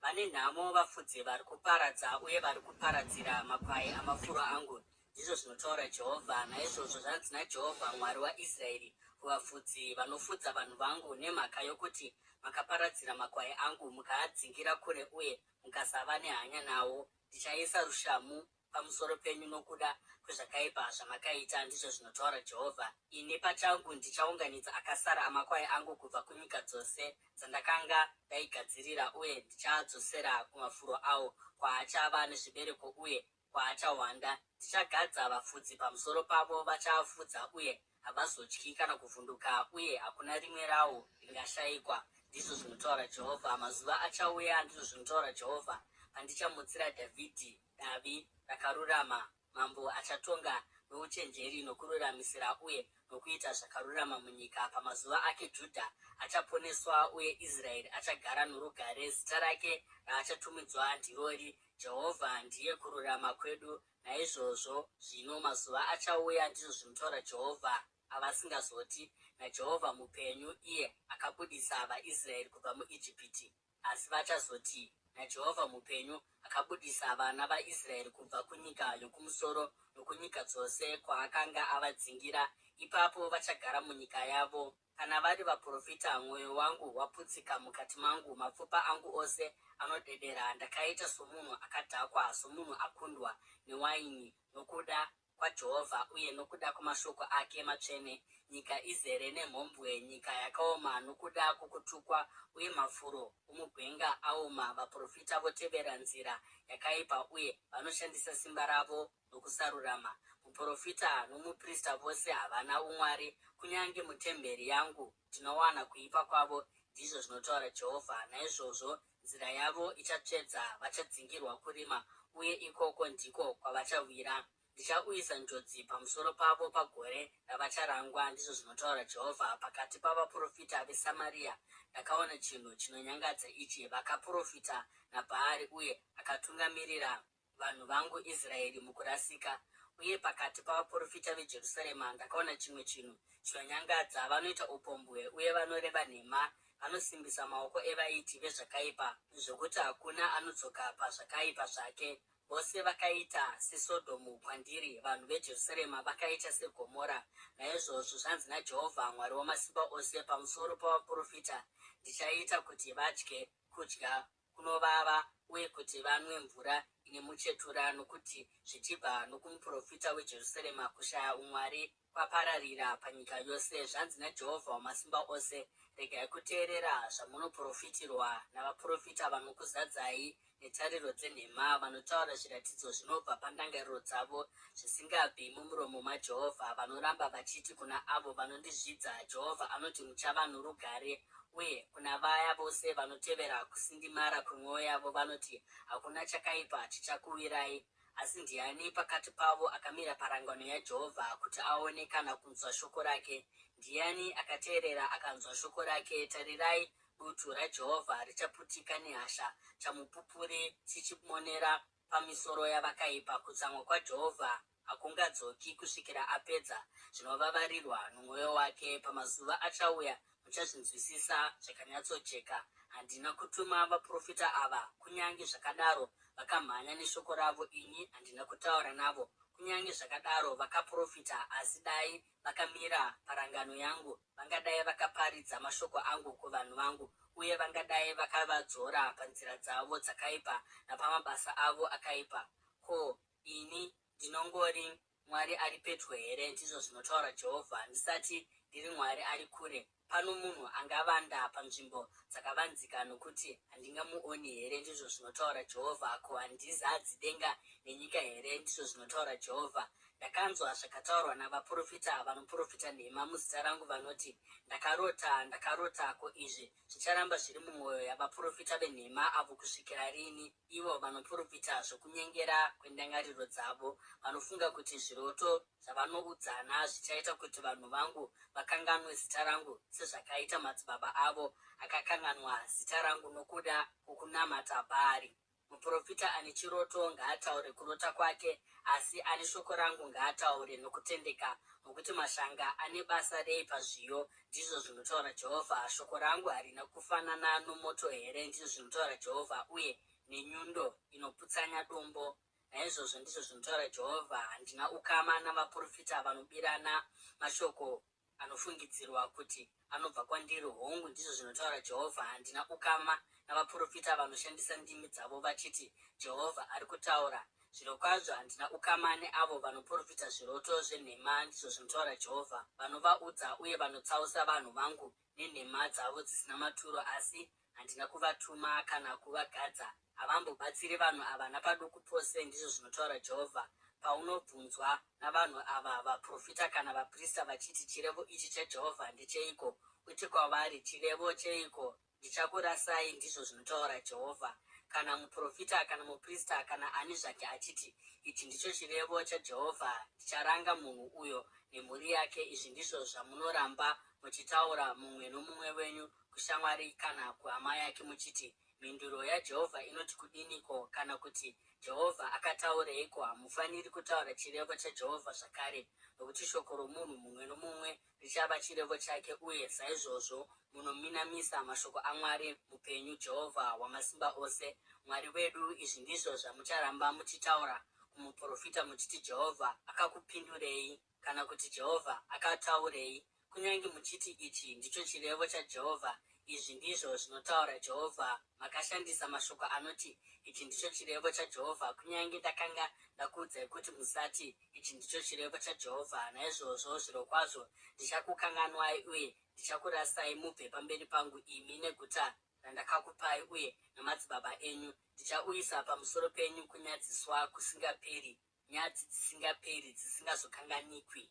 Vane nhamo vafudzi vari kuparadza uye vari kuparadzira makwai amafuro angu, ndizvo zvinotaura Jehovha. Naizvozvo zvanzi naJehovha Mwari waIsraeri kuvafudzi vanofudza vanhu vangu, Nemhaka yokuti makaparadzira makwai angu, mukaadzingira kure uye mukasava nehanya nawo, ndichaisa rushamhu pamusoro penyu nokuda kwezvakaipa zvamakaita, ndizvo zvinotaura Jehovha. Ini pachangu ndichaunganidza akasara amakwai angu kubva kunyika dzose dzandakanga ndaigadzirira uye ndichaadzosera kumafuro awo, kwaachava nezvibereko uye kwaachawanda. Ndichagadza vafudzi pamusoro pavo, vachaafudza uye havazotyi kana kuvhunduka, uye hakuna rimwe rawo ringashayikwa, ndizvo zvinotaura Jehovha. Mazuva achauya, ndizvo zvinotaura Jehovha, pandichamutsira Dhavhidhi davi rakarurama, mambo achatonga nouchenjeri nokururamisira uye nokuita zvakarurama munyika. Pamazuva ake Judha achaponeswa uye Israeri achagara norugare. Zita rake raachatumidzwa ndirori, Jehovha ndiye kururama kwedu. Naizvozvo zvino mazuva achauya, ndizvo zvinotaura Jehovha, avasingazoti, NaJehovha mupenyu, iye akabudisa vaIsraeri kubva muIjipiti, asi vachazoti, NaJehovha mupenyu, akabudisa vana vaIsraeri kubva kunyika yokumusoro nokunyika dzose kwaakanga avadzingira. Ipapo vachagara munyika yavo. Kana vari vaprofita, mwoyo wangu waputsika mukati mangu, mapfupa angu ose anodedera. Ndakaita somunhu akadhakwa, somunhu akundwa newaini, nokuda kwaJehovha uye nokuda kwamashoko ake matsvene. Nyika izere nemhombwe, nyika yakaoma nokuda kwokutukwa, uye mafuro omugwenga aoma. Vaprofita votevera nzira yakaipa uye vanoshandisa simba ravo nokusarurama. Muprofita nomuprista vose havana umwari, kunyange mutemberi yangu ndinowana kuipa kwavo, ndizvo zvinotaura Jehovha. Naizvozvo nzira yavo ichatsvedza, vachadzingirwa kurima, uye ikoko ndiko kwavachawira. Ndichauyisa njodzi pamusoro pavo pagore ravacharangwa, ndizvo zvinotaura Jehovha. Pakati pavaprofita veSamaria ndakaona chinhu chinonyangadza ichi, Vakaprofita naBhaari, uye akatungamirira vanhu vangu Israeri mukurasika. Uye pakati pavaprofita veJerusarema ndakaona chimwe chinhu chinonyangadza, Vanoita upombwe uye vanoreva nhema, vanosimbisa maoko evaiti vezvakaipa, zvokuti hakuna anodzoka pazvakaipa zvake. Vose vakaita seSodhomu kwandiri, vanhu veJerusarema vakaita seGomora. Naizvozvo zvanzi naJehovha Mwari Wamasimba Ose pamusoro pavaprofita, Ndichaita kuti vadye kudya kunovava uye kuti vanwe mvura ine muchetura, nokuti zvichibva nokumuprofita weJerusarema kushaya umwari kwapararira panyika yose. Zvanzi naJehovha Wamasimba Ose, Regai kuteerera zvamunoprofitirwa navaprofita vanokuzadzai netariro dzenhema, vanotaura zviratidzo zvinobva pandangariro dzavo, zvisingabvi mumuromo maJehovha. Vanoramba vachiti kuna avo vanondizvidza, Jehovha anoti, Muchava norugare, uye kuna vaya vose vanotevera kusindimara kwemwoyo yavo vanoti, Hakuna chakaipa chichakuwirai. Asi ndiani pakati pavo akamira parangano yaJehovha kuti aone kana kunzwa shoko rake? Ndiani akateerera akanzwa shoko rake? Tarirai, dutu raJehovha richaputika nehasha, chamupupuri chichimonera pamisoro yavakaipa. Kutsamwa kwaJehovha hakungadzoki kusvikira apedza zvinovavarirwa nomwoyo wake. Pamazuva achauya muchazvinzwisisa zvakanyatsojeka. Handina kutuma vaprofita ava, kunyange zvakadaro vakamhanya neshoko ravo, ini handina kutaura navo, kunyange zvakadaro vakaprofita. Asi dai vakamira parangano yangu, vangadai vakaparidza mashoko angu kuvanhu vangu, uye vangadai vakavadzora panzira dzavo dzakaipa napamabasa avo akaipa. Ko, ini ndinongori Mwari ari pedyo here? Ndizvo zvinotaura Jehovha. Ndisati ndiri Mwari ari kure. Pano munhu angavanda panzvimbo dzakavanzika nokuti handingamuoni here? Ndizvo zvinotaura Jehovha. Ko handizadzi denga nenyika here? Ndizvo zvinotaura Jehovha. Ndakanzwa zvakataurwa navaprofita vanoprofita nhema muzita rangu vanoti, Ndakarota, ndakarota! Ko izvi zvicharamba zviri mumwoyo yavaprofita venhema avo kusvikira rini? Ivo vanoprofita zvokunyengera kwendangariro dzavo, vanofunga kuti zviroto zvavanoudzana zvichaita kuti vanhu vangu vakanganwe zita rangu, sezvakaita madzibaba avo akakanganwa zita rangu nokuda kwokunamata Bhaari. Muprofita ane chiroto ngaataure kurota kwake, asi ane shoko rangu ngaataure nokutendeka, nokuti mashanga ane basa rei pazviyo? Ndizvo zvinotaura Jehovha. Shoko rangu harina kufanana nomoto here? Ndizvo zvinotaura Jehovha, uye nenyundo inoputsanya dombo. Naizvozvo ndizvo zvinotaura Jehovha, handina ukama navaprofita vanobirana mashoko anofungidzirwa kuti anobva kwandiri, hongu, ndizvo zvinotaura Jehovha, handina ukama navaprofita vanoshandisa ndimi dzavo vachiti, Jehovha ari kutaura. Zvirokwazvo handina ukama neavo vanoprofita zviroto zvenhema, ndizvo zvinotaura Jehovha, vanovaudza uye vanotsausa vanhu vangu nenhema dzavo dzisina maturo, asi handina kuvatuma kana kuvagadza. Havambobatsiri vanhu ava napaduku pose, ndizvo zvinotaura Jehovha. Paunobvunzwa navanhu ava, vaprofita kana vaprista, vachiti, Chirevo ichi chaJehovha ndecheiko? Uti kwavari, Chirevo cheiko? Ndichakurasai, ndizvo zvinotaura Jehovha. Kana muprofita kana muprista kana ani zvake achiti, Ichi ndicho chirevo chaJehovha, ndicharanga munhu uyo nemhuri yake. Izvi ndizvo zvamunoramba muchitaura mumwe nomumwe wenyu kushamwari kana kuhama yake muchiti, Mhinduro yaJehovha inoti kudiniko? Kana kuti, Jehovha akataureiko? Hamufaniri kutaura chirevo chaJehovha zvakare, nokuti shoko romunhu mumwe nomumwe richava chirevo chake, uye saizvozvo munominamisa mashoko aMwari mupenyu, Jehovha Wamasimba Ose, Mwari wedu. Izvi ndizvo zvamucharamba muchitaura kumuprofita muchiti, Jehovha akakupindurei? Kana kuti, Jehovha akataurei? Kunyange muchiti, Ichi ndicho chirevo chaJehovha, izvi ndizvo zvinotaura Jehovha, makashandisa mashoko anoti, Ichi ndicho chirevo chaJehovha, kunyange ndakanga ndakuudzai kuti musati, Ichi ndicho chirevo chaJehovha. Naizvozvo zvirokwazvo ndichakukanganwai uye ndichakurasai mubve pamberi pangu, imi neguta randakakupai uye namadzibaba enyu. Ndichauyisa pamusoro penyu kunyadziswa kusingaperi, nyadzi dzisingaperi dzisingazokanganikwi.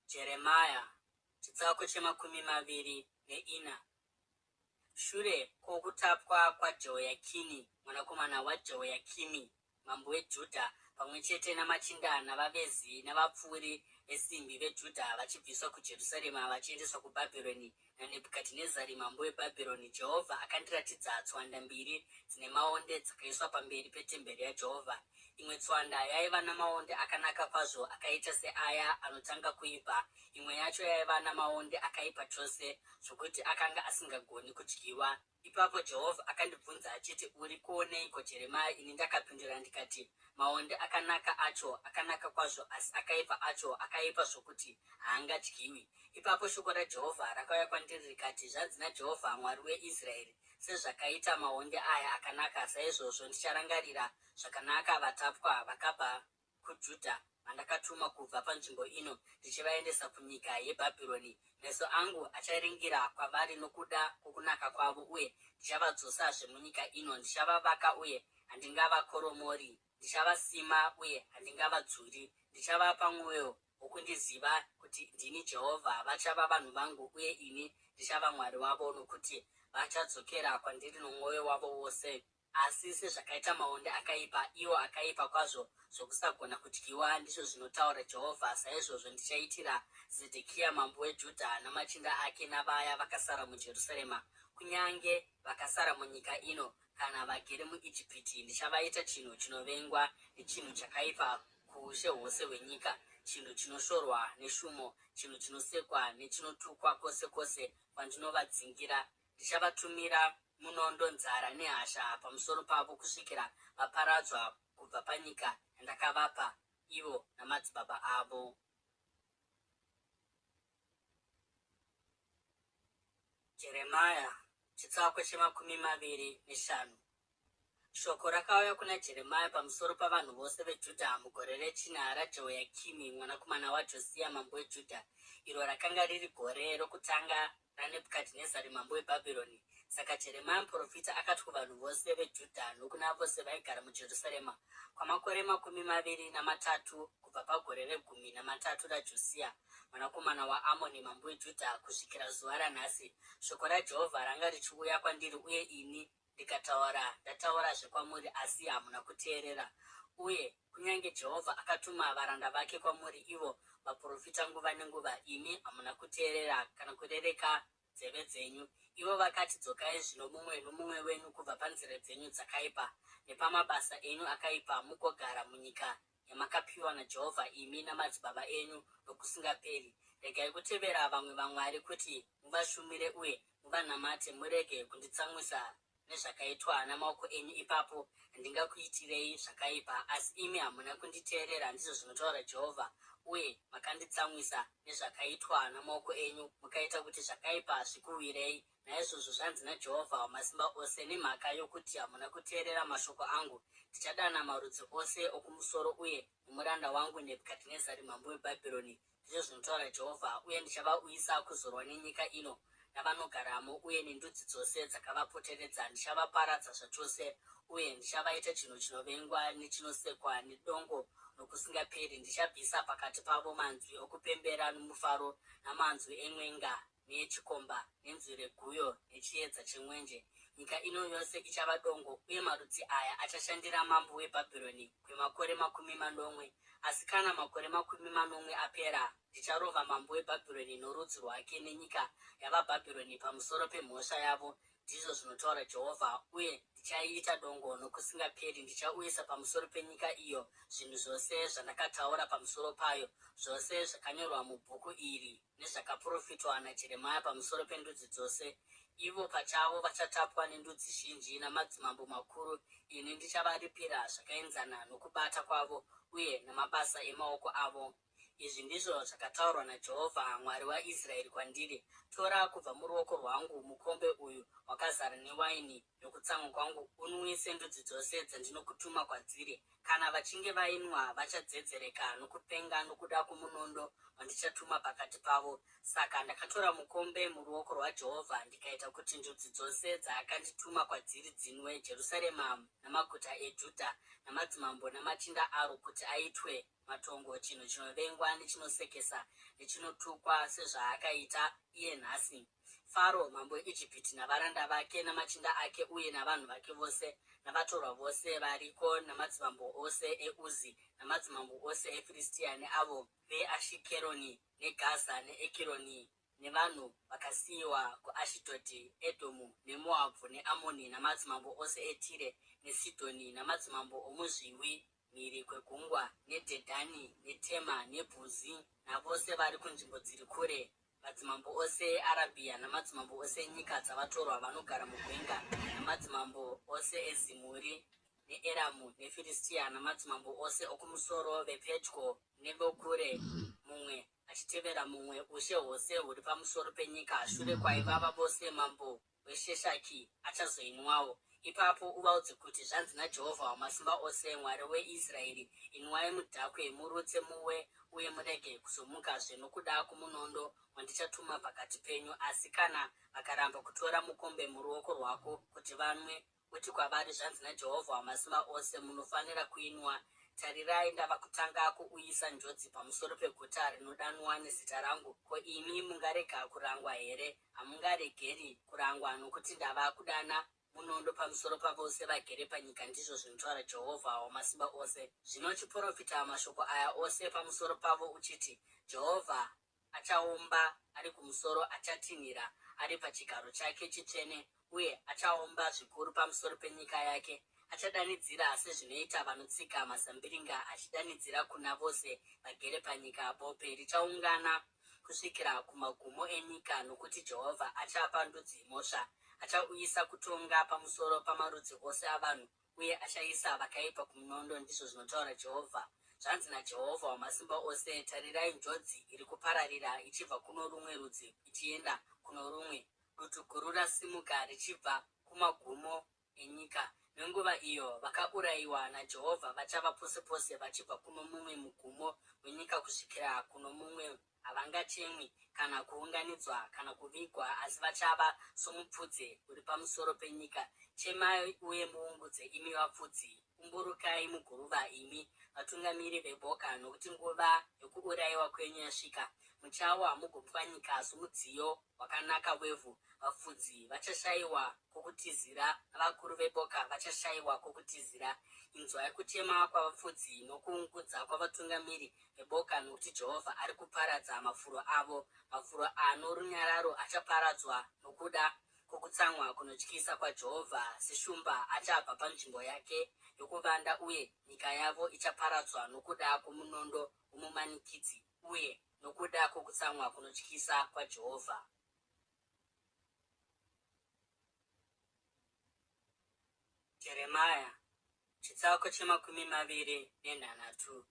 Jeremia chitsauko chemakumi maviri neina. Shure kwokutapwa kwaJehoyakini mwanakomana waJehoyakimi, mambo weJudha, pamwe chete namachinda navavezi navapfuri vesimbi veJudha, vachibviswa kuJerusarema vachiendeswa kuBhabhironi naNebhukadhinezari mambo weBhabhironi, Jehovha akandiratidza tswanda mbiri dzine maonde dzakaiswa pamberi petemberi yaJehovha. Imwe tswanda yaiva namaonde akanaka kwazvo akaita seaya anotanga kuibva, imwe yacho yaiva namaonde akaipa chose zvokuti akanga asingagoni kudyiwa. Ipapo Jehovha akandibvunza achiti, Uri kuoneiko, Jeremia? Ini ndakapindura ndikati, Maonde akanaka acho akanaka kwazvo, asi akaipa acho akaipa zvokuti haangadyiwi. Ipapo shoko raJehovha rakauya kwandiri rikati, Zvanzi naJehovha, Mwari weIsraeri, Sezvakaita maonde aya akanaka, saizvozvo ndicharangarira zvakanaka vatapwa vakabva kuJudha vandakatuma kubva panzvimbo ino ndichivaendesa kunyika yeBhabhironi. Meso angu acharingira kwavari nokuda kwokunaka kwavo, uye ndichavadzosazve munyika ino. Ndichavavaka uye handingavakoromori, ndichavasima uye handingavadzuri. Ndichavapa mwoyo wokundiziva kuti ndini Jehovha. Vachava vanhu vangu, uye ini ndichava Mwari wavo, nokuti vachadzokera kwandiri nomwoyo wavo wose. Asi sezvakaita maonde akaipa, iwo akaipa kwazvo zvokusagona kudyiwa, ndizvo zvinotaura Jehovha, saizvozvo ndichaitira Zedhekiya mambo weJudha namachinda ake navaya vakasara muJerusarema, kunyange vakasara munyika ino kana vagere muIjipiti, ndichavaita chinhu chinovengwa nechinhu chakaipa kuushe hwose hwenyika, chinhu chinoshorwa neshumo, chinhu chinosekwa nechinotukwa kwose kwose kwandinovadzingira. Ndichavatumira munondo, nzara nehasha pamusoro pavo kusvikira vaparadzwa kubva panyika yandakavapa ivo namadzibaba avo. Jeremia chitsauko chemakumi maviri neshanu. Shoko rakauya kuna Jeremia pamusoro pavanhu vose veJudha mugore rechina raJehoyakimi mwanakomana waJosia mambo weJudha, iro rakanga riri gore rokutanga raNebhukadhinezari mambo weBhabhironi. Saka Jeremia muprofita akati kuvanhu vose veJudha nokuna vose vaigara muJerusarema, Kwamakore 23, kubva pagore regumi namatatu raJosia mwanakomana waAmoni mambo weJudha kusvikira zuva ranhasi, shoko raJehovha ranga richiuya kwandiri uye ini ndikataura, ndataurazve kwamuri, asi hamuna kuteerera. Uye kunyange Jehovha akatuma varanda vake kwamuri, ivo vaprofita, nguva nenguva, imi hamuna kuteerera kana kurereka nzeve dzenyu. Ivo vakati, Dzokai zvino mumwe nomumwe wenyu kubva panzira dzenyu dzakaipa nepamabasa enyu akaipa, mugogara munyika yamakapiwa naJehovha imi namadzibaba enyu nokusingaperi. Regai kutevera vamwe vamwari kuti muvashumire uye muvanamate, murege kunditsamwisa nezvakaitwa namaoko enyu, ipapo handingakuitirei zvakaipa. Asi imi hamuna kunditeerera, ndizvo zvinotaura Jehovha, uye makanditsamwisa nezvakaitwa namaoko enyu, mukaita kuti zvakaipa zvikuwirei. Naizvozvo zvanzi naJehovha Wamasimba Ose, Nemhaka yokuti hamuna kuteerera mashoko angu, ndichadana marudzi ose okumusoro uye nomuranda wangu Nebhukadhinezari mambo weBhabhironi, ndizvo zvinotaura Jehovha, uye ndichavauyisa kuzorwa nenyika ino navanogaramo uye nendudzi dzose dzakavapoteredza. Ndichavaparadza zvachose uye ndichavaita chinhu chinovengwa nechinosekwa nedongo nokusingaperi. Ndichabvisa pakati pavo manzwi okupembera nomufaro namanzwi emwenga neyechikomba, nenzwi reguyo, nechiedza chemwenje. Nyika ino yose ichava dongo, uye marudzi aya achashandira mambo weBhabhironi kwemakore 70. Asi kana makore 70 apera, ndicharova mambo weBhabhironi norudzi rwake nenyika yavaBhabhironi pamusoro pemhosva yavo, ndizvo zvinotaura Jehovha, uye ndichaiita dongo nokusingaperi. Ndichauyisa pamusoro penyika iyo zvinhu zvose zvandakataura pamusoro payo, zvose zvakanyorwa mubhuku iri nezvakaprofitwa naJeremia pamusoro pendudzi dzose. Ivo pachavo vachatapwa nendudzi zhinji namadzimambo makuru, ini ndichavaripira zvakaenzana nokubata kwavo uye namabasa emaoko avo. Izvi ndizvo zvakataurwa naJehovha, Mwari waIsraeri kwandiri, Tora kubva muruoko rwangu mukombe uyu wakazara newaini yokutsamwa kwangu, unwise ndudzi dzose dzandinokutuma kwadziri. Kana vachinge vainwa, vachadzedzereka nokupenga nokuda kwomunondo wandichatuma pakati pavo. Saka ndakatora mukombe muruoko rwaJehovha ndikaita kuti ndudzi dzose dzaakandituma kwadziri dzinwe, Jerusarema namaguta eJudha namadzimambo namachinda aro, kuti aitwe matongo, chinhu chinovengwa nechinosekesa nechinotukwa, sezvaakaita iye nhasi. Faro mambo weIjipiti navaranda vake namachinda ake uye navanhu vake vose navatorwa vose variko namadzimambo ose eUzi namadzimambo ose eFiristia neavo veAshikeroni neGaza neEkironi nevanhu vakasiyiwa kuAshidhodhi, Edhomu neMoabhu neAmoni namadzimambo ose eTire neSidhoni namadzimambo omuzviwi mhiri kwegungwa neDhedhani neTema neBhuzi navose vari kunzvimbo dziri kure, madzimambo ose eArabhia namadzimambo ose enyika dzavatorwa vanogara mugwenga namadzimambo ose eZimuri neEramu neFiristia namadzimambo ose okumusoro vepedyo nevokure, mumwe achitevera mumwe, ushe hwose huri pamusoro penyika. Shure kwaivava vose, mambo weSheshaki achazoinwawo. Ipapo uvaudze kuti, Zvanzi naJehovha Wamasimba Ose, Mwari weIsraeri, Inwai mudhakwe, murutse muwe, uye murege kuzomukazve nokuda kwomunondo wandichatuma pakati penyu. Asi kana vakaramba kutora mukombe muruoko rwako kuti vanwe, Uti kwavari, Zvanzi naJehovha Wamasimba Ose, Munofanira kuinwa. Tarirai, ndava kutanga kuuyisa njodzi pamusoro peguta rinodanwa nezita rangu. Ko imi mungarega kurangwa here? Hamungaregeri kurangwa, nokuti ndava kudana munondo pamusoro pavose vagere panyika, ndizvo zvinotaura Jehovha Wamasimba Ose. Zvino chiprofita mashoko aya ose pamusoro pavo uchiti, Jehovha Achaomba ari kumusoro, achatinhira ari pachigaro chake chitsvene, uye achaomba zvikuru pamusoro penyika yake. Achadanidzira sezvinoita vanotsika mazambiringa, achidanidzira kuna vose vagere panyika. Bope richaungana kusvikira kumagumo enyika, nokuti Jehovha achapa ndudzi mhosva. Achauyisa kutonga pamusoro pamarudzi ose avanhu, uye achaisa vakaipa kumunondo, ndizvo zvinotaura Jehovha. Zvanzi naJehovha Wamasimba Ose, Tarirai, njodzi iri kupararira ichibva kuno rumwe rudzi ichienda kuno rumwe, dutu guru rasimuka richibva kumagumo enyika. Nenguva iyo vakaurayiwa naJehovha vachava pose pose vachibva kuno mumwe mugumo wenyika kusvikira kuno mumwe. Havangachemwi, kana kuunganidzwa, kana kuvigwa, asi vachava somupfudze uri pamusoro penyika. Chemai uye muungudze, imi vafudzi, umburukai muguruva, imi vatungamiri veboka, nokuti nguva yokuurayiwa kwenyu yasvika. Muchawa mugopwanyika somudziyo wakanaka wevhu. Vafudzi vachashayiwa kwokutizira, navakuru veboka vachashayiwa kwokutizira. Inzwai kuchema kwavafudzi nokuungudza kwavatungamiri veboka, nokuti Jehovha ari kuparadza mafuro avo. Mafuro ano runyararo achaparadzwa nokuda kwokutsamwa kunotyisa kwaJehovha. Seshumba achabva panzvimbo yake yokuvanda, uye nyika yavo ichaparadzwa nokuda kwomunondo womumanikidzi uye nokuda kwokutsamwa kunotyisa kwaJehovha. Jeremia, chitsauko chemakumi maviri nenhanhatu.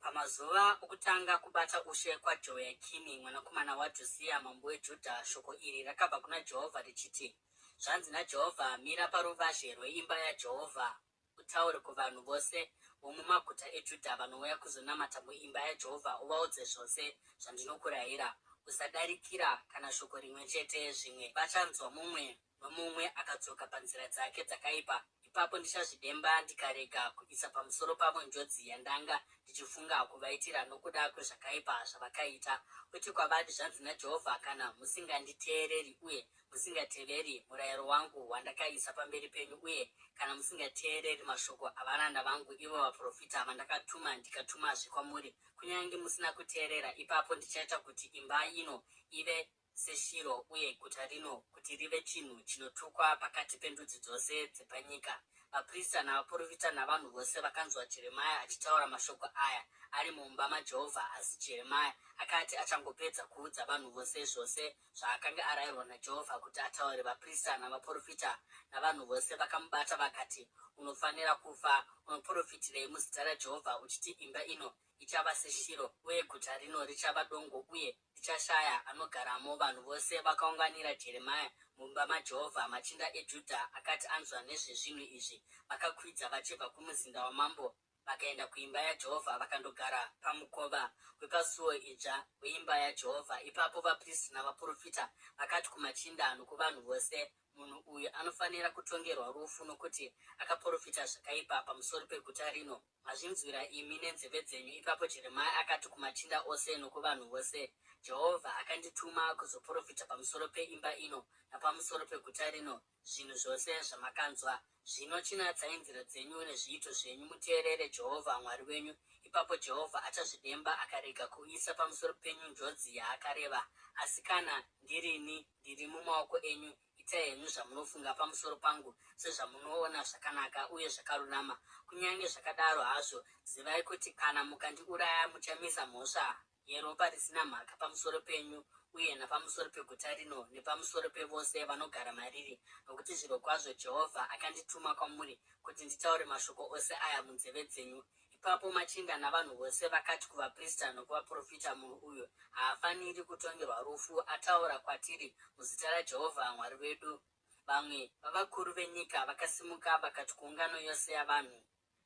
Pamazuva okutanga kubata ushe kwaJehoyakimi mwanakomana waJosiya mambo weJudha, shoko iri rakabva kuna Jehovha richiti, Zvanzi naJehovha, Mira paruvazhe rweimba yaJehovha, utaure kuvanhu vose vomumaguta eJudha vanouya kuzonamata muimba yaJehovha, uvaudze zvose zvandinokurayira. Usadarikira kana shoko rimwe chete, zvimwe vachanzwa mumwe nomumwe akadzoka panzira dzake dzakaipa, ipapo ndichazvidemba ndikarega kuisa pamusoro pavo njodzi yandanga ndichifunga kuvaitira nokuda kwezvakaipa zvavakaita. Uti kwavari, Zvanzi naJehovha, Kana musinganditeereri uye musingateveri murayiro wangu wandakaisa pamberi penyu uye kana musingateereri mashoko avaranda vangu ivo vaprofita vandakatuma ndikatumazve kwamuri, kunyange musina kuteerera, ipapo ndichaita kuti imba ino ive seShiro uye guta rino kuti rive chinhu chinotukwa pakati pendudzi dzose dzepanyika. Vaprista navaprofita navanhu vose vakanzwa Jeremia achitaura mashoko aya ari mumba maJehovha. Asi Jeremia akati achangopedza kuudza vanhu vose zvose zvaakanga arayirwa naJehovha kuti ataure, vaprista navaprofita navanhu vose vakamubata vakati, Unofanira kufa! Unoprofitirei muzita raJehovha uchiti imba ino ichava seShiro uye guta rino richava dongo uye richashaya anogaramo. Vanhu vose vakaunganira Jeremia mumba maJehovha. Machinda eJudha akati anzwa nezvezvinhu izvi, vakakwidza vachibva kumuzinda wamambo vakaenda kuimba yaJehovha vakandogara pamukova wepasuo idzva weimba yaJehovha. Ipapo vapristi navaprofita vakati kumachinda nokuvanhu vose, Munhu uyu anofanira kutongerwa rufu nokuti akaprofita zvakaipa pamusoro peguta rino. Mazvinzwira imi nenzeve dzenyu. Ipapo Jeremia akati kumachinda ose nokuvanhu vose, Jehovha akandituma kuzoprofita pamusoro peimba ino napamusoro peguta rino zvinhu zvose zvamakanzwa. Zvino chinatsai nzira dzenyu nezviito zvenyu muteerere Jehovha Mwari wenyu. Ipapo Jehovha achazvidemba akarega kuuyisa pamusoro penyu njodzi yaakareva. Asi kana ndirini, ndiri mumaoko enyu, itai henyu zvamunofunga pamusoro pangu sezvamunoona zvakanaka uye zvakarurama. Kunyange zvakadaro hazvo, zivai kuti kana mukandiuraya muchamisa mhosva yeropa risina mhaka pamusoro penyu uye napamusoro peguta rino nepamusoro pevose vanogara mariri, nokuti zvirokwazvo Jehovha akandituma kwamuri kuti nditaure mashoko ose aya munzeve dzenyu. Ipapo machinda navanhu vose vakati kuvaprista nokuvaprofita, Munhu uyu haafaniri kutongerwa rufu, ataura kwatiri muzita raJehovha Mwari wedu. Vamwe vavakuru venyika vakasimuka vakati kuungano yose yavanhu,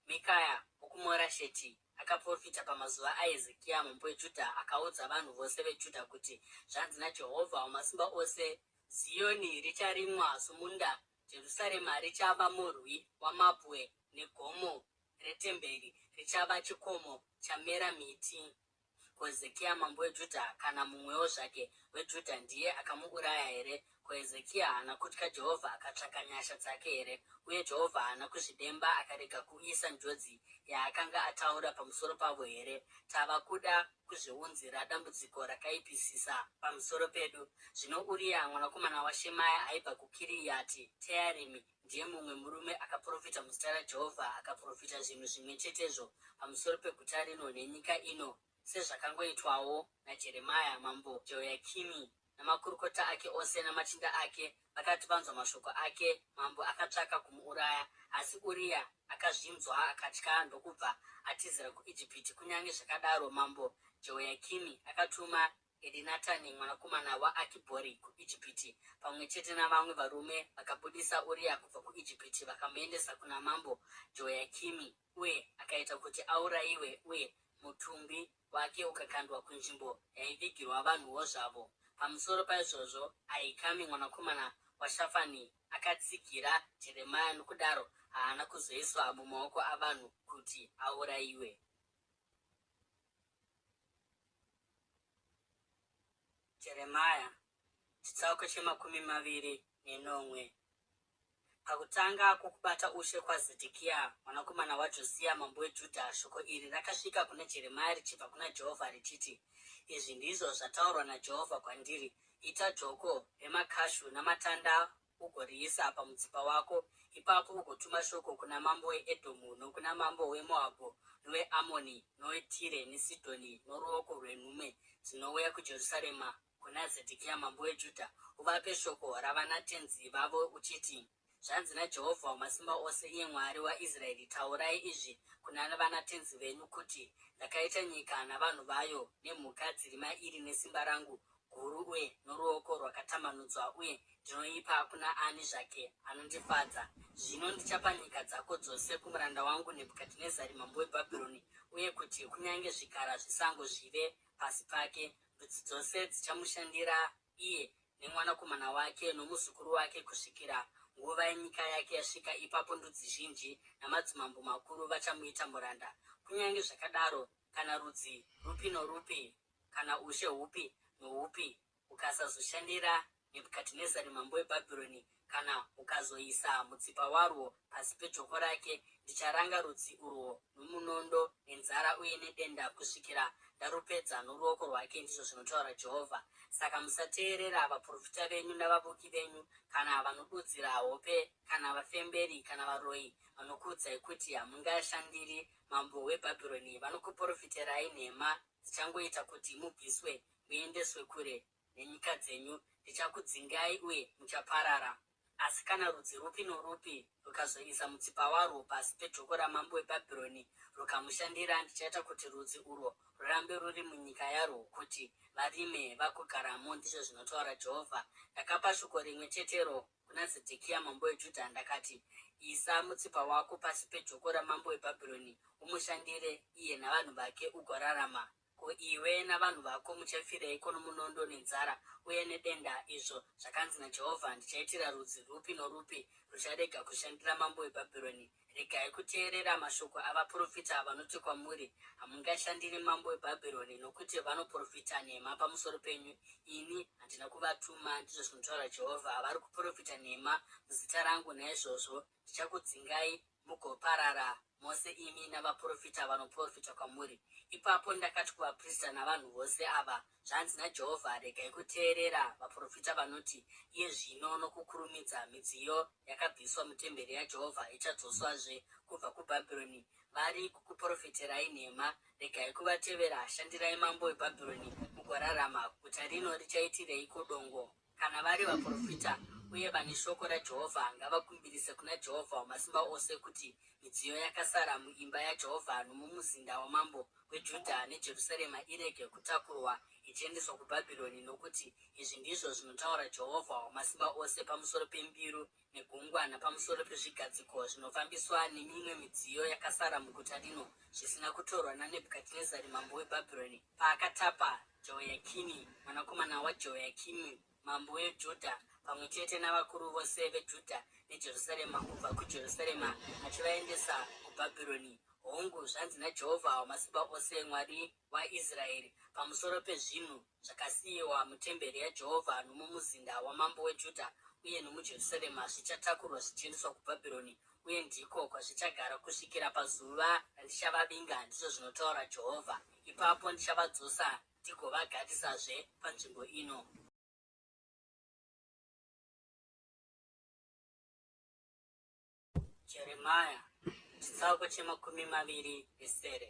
Mikaya wokuMorasheti akaprofita pamazuva aHezekia mambo weJudha akaudza vanhu vose veJudha kuti, Zvanzi naJehovha Wamasimba Ose, Ziyoni richarimwa somunda, Jerusarema richava murwi wamabwe, negomo retemberi richava chikomo chamera miti. Ko Hezekia mambo weJudha kana mumwewo zvake weJudha ndiye akamuuraya here? Ko Hezekia haana kutya Jehovha akatsvaka nyasha dzake here? Uye Jehovha haana kuzvidemba akarega kuuyisa njodzi yaakanga ataura pamusoro pavo here? Tava kuda kuzviunzira dambudziko rakaipisisa pamusoro pedu. Zvino Uriya mwanakomana waShemaya aibva kuKiriyati Tearimi ndiye mumwe murume akaprofita muzita raJehovha, akaprofita zvinhu zvimwe chetezvo pamusoro peguta rino nenyika ino, sezvakangoitwawo naJeremia. Mambo Jehoyakimi namakurukota ake ose namachinda ake vakati vanzwa mashoko ake, mambo akatsvaka kumuuraya. Asi Uriya akazvinzwa akatya ndokubva atizira kuIjipiti. Kunyange zvakadaro, mambo Jehoyakimi akatuma Erinatani mwanakomana waAkibhori kuIjipiti, pamwe chete navamwe varume, vakabudisa Uriya kubva kuIjipiti vakamuendesa kuna mambo Jehoyakimi, uye akaita kuti aurayiwe uye mutumbi wake ukakandwa kunzvimbo yaivigirwa vanhuwo zvavo. Pamusoro paizvozvo, Ahikami mwanakomana waShafani akatsigira Jeremiya, nokudaro haana kuzoiswa mumaoko avanhu kuti aurayiwe. Jeremia, chitsauko che27. Pakutanga kwokubata ushe kwaZedhekia mwanakomana waJosia mambo weJudha, shoko iri rakasvika kuna Jeremia richibva kuna Jehovha richiti, Izvi ndizvo zvataurwa naJehovha kwandiri, Ita joko remakashu namatanda ugoriisa pamutsipa wako, ipapo ugotuma shoko kuna mambo weEdhomu nokuna mambo weMoabhu noweAmoni noweTire neSidhoni noruoko rwenhume dzinouya kuJerusarema kuna Zedhekia mambo weJudha, uvape shoko ravanatenzi vavo uchiti, Zvanzi naJehovha Wamasimba Ose, iye Mwari waIsraeri, Taurai izvi kuna vanatenzi venyu kuti, Ndakaita nyika navanhu vayo nemhuka dziri mairi nesimba rangu guru uye noruoko rwakatambanudzwa, uye ndinoipa kuna ani zvake anondifadza. Zvino ndichapa nyika dzako dzose kumuranda wangu Nebhukadhinezari mambo weBhabhironi, uye kuti kunyange zvikara zvesango zvive pasi pake. Ndudzi dzose dzichamushandira iye nemwanakomana wake nomuzukuru wake kusvikira nguva yenyika yake yasvika. Ipapo ndudzi zhinji namadzimambo makuru vachamuita muranda. Kunyange zvakadaro, kana rudzi rupi norupi kana ushe hupi nohupi hukasazoshandira Nebhukadhinezari mambo weBhabhironi, kana hukazoisa mutsipa warwo pasi pejoko rake, ndicharanga rudzi urwo nomunondo, nenzara uye nedenda, kusvikira ndarupedza noruoko rwake, ndizvo zvinotaura Jehovha. Saka musateerera vaprofita venyu navavuki venyu, kana vanodudzira hope, kana vafemberi, kana varoyi vanokuudzai kuti, Hamungashandiri mambo weBhabhironi, vanokuprofiterai nhema dzichangoita kuti mubviswe muendeswe kure nenyika dzenyu, ndichakudzingai uye muchaparara. Asi kana rudzi rupi norupi rukazoisa mutsipa warwo pasi pejoko ramambo weBhabhironi rukamushandira, ndichaita kuti rudzi urwo rurambe ruri munyika yarwo kuti varime vagogaramo, ndizvo zvinotaura Jehovha. Ndakapa shoko rimwe chetero kuna Zedhekia mambo weJudha, ndakati, Isa mutsipa wako pasi pejoko ramambo weBhabhironi, umushandire iye navanhu vake, ugorarama. Ko iwe navanhu vako muchafireiko nomunondo nenzara uye nedenda, izvo zvakanzi naJehovha, Ndichaitira rudzi rupi norupi rucharega kushandira mambo weBhabhironi? Regai kuteerera mashoko avaprofita vanoti kwamuri, Hamungashandiri mambo weBhabhironi, nokuti vanoprofita nhema pamusoro penyu. Ini handina kuvatuma, ndizvo zvinotaura Jehovha. Vari kuprofita nhema muzita rangu, naizvozvo ndichakudzingai mugoparara mose imi navaprofita vanoprofita kwamuri. Ipapo ndakati kuvaprista navanhu vose ava, Zvanzi naJehovha, Regai kuteerera vaprofita vanoti, Iye zvino nokukurumidza midziyo yakabviswa mutemberi yaJehovha ichadzoswazve kubva kuBhabhironi. Vari kukuprofiterai nhema. Regai kuvatevera. Shandirai mambo weBhabhironi mugorarama. Guta rino richaitireiko dongo? Kana vari vaprofita uye vane shoko raJehovha, ngavakumbirise kuna Jehovha Wamasimba Ose kuti midziyo yakasara muimba yaJehovha nomumuzinda wamambo weJudha neJerusarema irege kutakurwa ichiendeswa kuBhabhironi, nokuti izvi ndizvo zvinotaura Jehovha Wamasimba Ose pamusoro pembiru negungwa napamusoro pezvigadziko zvinofambiswa nemimwe midziyo yakasara muguta rino zvisina kutorwa naNebhukadhinezari mambo weBhabhironi paakatapa Jehoyakini mwanakomana waJehoyakimi mambo weJudha pamwe chete navakuru vose veJudha neJerusarema kubva kuJerusarema achivaendesa kuBhabhironi. Hongu, zvanzi naJehovha Wamasimba Ose, Mwari waIsraeri, pamusoro pezvinhu zvakasiyiwa mutemberi yaJehovha nomumuzinda wamambo weJudha uye nomuJerusarema zvichatakurwa zvichiendeswa kuBhabhironi, uye ndiko kwazvichagara kusvikira pazuva randichavavinga, ndizvo zvinotaura Jehovha. Ipapo ndichavadzosa ndigovagarisazve panzvimbo ino. Jeremia chitsauko chemakumi maviri nesere.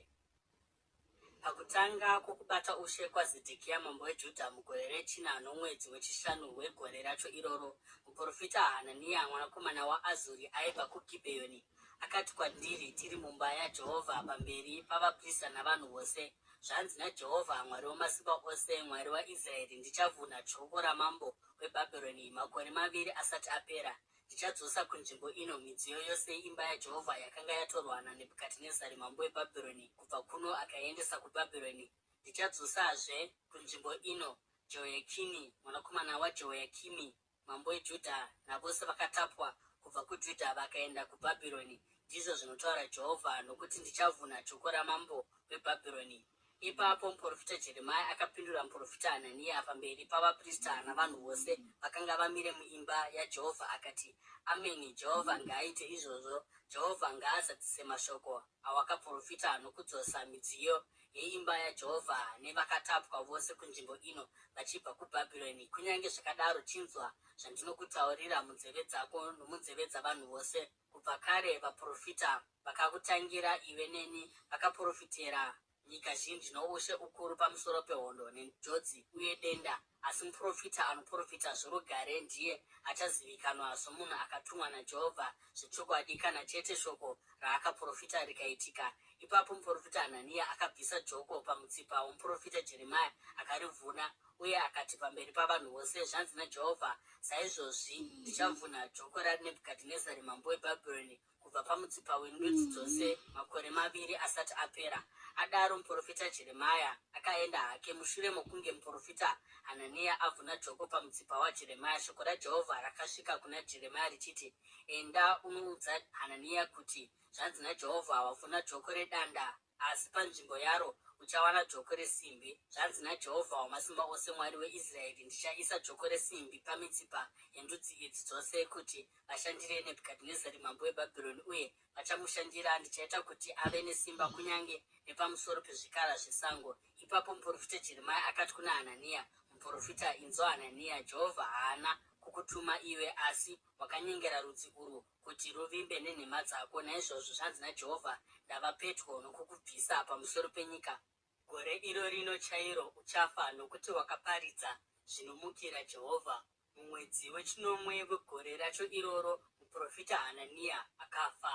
Pakutanga kwokubata ushe kwaZedhekia mambo weJudha mugore rechina nomwedzi wechishanu wegore racho iroro, muprofita Hananiya mwanakomana waAzuri aibva kuGibheyoni akati kwandiri tiri mumba yaJehovha pamberi pavaprista navanhu vose, Zvanzi naJehovha Mwari Wamasimba Ose, Mwari waIsraeri, Ndichavhuna joko ramambo weBhabhironi makore maviri asati apera. Ndichadzosa kunzvimbo ino midziyo yose yeimba yaJehovha yakanga yatorwa naNebhukadhinezari mambo weBhabhironi kubva kuno akaiendesa kuBhabhironi. Ndichadzosazve kunzvimbo ino Jehoyakini mwanakomana waJehoyakimi mambo weJudha navose vakatapwa kubva kuJudha vakaenda kuBhabhironi, ndizvo zvinotaura Jehovha, nokuti ndichavhuna joko ramambo weBhabhironi. Ipapo muprofita Jeremia akapindura muprofita Hanania pamberi pavaprista navanhu vose vakanga vamire muimba yaJehovha akati, Ameni! Jehovha ngaaite izvozvo! Jehovha ngaazadzise mashoko awakaprofita nokudzosa midziyo yeimba yaJehovha nevakatapwa vose kunzvimbo ino vachibva kuBhabhironi. Kunyange zvakadaro, chinzwa zvandinokutaurira munzeve dzako nomunzeve dzavanhu vose, Kubva kare vaprofita vakakutangira iwe neni vakaprofitera nyika zhinji noushe ukuru pamusoro pehondo nenjodzi uye denda, asi muprofita anoprofita zvorugare ndiye achazivikanwa somunhu akatumwa naJehovha zvechokwadi kana chete shoko raakaprofita rikaitika. Ipapo muprofita Hananiya akabvisa joko pamutsipa womuprofita Jeremiya akarivhuna, uye akati pamberi pavanhu vose, Zvanzi naJehovha, Saizvozvi ndichavhuna joko raNebhukadhinezari mambo weBhabhironi kubva pamutsipa wendudzi dzose makore maviri asati apera. Adaro muprofita Jeremiya akaenda hake. Mushure mokunge muprofita Hananiya avhuna joko pamutsipa waJeremiya, shoko raJehovha rakasvika kuna Jeremiya richiti, Enda unoudza Hananiya kuti, Zvanzi naJehovha, Wavhuna joko redanda Asi panzvimbo yaro uchawana joko resimbi. Zvanzi naJehovha Wamasimba Ose, Mwari weIsraeri, Ndichaisa joko resimbi pamitsipa yendudzi idzi dzose kuti vashandire Nebhukadhinezari mambo weBhabhironi, uye vachamushandira. Ndichaita kuti ave nesimba kunyange nepamusoro pezvikara zvesango. Ipapo muprofita Jeremiya akati kuna Hananiya muprofita, Inzwa Hananiya, Jehovha haana kukutuma iwe, asi wakanyengera rudzi urwu kuti ruvimbe nenhema dzako. Naizvozvo zvanzi naJehovha, Ndava pedyo nokukubvisa pamusoro penyika. Gore iro rino chairo uchafa, nokuti wakaparidza zvinomukira Jehovha. Mumwedzi wechinomwe wegore racho iroro, muprofita Hananiya akafa.